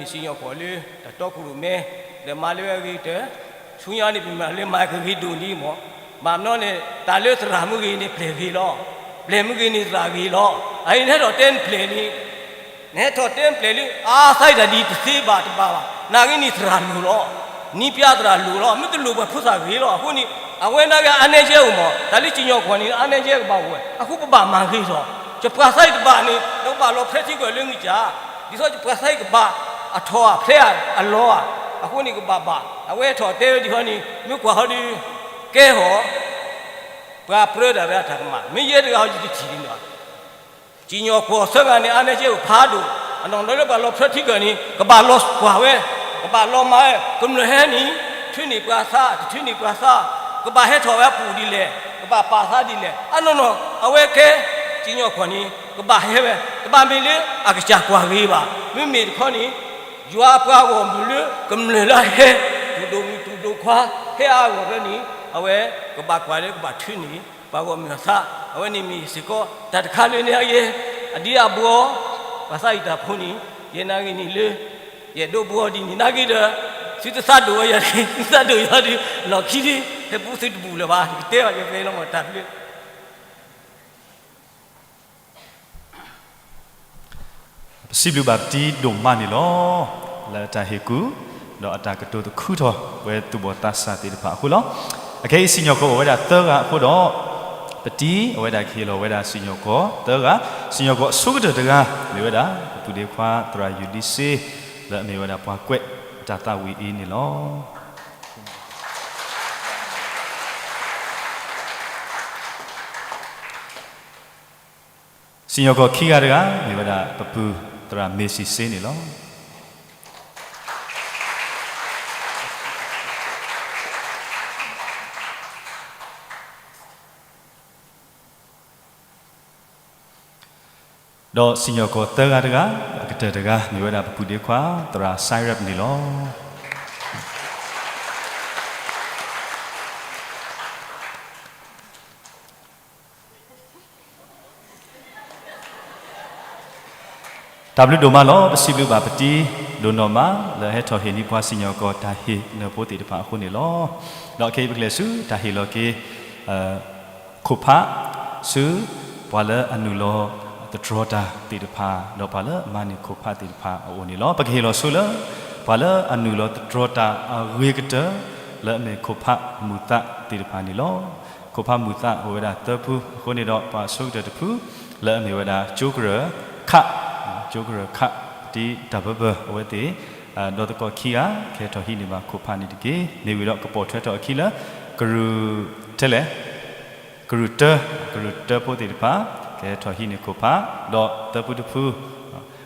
မဲ ဒီးမၤလၢအဂ့ၤကတၢၢ် ဆူညါန့ၣ် ပမၤလၢမၤကဂ့ၤဒိၣ်န့ၣ်မး, ဘၣ်မနုၤန့ၣ် တၢ်လၢသရၣ်မ့ၢ်ဂ့ၤန့ၣ် ပျဲၢ်ဂ့ၤလီၤ, ပျဲၢ်မ့ၢ်ဂ့ၤန့ၣ် သရၣ်ဂ့ၤလီၤ. အအံၤနဟဲထီၣ်တဲနပျဲၢ်န့ၣ် နဟဲထီၣ်တဲနပျဲၢ်လၢ အါသးအံၤတၢ်ဒ်တသ့ဘၣ်တဘၣ်ဘၣ်, နာ်က့န့ၣ်သရၣ်လိၣ်လီၤ, နံးပျါသရၣ်လိၣ်လီၤ, မ့ၢ်တလိၣ်ပှၤဖိသၣ်ဂ့ၤလီၤ. အဃိန့ၣ် အဝဲနာ်က့အါနဲကဲအိၣ်မး, တၢ်လၢစံၣ်ညီၣ်ကွီၢ်န့ၣ် အါနဲကဲကဘၣ်အိၣ်ဝဲ, အဃိပဘၣ်မၤဂ့ၤလီၤ. ယပှၤသးအံၤတဘၣ်န့ၣ် နကဘၣ်လီၤဖျဲထံကၢၢ်လၢငံၢ်စၢ်, ဒ်သိးယပှၤသးအံၤကဘၣ်အထီၣ်အဖျဲအလီၢ်ဧါ, အဃိန့ၣ်ကဘၣ်ဘၣ်. အဝဲထီၣ်တဲဝဲဒ်ဟီန့ၣ် မ့ၢ်ကွၢ်ဟီဒီး ကဲဟီၣ် ပှၤပြၢတၢ်ရၢအတၢ်ကမၣ် မ့ၢ်ယဲတဂၤဟီယတထံၣ်န့ၣ်ဘၣ်. စံၣ်ညီၣ်ကွီၢ်သၢဂၤန့ၣ် အါနဲကဲအိၣ်ဖးဒိၣ်, အနီၢ်နီၢ်လၢပှၤလီၤဖျဲထံကၢၢ်န့ၣ် ကဘၣ်လီၤကွၢ်ဝဲ, ကဘၣ်လီၤမၤဝဲ, ကမျၢၢ်ဟဲန့ၣ် ထုးန့ၢ်ပှၤသး တထုးန့ၢ်ပှၤသး, ကဘၣ်ဟဲထီၣ်ဝဲအပူၤဒ်လဲၣ်, ကဘၣ်ပာ်သးဒ်လဲၣ်, အနီၢ်နီၢ် အဝဲကဲ စံၣ်ညီၣ်ကွီၢ်န့ၣ် ကဘၣ်ဟဲဝဲ, တဘၣ်မ့ၢ်လၢအကစၢ်ကွၢ်ဂ့ၤဘၣ်. မ့မ့ၢ်တခီန့ၣ် ယွၤပှၤဂီၢ်မုၢ်လၢ ကမျၢၢ်လၢအဟဲ တူၢ်ဒိၣ်မုၣ်တူၢ်ဒိၣ်ခွါ ဟဲအါဂီၢ်ရၢန့ၣ် အဝဲကဘၣ်ကွၢ်လၢကဘၣ်ထုးန့ၢ် ပှၤဂီၢ်မုၢ်အသး, အဝဲန့ၣ်မ့ၢ်စ့ၢ်ကီး တၢ်တခါလၢန့ၣ်အဂ့ၢ် အဒံအဘှီ ပှၤသးအံၤတၢ်ဖိန့ၣ် ယဲနာ်ဂ့ၤန့ၣ်လၢ ယအဲၣ်ဒိးဘှီဒ်န့ၣ်နာ်ဂ့ၤဒီး သုတသးဒိၣ်ဝဲယၤဒ် သုသးဒိၣ်ယၤဒ် လီၢ်ခံဒ် ဟဲပူသုတဘူၣ်လၢၤဘၣ် ကတဲဘၣ်ယဲဖဲလီၤမးတၢ်ဘျုး ပစံးဘျုးဘၣ်ပတံၤဒိၣ်မးန့ၣ်လီၤ. လၢအတၢ်ဟ့ၣ်ကူၣ် ဒီးအတၢ်ကတိၤသခူထီၣ်ပဝဲသူၣ်ဘီၣ်သးစၢ်သ့ၣ်တဖၣ်အဃိလီၤ. အခဲအံၤစံၣ်ညီၣ်ကွီၢ်အိၣ်ဝဲဒၣ်သၢဂၤအဃိဒီး ပတံၤအဝဲဒၣ်ကဟ့ၣ်လီၤဝဲဒၣ်စံၣ်ညီၣ်ကွီၢ်သၢဂၤ, စံၣ်ညီၣ်ကွီၢ်အဆိကတၢၢ်တဂၤ မ့ၢ်ဝဲဒၣ် ပပုၢ်ဒ့ခွါသရၣ်ယူၤဒံစ့ လၢအမ့ၢ်ဝဲဒၣ်ပှၤကွဲးအတၢ်သးဝံၣ်အံၤန့ၣ်လီၤ. စံၣ်ညီၣ်ကွီၢ်ခံဂၤတဂၤ မ့ၢ်ဝဲဒၣ်ပပုၢ်သရၣ်မ့ၢ်စံးစ့န့ၣ်လီၤ. ဒီးစံၣ်ညီၣ်ကွီၢ်သၢဂၤတဂၤ အကတၢၢ်တဂၤ မ့ၢ်ဝဲဒၣ်ပပုၢ်ဒ့ခွါ သရၣ်စဲးရၢးန့ၣ်လီၤ. တၢ်ဘျုးဒိၣ်မးလီၤ. ပစံးဘျုးဘၣ်ပတံၤဒိၣ်နီၢ်မး လၢဟဲထီၣ်ဟ့ၣ်န့ၢ်ပှၤစံၣ်ညီၣ်ကွီၢ်တၢ်ဟ့ၣ်နၢၤဖိသ့ၣ်တဖၣ်အဃိန့ၣ်လီၤ. ဒီးခဲအံၤပကလဲၤဆူတၢ်ဟ့ၣ်လီၤက့ၤ ခိၣ်ဖး ဆူ ပှၤလၢအနုာ်လီၤသတြီၤတၢ်သ့ၣ်တဖၣ် ဒီးပှၤလၢအမၤန့ၢ်ခိၣ်ဖးသ့ၣ်တဖၣ်အအိၣ်န့ၣ်လီၤ. ပကဟ့ၣ်လီၤဆိလၢ ပှၤလၢအနုာ်လီၤသတြီၤတၢ်အဂ့ၤကတၢၢ် လၢအမ့ၢ်ခိၣ်ဖးမုာ်သးသ့ၣ်တဖၣ်န့ၣ်လီၤ. ခိၣ်ဖးမုာ်သးအိၣ်ဝဲဒၣ်သၢဖု အဃိန့ၣ်ဒီးပှၤအဆိကတၢၢ်တဖု လၢအမ့ၢ်ဝဲဒၣ်ကၠိကရၢၢ်ခး, ကၠိကရၢၢ်ခး တံၤတၢ်ဘၢဘၢအဝဲသ့ၣ် ဒီသကိးခံဂၤ ကဟဲထီၣ်ဟံးန့ၢ်ဘၣ်ခိၣ်ဖးန့ၣ်တက့ၢ်. မ့ၢ်ဝံၤဒီးကပိာ်ထွဲထီၣ်အခံလၢ ကရူၢ်ထဲလဲၣ် ကရူၢ်တၢ, ကရူၢ်တၢဖိသ့ၣ်တဖၣ် ကဟဲထီၣ်ဟံးန့ၢ်ခိၣ်ဖး, ဒီးသၢဖုတဖု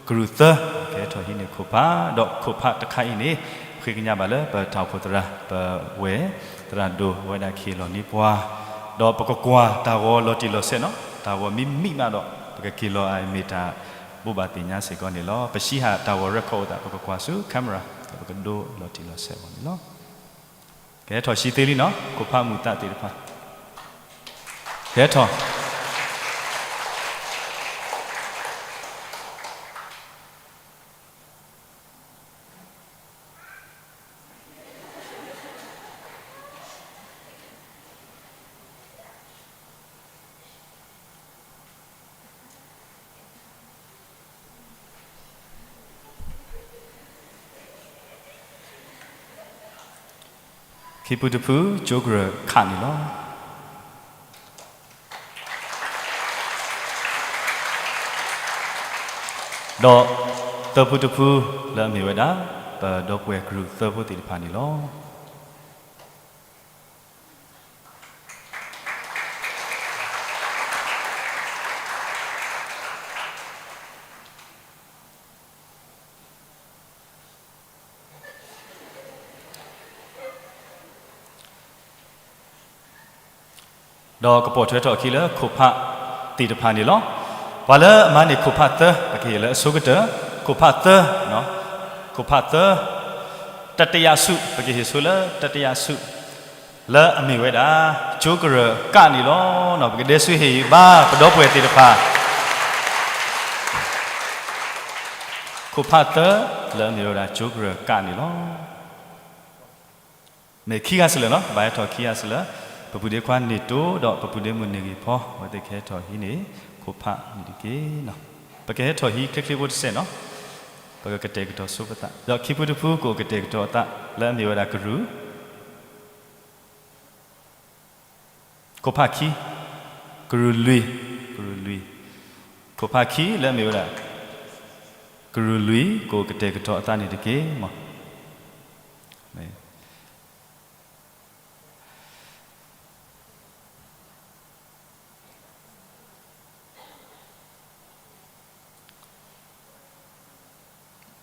ကရူၢ်သၢ ကဟဲထီၣ်ဟံးန့ၢ်ခိၣ်ဖး, ဒီးခိၣ်ဖးတခါအံၤန့ၣ် ပဃ့ကညးဘၣ်လၢပတၢ်အိၣ်ဖှိၣ်သရၣ် ပဝဲၢ်သရၣ်ဒိၣ်အဝဲဒၣ်ကဟ့ၣ်လီၤန့ၢ်ပှၤ, ဒီးပကကွၢ်တၢ်ဂီၤလီၤတံၢ်လီၤဆဲးနီၤ, တၢ်ဂီၤမ့မ့ၢ်မးဒီး ပကက့ၤလီၤအမ့ၢ်တၢ်ဘိးဘၣ်သ့ၣ်ညါစ့ၢ်ကီးန့ၣ်လီၤ. ပဆံးဟးတၢ်ဂီၤ record အိၣ်သး ပကကွၢ်ဆူ camera ဒီးပကဒိလီၤတံၢ်လီၤဆဲးအဂီၢ်န့ၣ်လီၤ. ကဟဲထီၣ်ဆံးသ့လံနီၤ, ခိၣ်ဖးမုာ်သးသ့ၣ်တဖၣ် ကဟဲထီၣ် ခံဖုတဖု ကၠိကရၢၢ်ခးန့ၣ်လီၤ. ဒီးသၢဖုတဖု လၢအမ့ၢ်ဝဲဒၣ် ပဒီပုၢ်ဝဲၢ်ကရူၢ်သၢဖိသ့ၣ်တဖၣ်န့ၣ်လီၤ. ဒီးကပိာ်ထွဲထီၣ်အခံလၢခိၣ်ဖးသ့ၣ်တဖၣ်န့ၣ်လီၤ. ပှၤလၢအမၤန့ၢ်ခိၣ်ဖးသၢ ပကဟ့ၣ်လၢအဆိကတၢၢ်, ခိၣ်ဖးသၢ, ခိၣ်ဖးသၢ, တတိယဆု ပကဟ့ၣ်ဆိလၢတတိယဆု လၢအမ့ၢ်ဝဲဒၣ် ကၠိကရၢၢ်ကးန့ၣ်လီၤ. ပကဒဲဆူဟ့ၣ်ဂံၢ်ဘါ ပဒီပုၢ်ဝဲၢ်သ့ၣ်တဖၣ် ခိၣ်ဖးသၢ လၢအမ့ၢ်ဝဲဒၣ် ကၠိကရၢၢ်ကးန့ၣ်လီၤ. မ့ၢ်ခံဂၤစလၢာ်နီၤ, ဘၣ်ဟဲထီၣ်ခံဂၤစလၢာ်, ပပုၢ်ဒ့ခွါန့ၢ်တိဒီးပပုၢ်ဒ့မုၣ်န့ၢ်ဂ့ၢ်ဖီ အဝဲသ့ၣ်ကဟဲထီၣ်ဟံးန့ၢ် ခိၣ်ဖးန့ၣ်တက့ၢ်နီၤ. ပကဟဲထီၣ်ဟံးချ့ချ့ဖိတစဲးနီၤ, ပကကတဲာ်ကတီၤဆိပသး, ဒီးခံဖုတဖုကအိၣ်ကတဲာ်ကတီၤအသး လၢအမ့ၢ်ဝဲဒၣ်ကရူၢ် ခိၣ်ဖးခံ, ကရူၢ်လွံၢ်, ကရူၢ်လွံၢ်, ခိၣ်ဖးခံလၢအမ့ၢ်ဝဲဒၣ် ကရူၢ်လွံၢ် ကအိၣ်ကတဲာ်ကတီၤအသးန့ၣ်တက့ၢ်မး.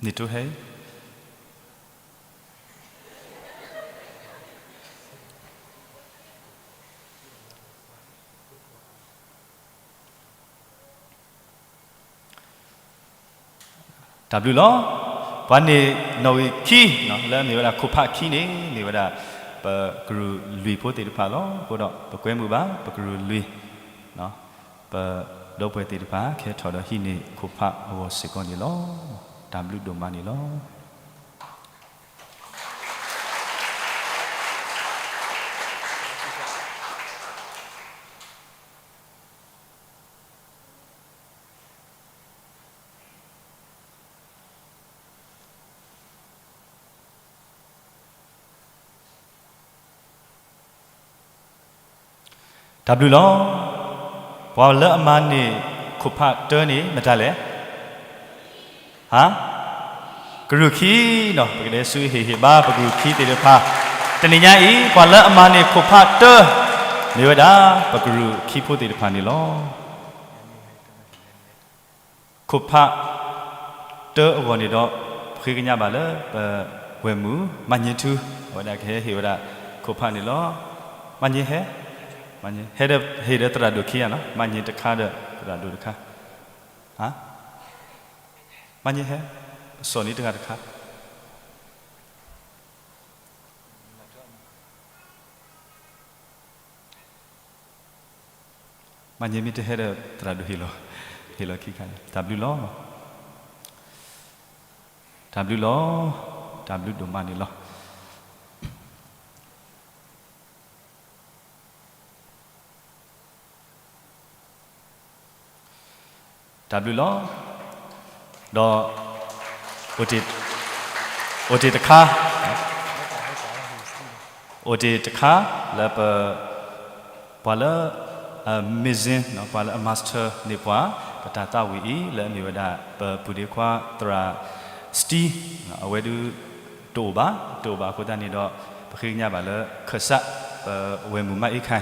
န့ၣ်တိဟဲ တၢ်ဘျုးလီၤ. ပှၤန့ၢ်နီၣ်ဂံၢ်ခံ လၢမ့ၢ်ဝဲဒၣ်ခိၣ်ဖးခံန့ၣ် မ့ၢ်ဝဲဒၣ် ပကရူၢ်လွံၢ်ဖိသ့ၣ်တဖၣ်လီၤ. အဃိဒီး ပကွဲမုာ်ဘၣ် ပကရူၢ်လွံၢ် ပဒီပုၢ်ဝဲၢ်သ့ၣ်တဖၣ် ကဟဲထီၣ်ဒီးဟံးန့ၢ်ခိၣ်ဖးအဂီၢ်စ့ၢ်ကီးန့ၣ်လီၤ. တၢ်ဘျုးဒိၣ်မးန့ၣ်လီၤ. တၢ်ဘျုးလီၤ. ပှၤလၢအမၤန့ၢ်ခိၣ်ဖးတၢန့ၣ် မတၤလဲၣ်. ဟါ, ကရူၢ်ခံနီၤ, ပကဒဲဆူဟ့ၣ်ဂံၢ်ဘါ ပကရူၢ်ခံသ့ၣ်တဖၣ်, တနံၤညါအံၤ ပှၤလၢအမၤန့ၢ်ခိၣ်ဖးတၢ မ့ၢ်ဝဲဒၣ် ပကရူၢ်ခံဖိသ့ၣ်တဖၣ်န့ၣ်လီၤ. ခိၣ်ဖးတၢအဂီၢ်န့ၣ်ဒီး ပဃ့ကညးဘၣ်လၢ ပဝဲၢ်မုၢ် မၤညံထူ, အဝဲဒၣ်ကဟဲဟ့ၣ်ဝဲဒၣ်ခိၣ်ဖးန့ၣ်လီၤ. မၤညံဟဲ, မၤညံဟဲဒီး ဟ့ၣ်ဒီးသရၣ်ဒိၣ်ခံဂၤနီၤ, မၤညံတခါဒီးသရၣ်ဒိၣ်တခါ, ဟါ, မၤညံဟဲ, စီၤနံၤတဂၤတခါ မၤညံမ့ၢ်တဟဲဒီး သရၣ်ဒိၣ်ဟ့ၣ်လီၤ, ဟ့ၣ်လီၤခံခါန့ၣ် တၢ်ဘျုးလီၤ. တၢ်ဘျုးလီၤ. တၢ်ဘျုးဒိၣ်မးန့ၣ်လီၤ. တၢ်ဘျုးလီၤ. ဒီး အိၣ်တ့ၢ်တခါ အိၣ်တ့ၢ်တခါလၢပ ပှၤလၢ amazing ပှၤလၢအ master န့ၢ်ပှၤ ပတၢ်သးဝံၣ်အံၤ လၢအမ့ၢ်ဝဲဒၣ် ပပုၢ်ဒ့ခွါသရၣ် Steve အဝဲဒုး တအိၣ်ဘၣ်, တအိၣ်ဘၣ်အဃိသတးန့ၣ်ဒီး ပဃ့ကညးဘၣ်လၢ ခၢၣ်စး ပဝဲၢ်မုၢ်မၤအ့ခါ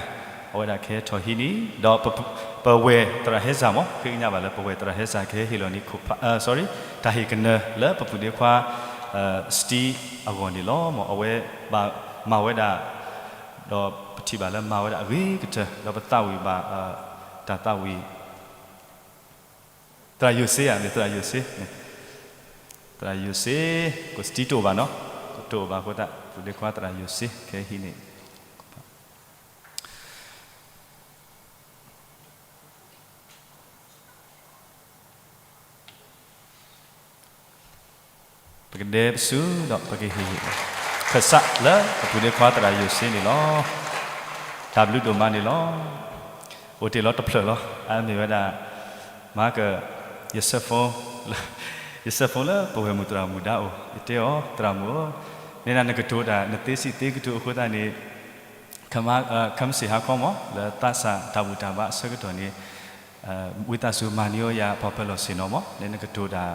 အဝဲဒၣ်ကဟဲထီၣ်ဟံးန့ၢ် ဒီးပဝဲၢ်သရၣ်ဟဲစၢ်မး ဃ့ကညးဘၣ်လၢပဝဲၢ်သရၣ်ဟဲစၢ်ကဟဲဟ့ၣ်လီၤန့ၢ်ခိၣ်ဖး sorry တၢ်ဟ့ၣ်ကနၢၤလၢပပုၢ်ဒ့ခွါ Steve အဂီၢ်န့ၣ်လီၤ. မ်အဝဲဘၣ်မၤဝဲဒၣ် ဒီးပထံၣ်ဘၣ်လၢမၤဝဲဒၣ်အဂ့ၤကတၢၢ် ဒီးပသးဝံၣ်ဘၣ် တၢ်သးဝံၣ် သရၣ်ယိၤစ့ဧါ, မ့ၢ်သရၣ်ယိၤစ့, သရၣ်ယိၤစ့, ကိး Steve တအိၣ်ဘၣ်နီၤ, တအိၣ်ဘၣ်အဃိသတး ပုၢ်ဒ့ခွါသရၣ်ယိၤစ့ ကဟဲဟံးန့ၢ် ပကဒဲပစုဒီးပကဟ့ၣ် ခၢၣ်စးလၢပပုၢ်ဒ့ခွါသရၣ်ယိၤစ့န့ၣ်လီၤ. တၢ်ဘျုးဒိၣ်မးန့ၣ်လီၤ. အိၣ်တ့ၢ်လီၤတဖျၢၣ်လီၤ. အမ့ၢ်ဝဲဒၣ် မၤက ယ cell phone လၢ ယ cell phone လၢပဝဲၢ်မုၢ်သရၣ်မုၣ်ဒါအိၣ်, ယတဲအီၤ သရၣ်မုၣ်ဧၢ, န့ၣ်နကတိၤတၢ် နသ့စံးသ့ကတိၤအဃိသတးန့ၣ် ခမစ့ၢ်ဟါခီမး လၢသးစၢ်တၢ်ဘူၣ်တၢ်ဘါအဆၢကတီၢ်န့ၣ် ဝံသးစူၤမၤန့ၢ်အီၤယၤပှၤပၢၤလီၢ်ဆ့ၣ်နီၤမး လၢနကတိၤတၢ်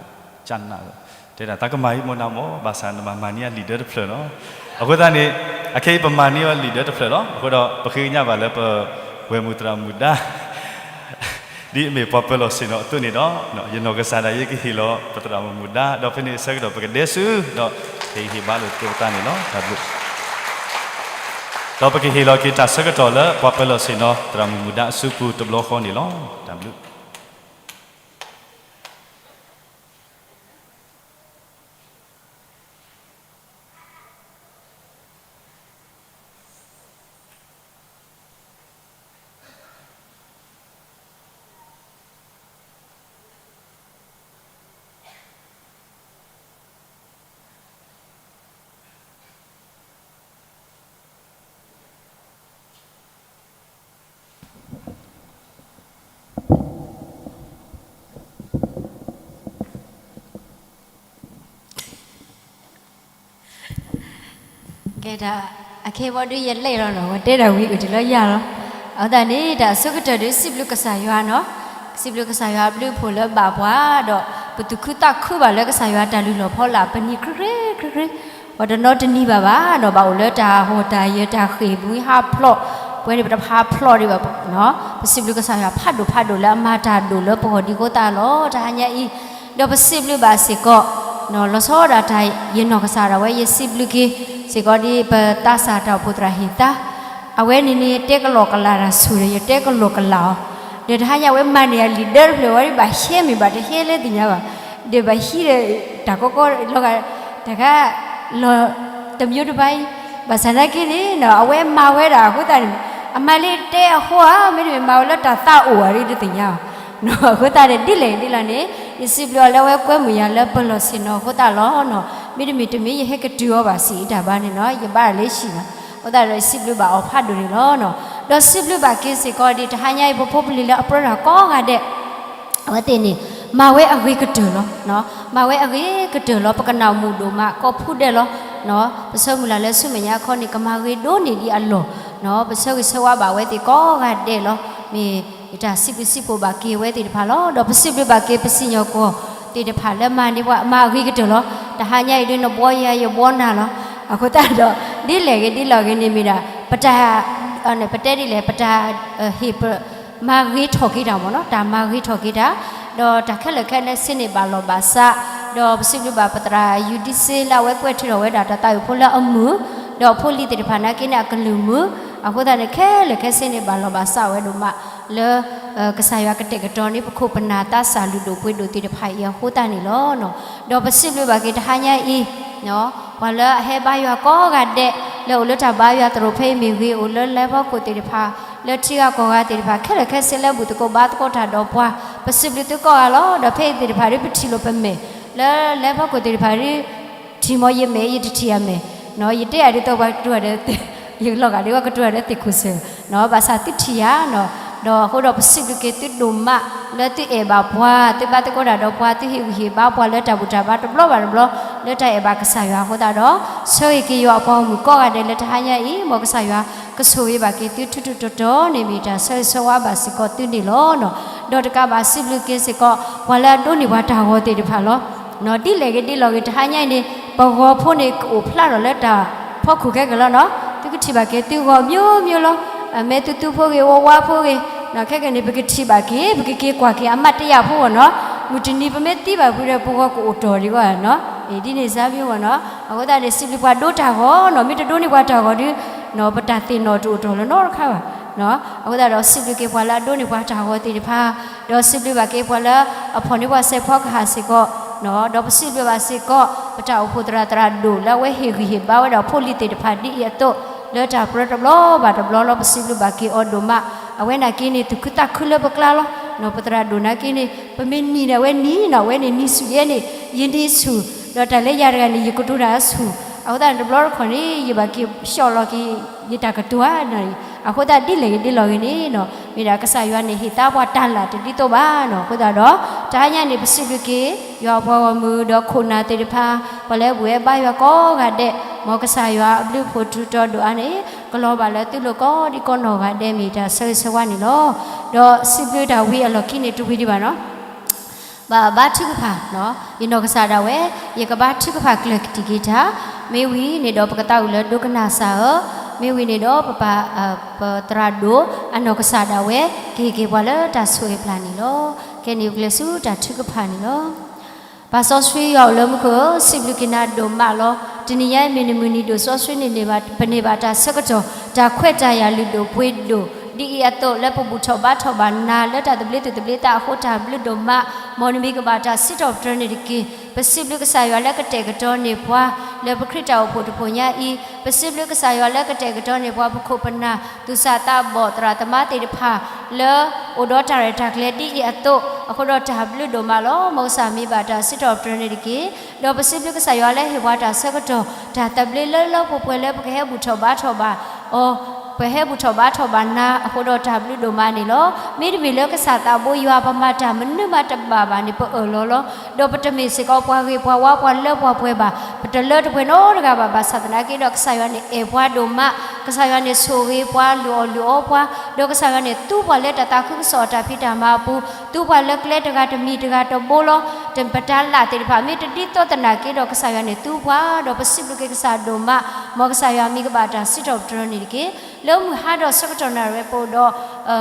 ကနၣ် တဲဒၣ်သးကမၤအံၤမိၢ်နၤမး ဘၣ်ဆၣ်နဘၣ်မၤန့ၢ်အလံာ်ဒၢတဖျၢၣ်လီၤ. အဃိသတးန့ၣ် အခဲအံၤပမၤန့ၢ်အီၤလံာ်ဒၢတဖျၢၣ်လီၤ. အဃိဒီး ပဃ့ကညးဘၣ်လၢပဝဲၢ်မုၢ်သရၣ်မုၣ်ဒါ ဒ်အမ့ၢ်ပှၤပၢၤလီၢ်ဆ့ၣ်နီၤအသိးန့ၣ်ဒီး ယနီၢ်ကစၢ်ဒၣ်ယဲကဟ့ၣ်လီၤပသရၣ်မုၣ်မုၣ်ဒါ ဒီးဖဲန့ၣ်အဆၢကတီၢ် ပကဒဲဆူ ဒီးဟ့ၣ်ဂံၢ်ဟ့ၣ်ဘါလိာ်သကိးပသးန့ၣ်လီၤ. တၢ်ဘျုး ဒီးပကဟ့ၣ်လီၤက့ၤတၢ်ဆၢကတီၢ်လၢပှၤပၢၤလီၢ်ဆ့ၣ်နီၤ သရၣ်မုၣ်မုၣ်ဒါအစုပူၤတဘျီဃီန့ၣ်လီၤ. တၢ်ဘျုးကဲဒၣ် အခဲအံၤဘီဒုးယလဲၤလီၤနီၤ ဝဲတဲဒၣ်ဝံၤအိၣ်တုၤလၢယၤလီၤ. အဃိသတးန့ၣ် တၢ်အဆိကတၢၢ်ဒုးစံးဘျုးကစၢ်ယွၤနီၤ စံးဘျုးကစၢ်ယွၤအဘျုးအဖှိၣ်လၢဘၣ်ပှၤ ဒီးပသူၣ်ခုသးခုဘၣ်လၢကစၢ်ယွၤတၢ်လုၢ်လီၢ်ဖီလာ် ပနံၤခရံာ်ခရံာ်ခရံာ် ပှၤတနီၤတနံၤဘၣ်ဘၣ်ဒီး ဘၣ်အိၣ်လၢတၢ်ဟီၣ်တၢ်ယၢၤတၢ်ဃ့ၢ်မှံဟးဖျိး ပဝဲန့ၣ်ပတဖးဖျိးဒံးဘၣ် ပစံးဘျုးကစၢ်ယွၤဖးဒိၣ်ဖးဒိၣ်လၢအမၤတၢ်ဒိၣ်လၢပဂီၢ်ဒံးအဃိသတးလီၤ. တဟါညါအံၤ ဒီးပစံးဘျုးဘၣ်စ့ၢ်ကီး လီၤဆီဒၣ်တၢ် ယနီၢ်ကစၢ်ဒၣ်ဝဲ ယစံးဘျုးက့ၤစ့ၢ်ကီးဒ်ပသးစၢ်တၢ်အိၣ်ဖှိၣ်သရၣ်ဟ့ၣ်သါ အဝဲန့ၣ်န့ၣ်တဲကလီၢ်ကလာ်တၢ်ဆူၣ်ဒီး ယတဲကလီၢ်ကလာ်အီၤ ဒီးတဟါညါဝဲမၤန့ၢ်အလံာ်ဒၢတဖျၢၣ်ဝဲဒ်ဘၣ်ဟဲမ့ၢ်ဘၣ်တဟဲလၢသ့ၣ်ညါဘၣ် ဒီးဘၣ်ဟံးဒီး တၢ်ကီကီလီၤဂာ် တၢ်ခါ လီၤ တမျိုးတပါအံၤ ဘၣ်ဆၣ်သနာ်က့န့ၣ် အဝဲမၤဝဲဒၣ်အဃိသတးန့ၣ် အမၤလၢတဲအဃိဧါ မ့တမ့ၢ်မၤဝဲလၢတၢ်သးအိၣ်ဧါ ဒ်တသ့ၣ်ညါအီၤ အဃိသတးန့ၣ် ဒ်လဲၣ်ဒ်လဲၣ်န့ၣ် ယစံးဘျုးအီၤလၢအဝဲကွဲမုာ်ယၤလၢပၢၤလီၢ်ဆ့ၣ်နီၤအဃိသတးလီၤ. မ့တမ့ၢ်တမ့ၢ်ယဟဲကတုၤအီၤဘၣ်စံးအံၤတၢ်ဘါန့ၣ်နီၤ ယဘါတၢ်လၢဟံၣ်ဘၣ် အဃိသတးဒီးယစံးဘျုးဘၣ်အီၤဖးဒိၣ်န့ၣ်လီၤ. ဒီးစံးဘျုးဘၣ်က့ၤစ့ၢ်ကီးဒ်တဟါညါအံၤ ပဖိပလံၤလၢအပြၢတၢ်ကိးဂၤဒဲး အဝဲသ့ၣ်န့ၣ် မၤဝဲအဂ့ၤကတၢၢ်လီၤ. မၤဝဲအဂ့ၤကတၢၢ်လီၤ ပကနၣ်မုာ်ဒိၣ်မးကိးဖုဒဲးလီၤ. ပဆၢမုၢ်လၢ်လၢဆူမဲာ်ညါအခီန့ၣ် ကမၤဂ့ၤဒိၣ်န့ၢ်ဒံးအလီၢ် ပဆၢဂ့ၤဆၢဝါဘၣ်ဝဲသ့ၣ်ကိးဂၤဒဲးလီၤ. မ့ၢ်ယတၢ်စံးဘျုးစံးဖှိၣ်ဘၣ်က့ၤအဝဲသ့ၣ်တဖၣ်လီၤ. ဒီးပစံးဘျုးဘၣ်က့ၤပစံၣ်ညီၣ်ကွီၢ်သ့ၣ်တဖၣ်လၢမၤန့ၢ်ပှၤမၤအဂ့ၤကတၢၢ်လီၤ. တဟါညါအံၤဒ်နဘှီယၤယဘှီနၤလီၤ. အဃိသတးဒီး ဒ်လဲၣ်ဂ့ၤဒ်လဲၣ်ဂ့ၤန့ၣ်မ့ၢ်ဒၣ် ပတၢ် ပတဲဒ်လဲၣ် ပတၢ် ဟ့ၣ်ပ မၤဂ့ၤထီၣ်က့ၤတၢ်မ့ၢ်နီၤ တၢ်မၤဂ့ၤထီၣ်က့ၤတၢ် ဒီးတၢ်ခဲလၢာ်ခဲဆ့န့ၣ်ဘၣ်လီၢ်ဘၣ်စး ဒီးပစံးဘျုးဘၣ်ပသရၣ်ယူဒံစ့လၢအဝဲကွဲးထုးထီၣ်ဝဲဒၣ် တၢ်သးဝံၣ်ဖိလၢအမုာ် ဒီးဖိလံၤသ့ၣ်တဖၣ်နာ်က့န့ၣ် အကလုၢ်မုာ် အဃိသတးန့ၣ် ခဲလၢာ်ခဲဆ့န့ၣ်ဘၣ်လီၢ်ဘၣ်စးဝဲဒိၣ်မး လၢ ကစၢ်ယွၤကတဲာ်ကတီၤန့ၢ် ပခိၣ်ပနၢ်သးစၢ်လုၢ်ဒိၣ်ပှ့ၤဒိၣ်သ့ၣ်တဖၣ်အံၤအဃိသတးန့ၣ်လီၤ. ဒီးပစံးဘျုးဘၣ်က့ၤတဟါညါအံၤ ပှၤလၢအဟဲဘါယွၤကိးဂၤဒဲး လၢအိၣ်လၢတၢ်ဘါယွၤသရိာ်ဖဲအံၤမ့ၢ်ဂ့ၤ အိၣ်လၢလဲၤဖီခိၣ်သ့ၣ်တဖၣ် လၢထံဂၤကီၢ်ဂၤသ့ၣ်တဖၣ် ခဲလၢာ်ခဲဆ့လၢဘူၣ်သကိးဘါသကိးတၢ်ဒီးပှၤ ပစံးဘျုးသုကိးဂၤလီၤ. ဒီးဖဲအံၤသ့ၣ်တဖၣ်ဒ်ပထံၣ်လိာ်ပမဲာ် လၢလဲၤဖီခိၣ်သ့ၣ်တဖၣ်ဒ် ထံၣ်မ့ၢ်ယမဲာ် ယတထံၣ်ယမဲာ် ယတဲအဒ်သိးပှၤကတိၤဒီး ယလီၤဂာ်ဒ်ဝဲကတိၤဒီးသ့ၣ်ခိၣ်စၢၢ် ဘၣ်ဆၣ်သုထံၣ်ယၤ ဒီးအဃိဒီးပစံးဘျုးက့ၤသုဒိၣ်မး လၢသုအဲၣ်ဘၣ်ပှၤ သုဘါသကိးတၢ်ဒီးပှၤ သုဟ့ၣ်ဂံၢ်ဟ့ၣ်ဘါပှၤလၢတၢ်ဘူၣ်တၢ်ဘါတဘျီဘၣ်တဘျီ လၢတၢ်အဲၣ်ဘၣ်ကစၢ်ယွၤအဃိသတးဒီး ဆၢဂ့ၤက့ၤယွၤအပှၤဂီၢ်မုၢ်ကိးဂၤဒဲးလၢတဟါညါအံၤ မ်ကစၢ်ယွၤကဆိၣ်ဂ့ၤဘၣ်က့ၤသုထူထူတီတီန့ၣ် မ့ၢ်တၢ်ဆၢဂ့ၤဆၢဝါဘၣ်စ့ၢ်ကီးသုန့ၣ်လီၤ. ဒီးတကးဘၣ်စံးဘျုးက့ၤစ့ၢ်ကီး ပှၤလၢအဒိးန့ၢ်ပှၤတၢ်ဂီၤသ့ၣ်တဖၣ်လီၤ. ဒ်လဲၣ်ဂ့ၤဒ်လဲၣ်ဂ့ၤ တဟါညါအံၤန့ၣ် ပဂီၤဖိန့ၣ် ကအိၣ်ဖျါထီၣ်လၢတၢ်ဖီခိၣ်ခဲကလီၤနီၤ သုကထံၣ်ဘၣ်က့ၤသုဂီၤ မျိုးမျိုး လီၤ. မဲသုသူဖိဂ့ၤ ဝါဝါဖိဂ့ၤ ခဲကနံၣ် ပကထံၣ်ဘၣ်က့ၤ ပကက့ၤကွၢ်က့ၤ အမးတယၢ်ဖိဂီၢ်နီၤ မုၢ်တနံၤပမ့ၢ်သံဘၣ်ဖုဒီး ပဂီၤကအိၣ်တီၢ်ဒံးဘၣ်နီၤ ဒ်န့ၣ်စါမျိုးဂီၢ်နီၤ အဃိသတးန့ၣ် စံးဘျုးပှၤဒိးတၢ်ဂီၤနီၤ မ့ၢ်တဒိးန့ၢ်ပှၤတၢ်ဂီၤဒီး ပတၢ်သ့ၣ်နီၣ်တအိၣ်တီၢ်လၢနီတခါဘၣ် အဃိသတးဒီး စံးဘျုးက့ၤပှၤလၢအဒိးန့ၢ်ပှၤတၢ်ဂီၤသ့ၣ်တဖၣ် ဒီးစံးဘျုးဘၣ်က့ၤပှၤလၢအဖီၣ်န့ၢ်ပှၤစဲးဖီကဟၣ်စ့ၢ်ကီး ဒီးပစံးဘျုးဘၣ်စ့ၢ်ကီး ပတၢ်အိၣ်ဖှိၣ်သရၣ်သရၣ်ဒိၣ်လၢအဝဲဟ့ၣ်ဂံၢ်ဟ့ၣ်ဘါဝဲဒၣ်ဖိလံၤသ့ၣ်တဖၣ်ဒ်အံၤအသိး လၢတၢ်ပြၢတဘျီဘၣ်တဘျီလီၤ ပစံးဘျုးဘၣ်က့ၤအီၤဒိၣ်မး အဝဲနာ်က့န့ၣ် သူၣ်ခုသးခုလၢပကျါလီၤ ပသရၣ်ဒိၣ်နာ်က့န့ၣ် ပမ့ၢ်နံၤန့ၣ်အဝဲနံၤနီၤ အဝဲန့ၣ်နံၤဆူၣ်ယဲန့ၣ် ယနံၤဆူၣ် ဒီးတၢ်လၢယၤတဂၤန့ၣ် ယကတိၤတၢ်ဆူၣ် အဃိသတးန့ၣ် တဘျီတခီၣ်န့ၣ် ယဘၣ်က့ၤဆှီလီၤက့ၤ ယတၢ်ကတိၤဧါ အဃိသတးဒ်လဲၣ်ဂ့ၤဒ်လဲၣ်ဂ့ၤန့ၣ်နီၤ မ့ၢ်ဒၣ်ကစၢ်ယွၤန့ၣ် ဟ့ၣ်သါပှၤတၢ်လၢ်တဒ်သိးဘၣ်နီၤ အဃိသတးဒီး တဟါညါန့ၣ် ပစံးဘျုးက့ၤ ယွၤအပှၤဂီၢ်မုၢ်ဒီးခိၣ်နၢ်သ့ၣ်တဖၣ် ပှၤလၢအဘူၣ်ဝဲဘါယွၤကိးဂၤဒဲး မ်ကစၢ်ယွၤအဘျုးအဖှိၣ်ထူးတီၤဒိၣ်အါန့ၣ် ကလီၤဘၣ်လၢသုလိၤကိးဒံကိးနီၢ်ဂၤဒဲး မ့ၢ်တၢ်ဆၢဂ့ၤဆၢဝါန့ၣ်လီၤ. ဒီးစံးဘျုးတၢ်ဝံအလီၢ်ခံန့ၣ် တဝံၤဒံးဘၣ်နီၤ ဘၣ်ဘါထုကဖၣ်, ယနီၢ်ကစၢ်ဒၣ်ဝဲ ယကဘါထုကဖၣ်ကျၢၢ်တံၢ်က့ၤတၢ်, မ့ၢ်ဝံၤန့ၣ်ဒီးပကသးဝံၣ်လၢဒိကနၣ်စၢ်ဧၢ, မ့ၢ်ဝံၤန့ၣ်ဒီးပပၢ် ပသရၣ်ဒိၣ်အနီၢ်ကစၢ်ဒၣ်ဝဲ ကဟ့ၣ်က့ၤပှၤလၢတၢ်ဆိၣ်ဂ့ၤပျၢ်န့ၣ်လီၤ. ခဲအံၤန့ၣ် ပကလဲၤဆူတၢ်ထုကဖၣ်န့ၣ်လီၤ. ပၢ်စီဆှံယွၤအိၣ်လၢမူခိၣ်ဧၢ, စံးဘျုးက့ၤနၤဒိၣ်မးလီၤ. တနံၤညါအံၤမ့ၢ်နမုၢ်နံၤဒိၣ်စီဆှံန့ၣ် ပန့ၢ်ဘၣ်တၢ်ဆၢကတီၢ် တၢ်ခွဲးတၢ်ယာ်လုၢ်ဒိၣ်ပှ့ၤဒိၣ် ဒ်အံၤအသိးလၢပဘူၣ်ထီၣ်ဘါထီၣ်ဘၣ်နၤလၢတၢ်သဘျ့သူၣ်သဘျ့သးအဃိ တၢ်ဘျုးဒိၣ်မး, မ်နမံၤကဘၣ်တၢ်စံးထီၣ်ပတြၢၤန့ၣ်တက့ၢ်. ပစံးဘျုးကစၢ်ယွၤလၢကတဲာ်ကတီၤန့ၢ်ပှၤ လၢပခရံာ်တၢ်အိၣ်ဖှိၣ်တဖှိၣ်ညါအံၤ, ပစံးဘျုးကစၢ်ယွၤလၢကတဲာ်ကတီၤန့ၢ်ပှၤ ပခိၣ်ပနၢ် သူၣ်စၢ်သးဘီၣ် သရၣ်သမါသ့ၣ်တဖၣ် လၢအိၣ်ဒီးတၢ်ရဲၣ်တၢ်ကျဲၤဒ်အံၤအသိး အဃိဒီးတၢ်ဘျုးဒိၣ်မးလီၤ. မ်ကစၢ်မံၤဘၣ်တၢ်စံးထီၣ်ပတြၢၤန့ၣ်တက့ၢ်. ဒီးပစံးဘျုးကစၢ်ယွၤလၢဟ့ၣ်ပှၤတၢ်ဆၢကတီၢ် တၢ်သဘျ့လၢလၢပှဲၤပှဲၤလၢပကဟဲဘူၣ်ထီၣ်ဘါထီၣ်ဘၣ်အီၤ ပဟဲဘူၣ်ထီၣ်ဘါထီၣ်ဘၣ်နၤအဃိဒီးတၢ်ဘျုးဒိၣ်မးန့ၣ်လီၤ. မ့တမ့ၢ်လၢကစၢ်သးဘိယွၤ ပမၤတၢ်မနုၤမးတဘၣ်ဘၣ်န့ၣ် ပအၢၣ်လီၤလီၤ. ဒီးပတမ့ၢ်စ့ၢ်ကီးပှၤဂ့ၤပှၤဝါ ပှၤလၢပှၤပှဲၤဘၣ်, ပတလၢတပှဲၤနီတဂၤဘၣ်. ဘၣ်ဆၣ်သနာ်က့ဒီး ကစၢ်ယွၤန့ၣ်အဲၣ်ပှၤဒိၣ်မး, ကစၢ်ယွၤန့ၣ်ဆိၣ်ဂ့ၤပှၤ လုၢ်အီၣ်လုၢ်အီပှၤ, ဒီးကစၢ်ယွၤန့ၣ်သူပှၤလၢတၢ်သးခုကစီၣ်အတၢ်ဖံးတၢ်မၤအပူၤ, သူပှၤလၢကျဲတဂၤတမံၤတဂၤတဘိလီၤ. တပတၢ်လၢ်သ့ၣ်တဖၣ် မ့ၢ်တဒ်သိးသနာ်က့ဒီး ကစၢ်ယွၤန့ၣ်သူပှၤ, ဒီးပစံးဘျုးက့ၤကစၢ်ဒိၣ်မး, မ်ကစၢ်ယွၤမံၤကဘၣ်တၢ်စံးထီၣ်ပတြၢၤန့ၣ်တက့ၢ်. လၢမုၢ်ဟါဒီးဆၢကတီၢ်နၣ်ရံၣ်ဝဲပအိၣ်ဒီး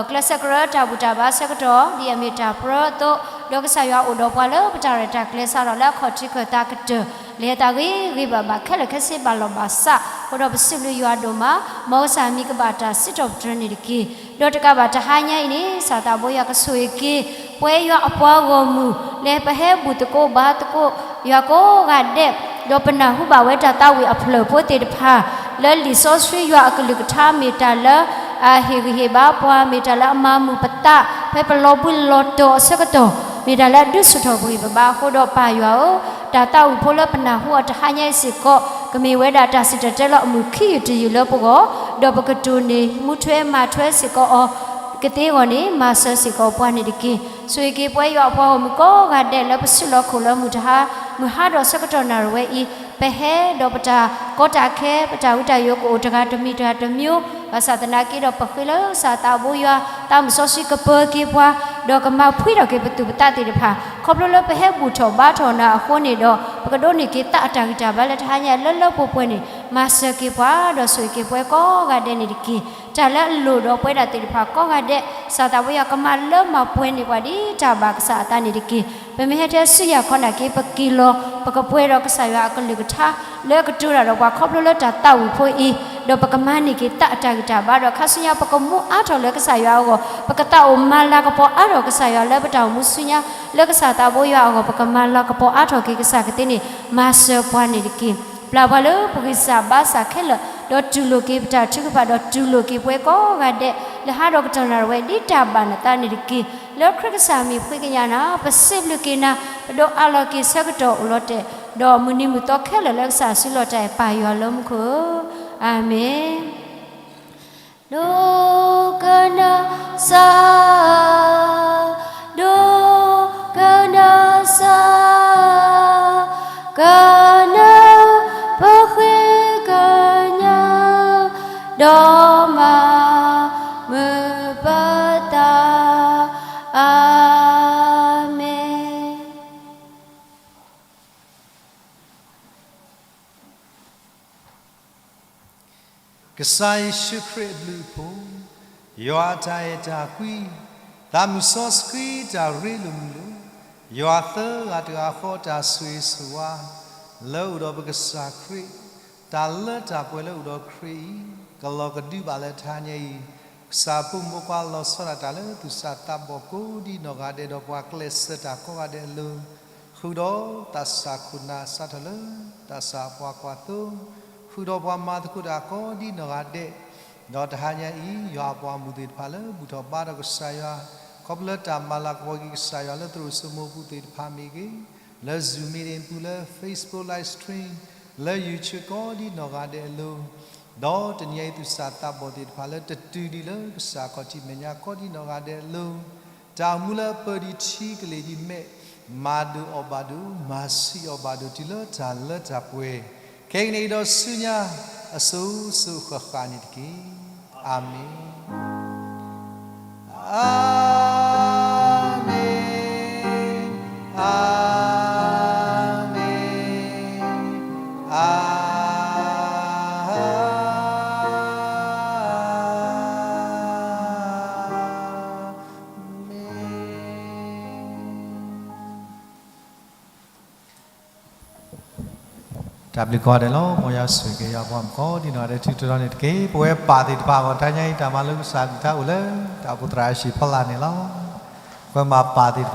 ကျဲးစၢးကရၢတၢ်ဘူၣ်တၢ်ဘါဆၢကတီၢ် ဒ်အမ့ၢ်တၢ်ပြၢအသိး, ဒီးကစၢ်ယွၤအိၣ်ဒီးပှၤလၢပတၢ်ရဲၣ်တၢ်ကျဲၤစးထီၣ်လၢအခီၣ်ထံးခၢၣ်သးကတၢၢ်, လဲၤသးဂ့ၤဂ့ၤဘၣ်ဘၣ်ခဲလၢာ်ခဲဆ့ဘၣ်လီၢ်ဘၣ်စး, အဃိဒီးပစံးဘျုးယွၤဒိၣ်မး, မ်ကစၢ်မံၤကဘၣ်တၢ်စံးထီၣ်ပတြၢၤန့ၣ်တက့ၢ်. ဒီးတကးဘၣ်တဟါညါအံၤန့ၣ် ကစၢ်သးဘိယွၤကဆိၣ်ဂ့ၤက့ၤ ပဝဲယွၤအပှၤဂီၢ်မုၢ် လၢပဟဲဘူၣ်သကိးဘါသကိး ယွၤကိးဂၤဒဲး, ဒီးပနၢ်ဟူဘၣ်ဝဲတၢ်သးဝံၣ်အဖျၢၣ်ဖိသ့ၣ်တဖၣ် လၢလံာ်စီဆှံယွၤအကလုၢ်ကထါ မ့ၢ်တၢ်လၢအဟ့ၣ်ဂံၢ်ဟ့ၣ်ဘါပှၤ, မ့ၢ်တၢ်လၢအမၤမုာ်ပသး ဖဲပလီၤဘှံးလီၤတီၤအဆၢကတီၢ်, မ့ၢ်တၢ်လၢအဒုးဆူၣ်ထီၣ်ပဂံၢ်ပဘါအဃိဒီး ပၢ်ယွၤဧၢ, တၢ်သးဝံၣ်ဖိလၢပနၢ်ဟူအီၤတဟါညါအံၤစ့ၢ်ကီး ကမ့ၢ်ဝဲဒၣ်တၢ်စံၣ်တဲၤတဲလီၤအမုၢ်ခံယုၢ်တယုၢ်လၢပဂီၢ်, ဒီးပကတိၢ်န့ၢ်မူထွဲမၤထွဲစ့ၢ်ကီးအီၤ ကသ့အဂီၢ်န့ၣ် မၤစၢၤစ့ၢ်ကီးပှၤန့ၣ်တက့ၢ်. ဆိၣ်ဂ့ၤက့ၤပဝဲယွၤအပှၤဂီၢ်မုၢ်ကိးဂၤဒဲးလၢပစုလီၢ်ခိၣ်လၢမုၢ်တဟါ, မုၢ်ဟါဒီးဆၢကတီၢ်နၣ်ရံၣ်ဝဲအံၤ, ပဟဲဒီးပတၢ်ကီတၢ်ခဲ ပတၢ်ဝံတၢ်ယိာ်ကအိၣ်တဂၤတမံၤတဂၤတမံၤ, ဘၣ်ဆၣ်သနာ်က့ဒီး ပဃ့လၢကစၢ်သးဘိယွၤ သးမုၢ်စီဆှံကပၢၤက့ၤပှၤ, ဒီးကမၤဖှံထီၣ်က့ၤပသူၣ်ပသးသ့ၣ်တဖၣ်, ခီဖျိလၢပဟဲဘူၣ်ထီၣ်ဘါထီၣ်နၤအဃိန့ၣ်ဒီး ပကဒိးန့ၢ်က့ၤသးအတၢ်ဂံၢ်တၢ်ဘါလၢတဟါညါလၢလၢပှဲၤပှဲၤန့ၣ် မၤစၢၤက့ၤပှၤ ဒီးဆိၣ်ဂ့ၤက့ၤပဝဲကိးဂၤဒဲးန့ၣ်တက့ၢ်. တၢ်လၢအလိၣ်ဒီးပဝဲဒၣ်သ့ၣ်တဖၣ်ကိးဂၤဒဲး ကစၢ်သးဘိယွၤကမၤလၢမၤပှဲၤန့ၢ်ပှၤဒ်တၢ်ဘၣ်ကစၢ်အသးန့ၣ်တက့ၢ်. ပမ့ၢ်ဟဲထဲဆူယၤခီနာ်က့ ပက့ၤလီၤ ပကပှဲၤဒီးကစၢ်ယွၤအကလုၢ်ကထါ လၢအကတိၤတၢ်ဒီးပှၤခီဖျိလၢတၢ်သးဝံၣ်ဖိအံၤ, ဒီးပကမၤန့ၢ်က့ၤသးအတၢ်ဂံၢ်တၢ်ဘါ ဒီးခါဆူညါပကမူအါထီၣ်လၢကစၢ်ယွၤအဂီၢ်, ပကသးအိၣ်မၤလၤကပီၤအါထီၣ်ကစၢ်ယွၤလၢပတၢ်အိၣ်မူဆူညါ လၢကစၢ်သးဘိယွၤအဂီၢ် ပကမၤလၤကပီၤအါထီၣ်က့ၤကစၢ်ကသ့န့ၣ် မၤစၢၤပှၤန့ၣ်တက့ၢ်. ပျၢ်ပှၤလၢပဂံၢ်စၢ်ဘါစၢ်ခဲလၢာ်, ဒီးတူၢ်လိာ်က့ၤပတၢ်ထုကဖၣ် ဒီးတူၢ်လိာ်က့ၤပဝဲကိးဂၤဒဲး လၢဟါဒီးကတီၢ်နၣ်ရံၣ်ဝဲ ဒ်တၢ်ဘၣ်နသးန့ၣ်တက့ၢ်. လၢခရံာ်ကစၢ်မံၤဖှံကညးနၤ, ပစံးဘျုးက့ၤနၤ, ပဒိးအးလီၤက့ၤဆၢကတီၢ်အိၣ်လီၤတဲာ်, ဒီးမုၢ်နံၤမုၢ်သီခဲလၢာ်လၢကစၢ်စုလီၤတၢ်အံၤ ပၢ်ယွၤလၢမူခိၣ်ဧၢ, အၤမ့ၣ်. ဒိကနၣ်စၢ်, ဒိကနၣ်စၢ်, ကနၢပဃ့ကညး, ဒီးမၤမုာ်ပသး, အၤမ့ၣ်. ကစၢ်ယ့ၣ်ၡူးခရံာ်အဘျုးအဖှိၣ်, ယွၤအတၢ်အဲၣ်တၢ်ကွံ, သးမုၢ်စီဆှံတၢ်ရ့လိာ်မုာ်လိာ်, ယွၤသၢဂၤတဂၤဃီတၢ်ဆိၣ်ဂ့ၤဆိၣ်ဝါ လၢအအိၣ်ဒီးပကစၢ်ခရံာ်, တၢ်လၢတၢ်ပှဲၤလၢအအိၣ်ဒီးခရံာ်အံၤ, ကလီၤကဒုဘၣ်လၢတဟါညါအံၤ, ကစၢ်ဖိမုၣ်ဖိခွါလီၤဆီဒၣ်တၢ်လၢသူၣ်စၢ်သးဘီၣ်ကိးဒံနီၢ်ဂၤဒဲး ဒီးပှၤကျဲးစၢးတၢ်ကိးဂၤဒဲးအလိၤ ဃုာ်ဒီးသးစၢ်ခိၣ်နၢ်စးထီၣ်လၢ သးစၢ်အပှၤကွၢ်သိ, ဃုာ်ဒီးပှၤမၤသကိးတၢ်ကိးဒံနီၢ်ဂၤဒဲး, ဒီးတဟါညါအံၤ ယွၤအပှၤမုၣ်သ့ၣ်တဖၣ်လၢဘူၣ်ထီၣ်ဘါထီၣ်ကစၢ်ယွၤ, ခီဖျိလၢတၢ်မၤလၤကပီၤက့ၤကစၢ်ယွၤလၢသရိာ်စိမိၢ်ပူၤသ့ၣ်တဖၣ်မ့ၢ်ဂ့ၤ, လၢ Zoom meeting ပူၤလၢ Facebook live stream, လၢ YouTube ကိးဒံနီၢ်ဂၤဒဲးအလိၤ, ဒီးတနံၤအံၤသူၣ်စၢ်သးဘီၣ်သ့ၣ်တဖၣ်လၢတတုၤဒံးလၢ ကစၢ်ခီၣ်ထံးမဲာ်ညါကိးဒံနီၢ်ဂၤဒဲးအလိၤ, တၢ်အိၣ်မူလၢအပၢဒံးထံကလ့ၢ်ဒံးမဲာ်, မၤဒိၣ်အီၣ်ဘၣ်ဒိၣ်, မၤဆံးအီၣ်ဘၣ်ဒိၣ် တုၤလၢတၢ်လၢတၢ်ပှဲၤ, ခဲကနံၣ်အံၤဒီးဆူညါ အစိၤစိၤဃၣ်ဃၣ်န့ၣ်တက့ၢ်. အၤမ့ၣ်, အၤမ့ၣ်, အၤမ့ၣ်, အၤမ့ၣ်. တၢ်ဘျုးကိးဂၤဒဲးလီၤ. မ်ယွၤဆိၣ်ဂ့ၤက့ၤယွၤပှၤမုၣ်ကိးဒံနီၢ်ဂၤဒဲး ထံၣ်တရီန့ၣ်တက့ၢ်. ပဝဲပၢ်သ့ၣ်တဖၣ် မ်တနံၤအံၤ တၢ်မၤလိကစၢ်အကလုၢ်ကထါအိၣ်လၢ တၢ်အိၣ်ဖှိၣ်သရၣ်အဟံၣ်ဖီလာ်န့ၣ်လီၤ. ပဝဲမ့ၢ်ပၢ်သ့ၣ်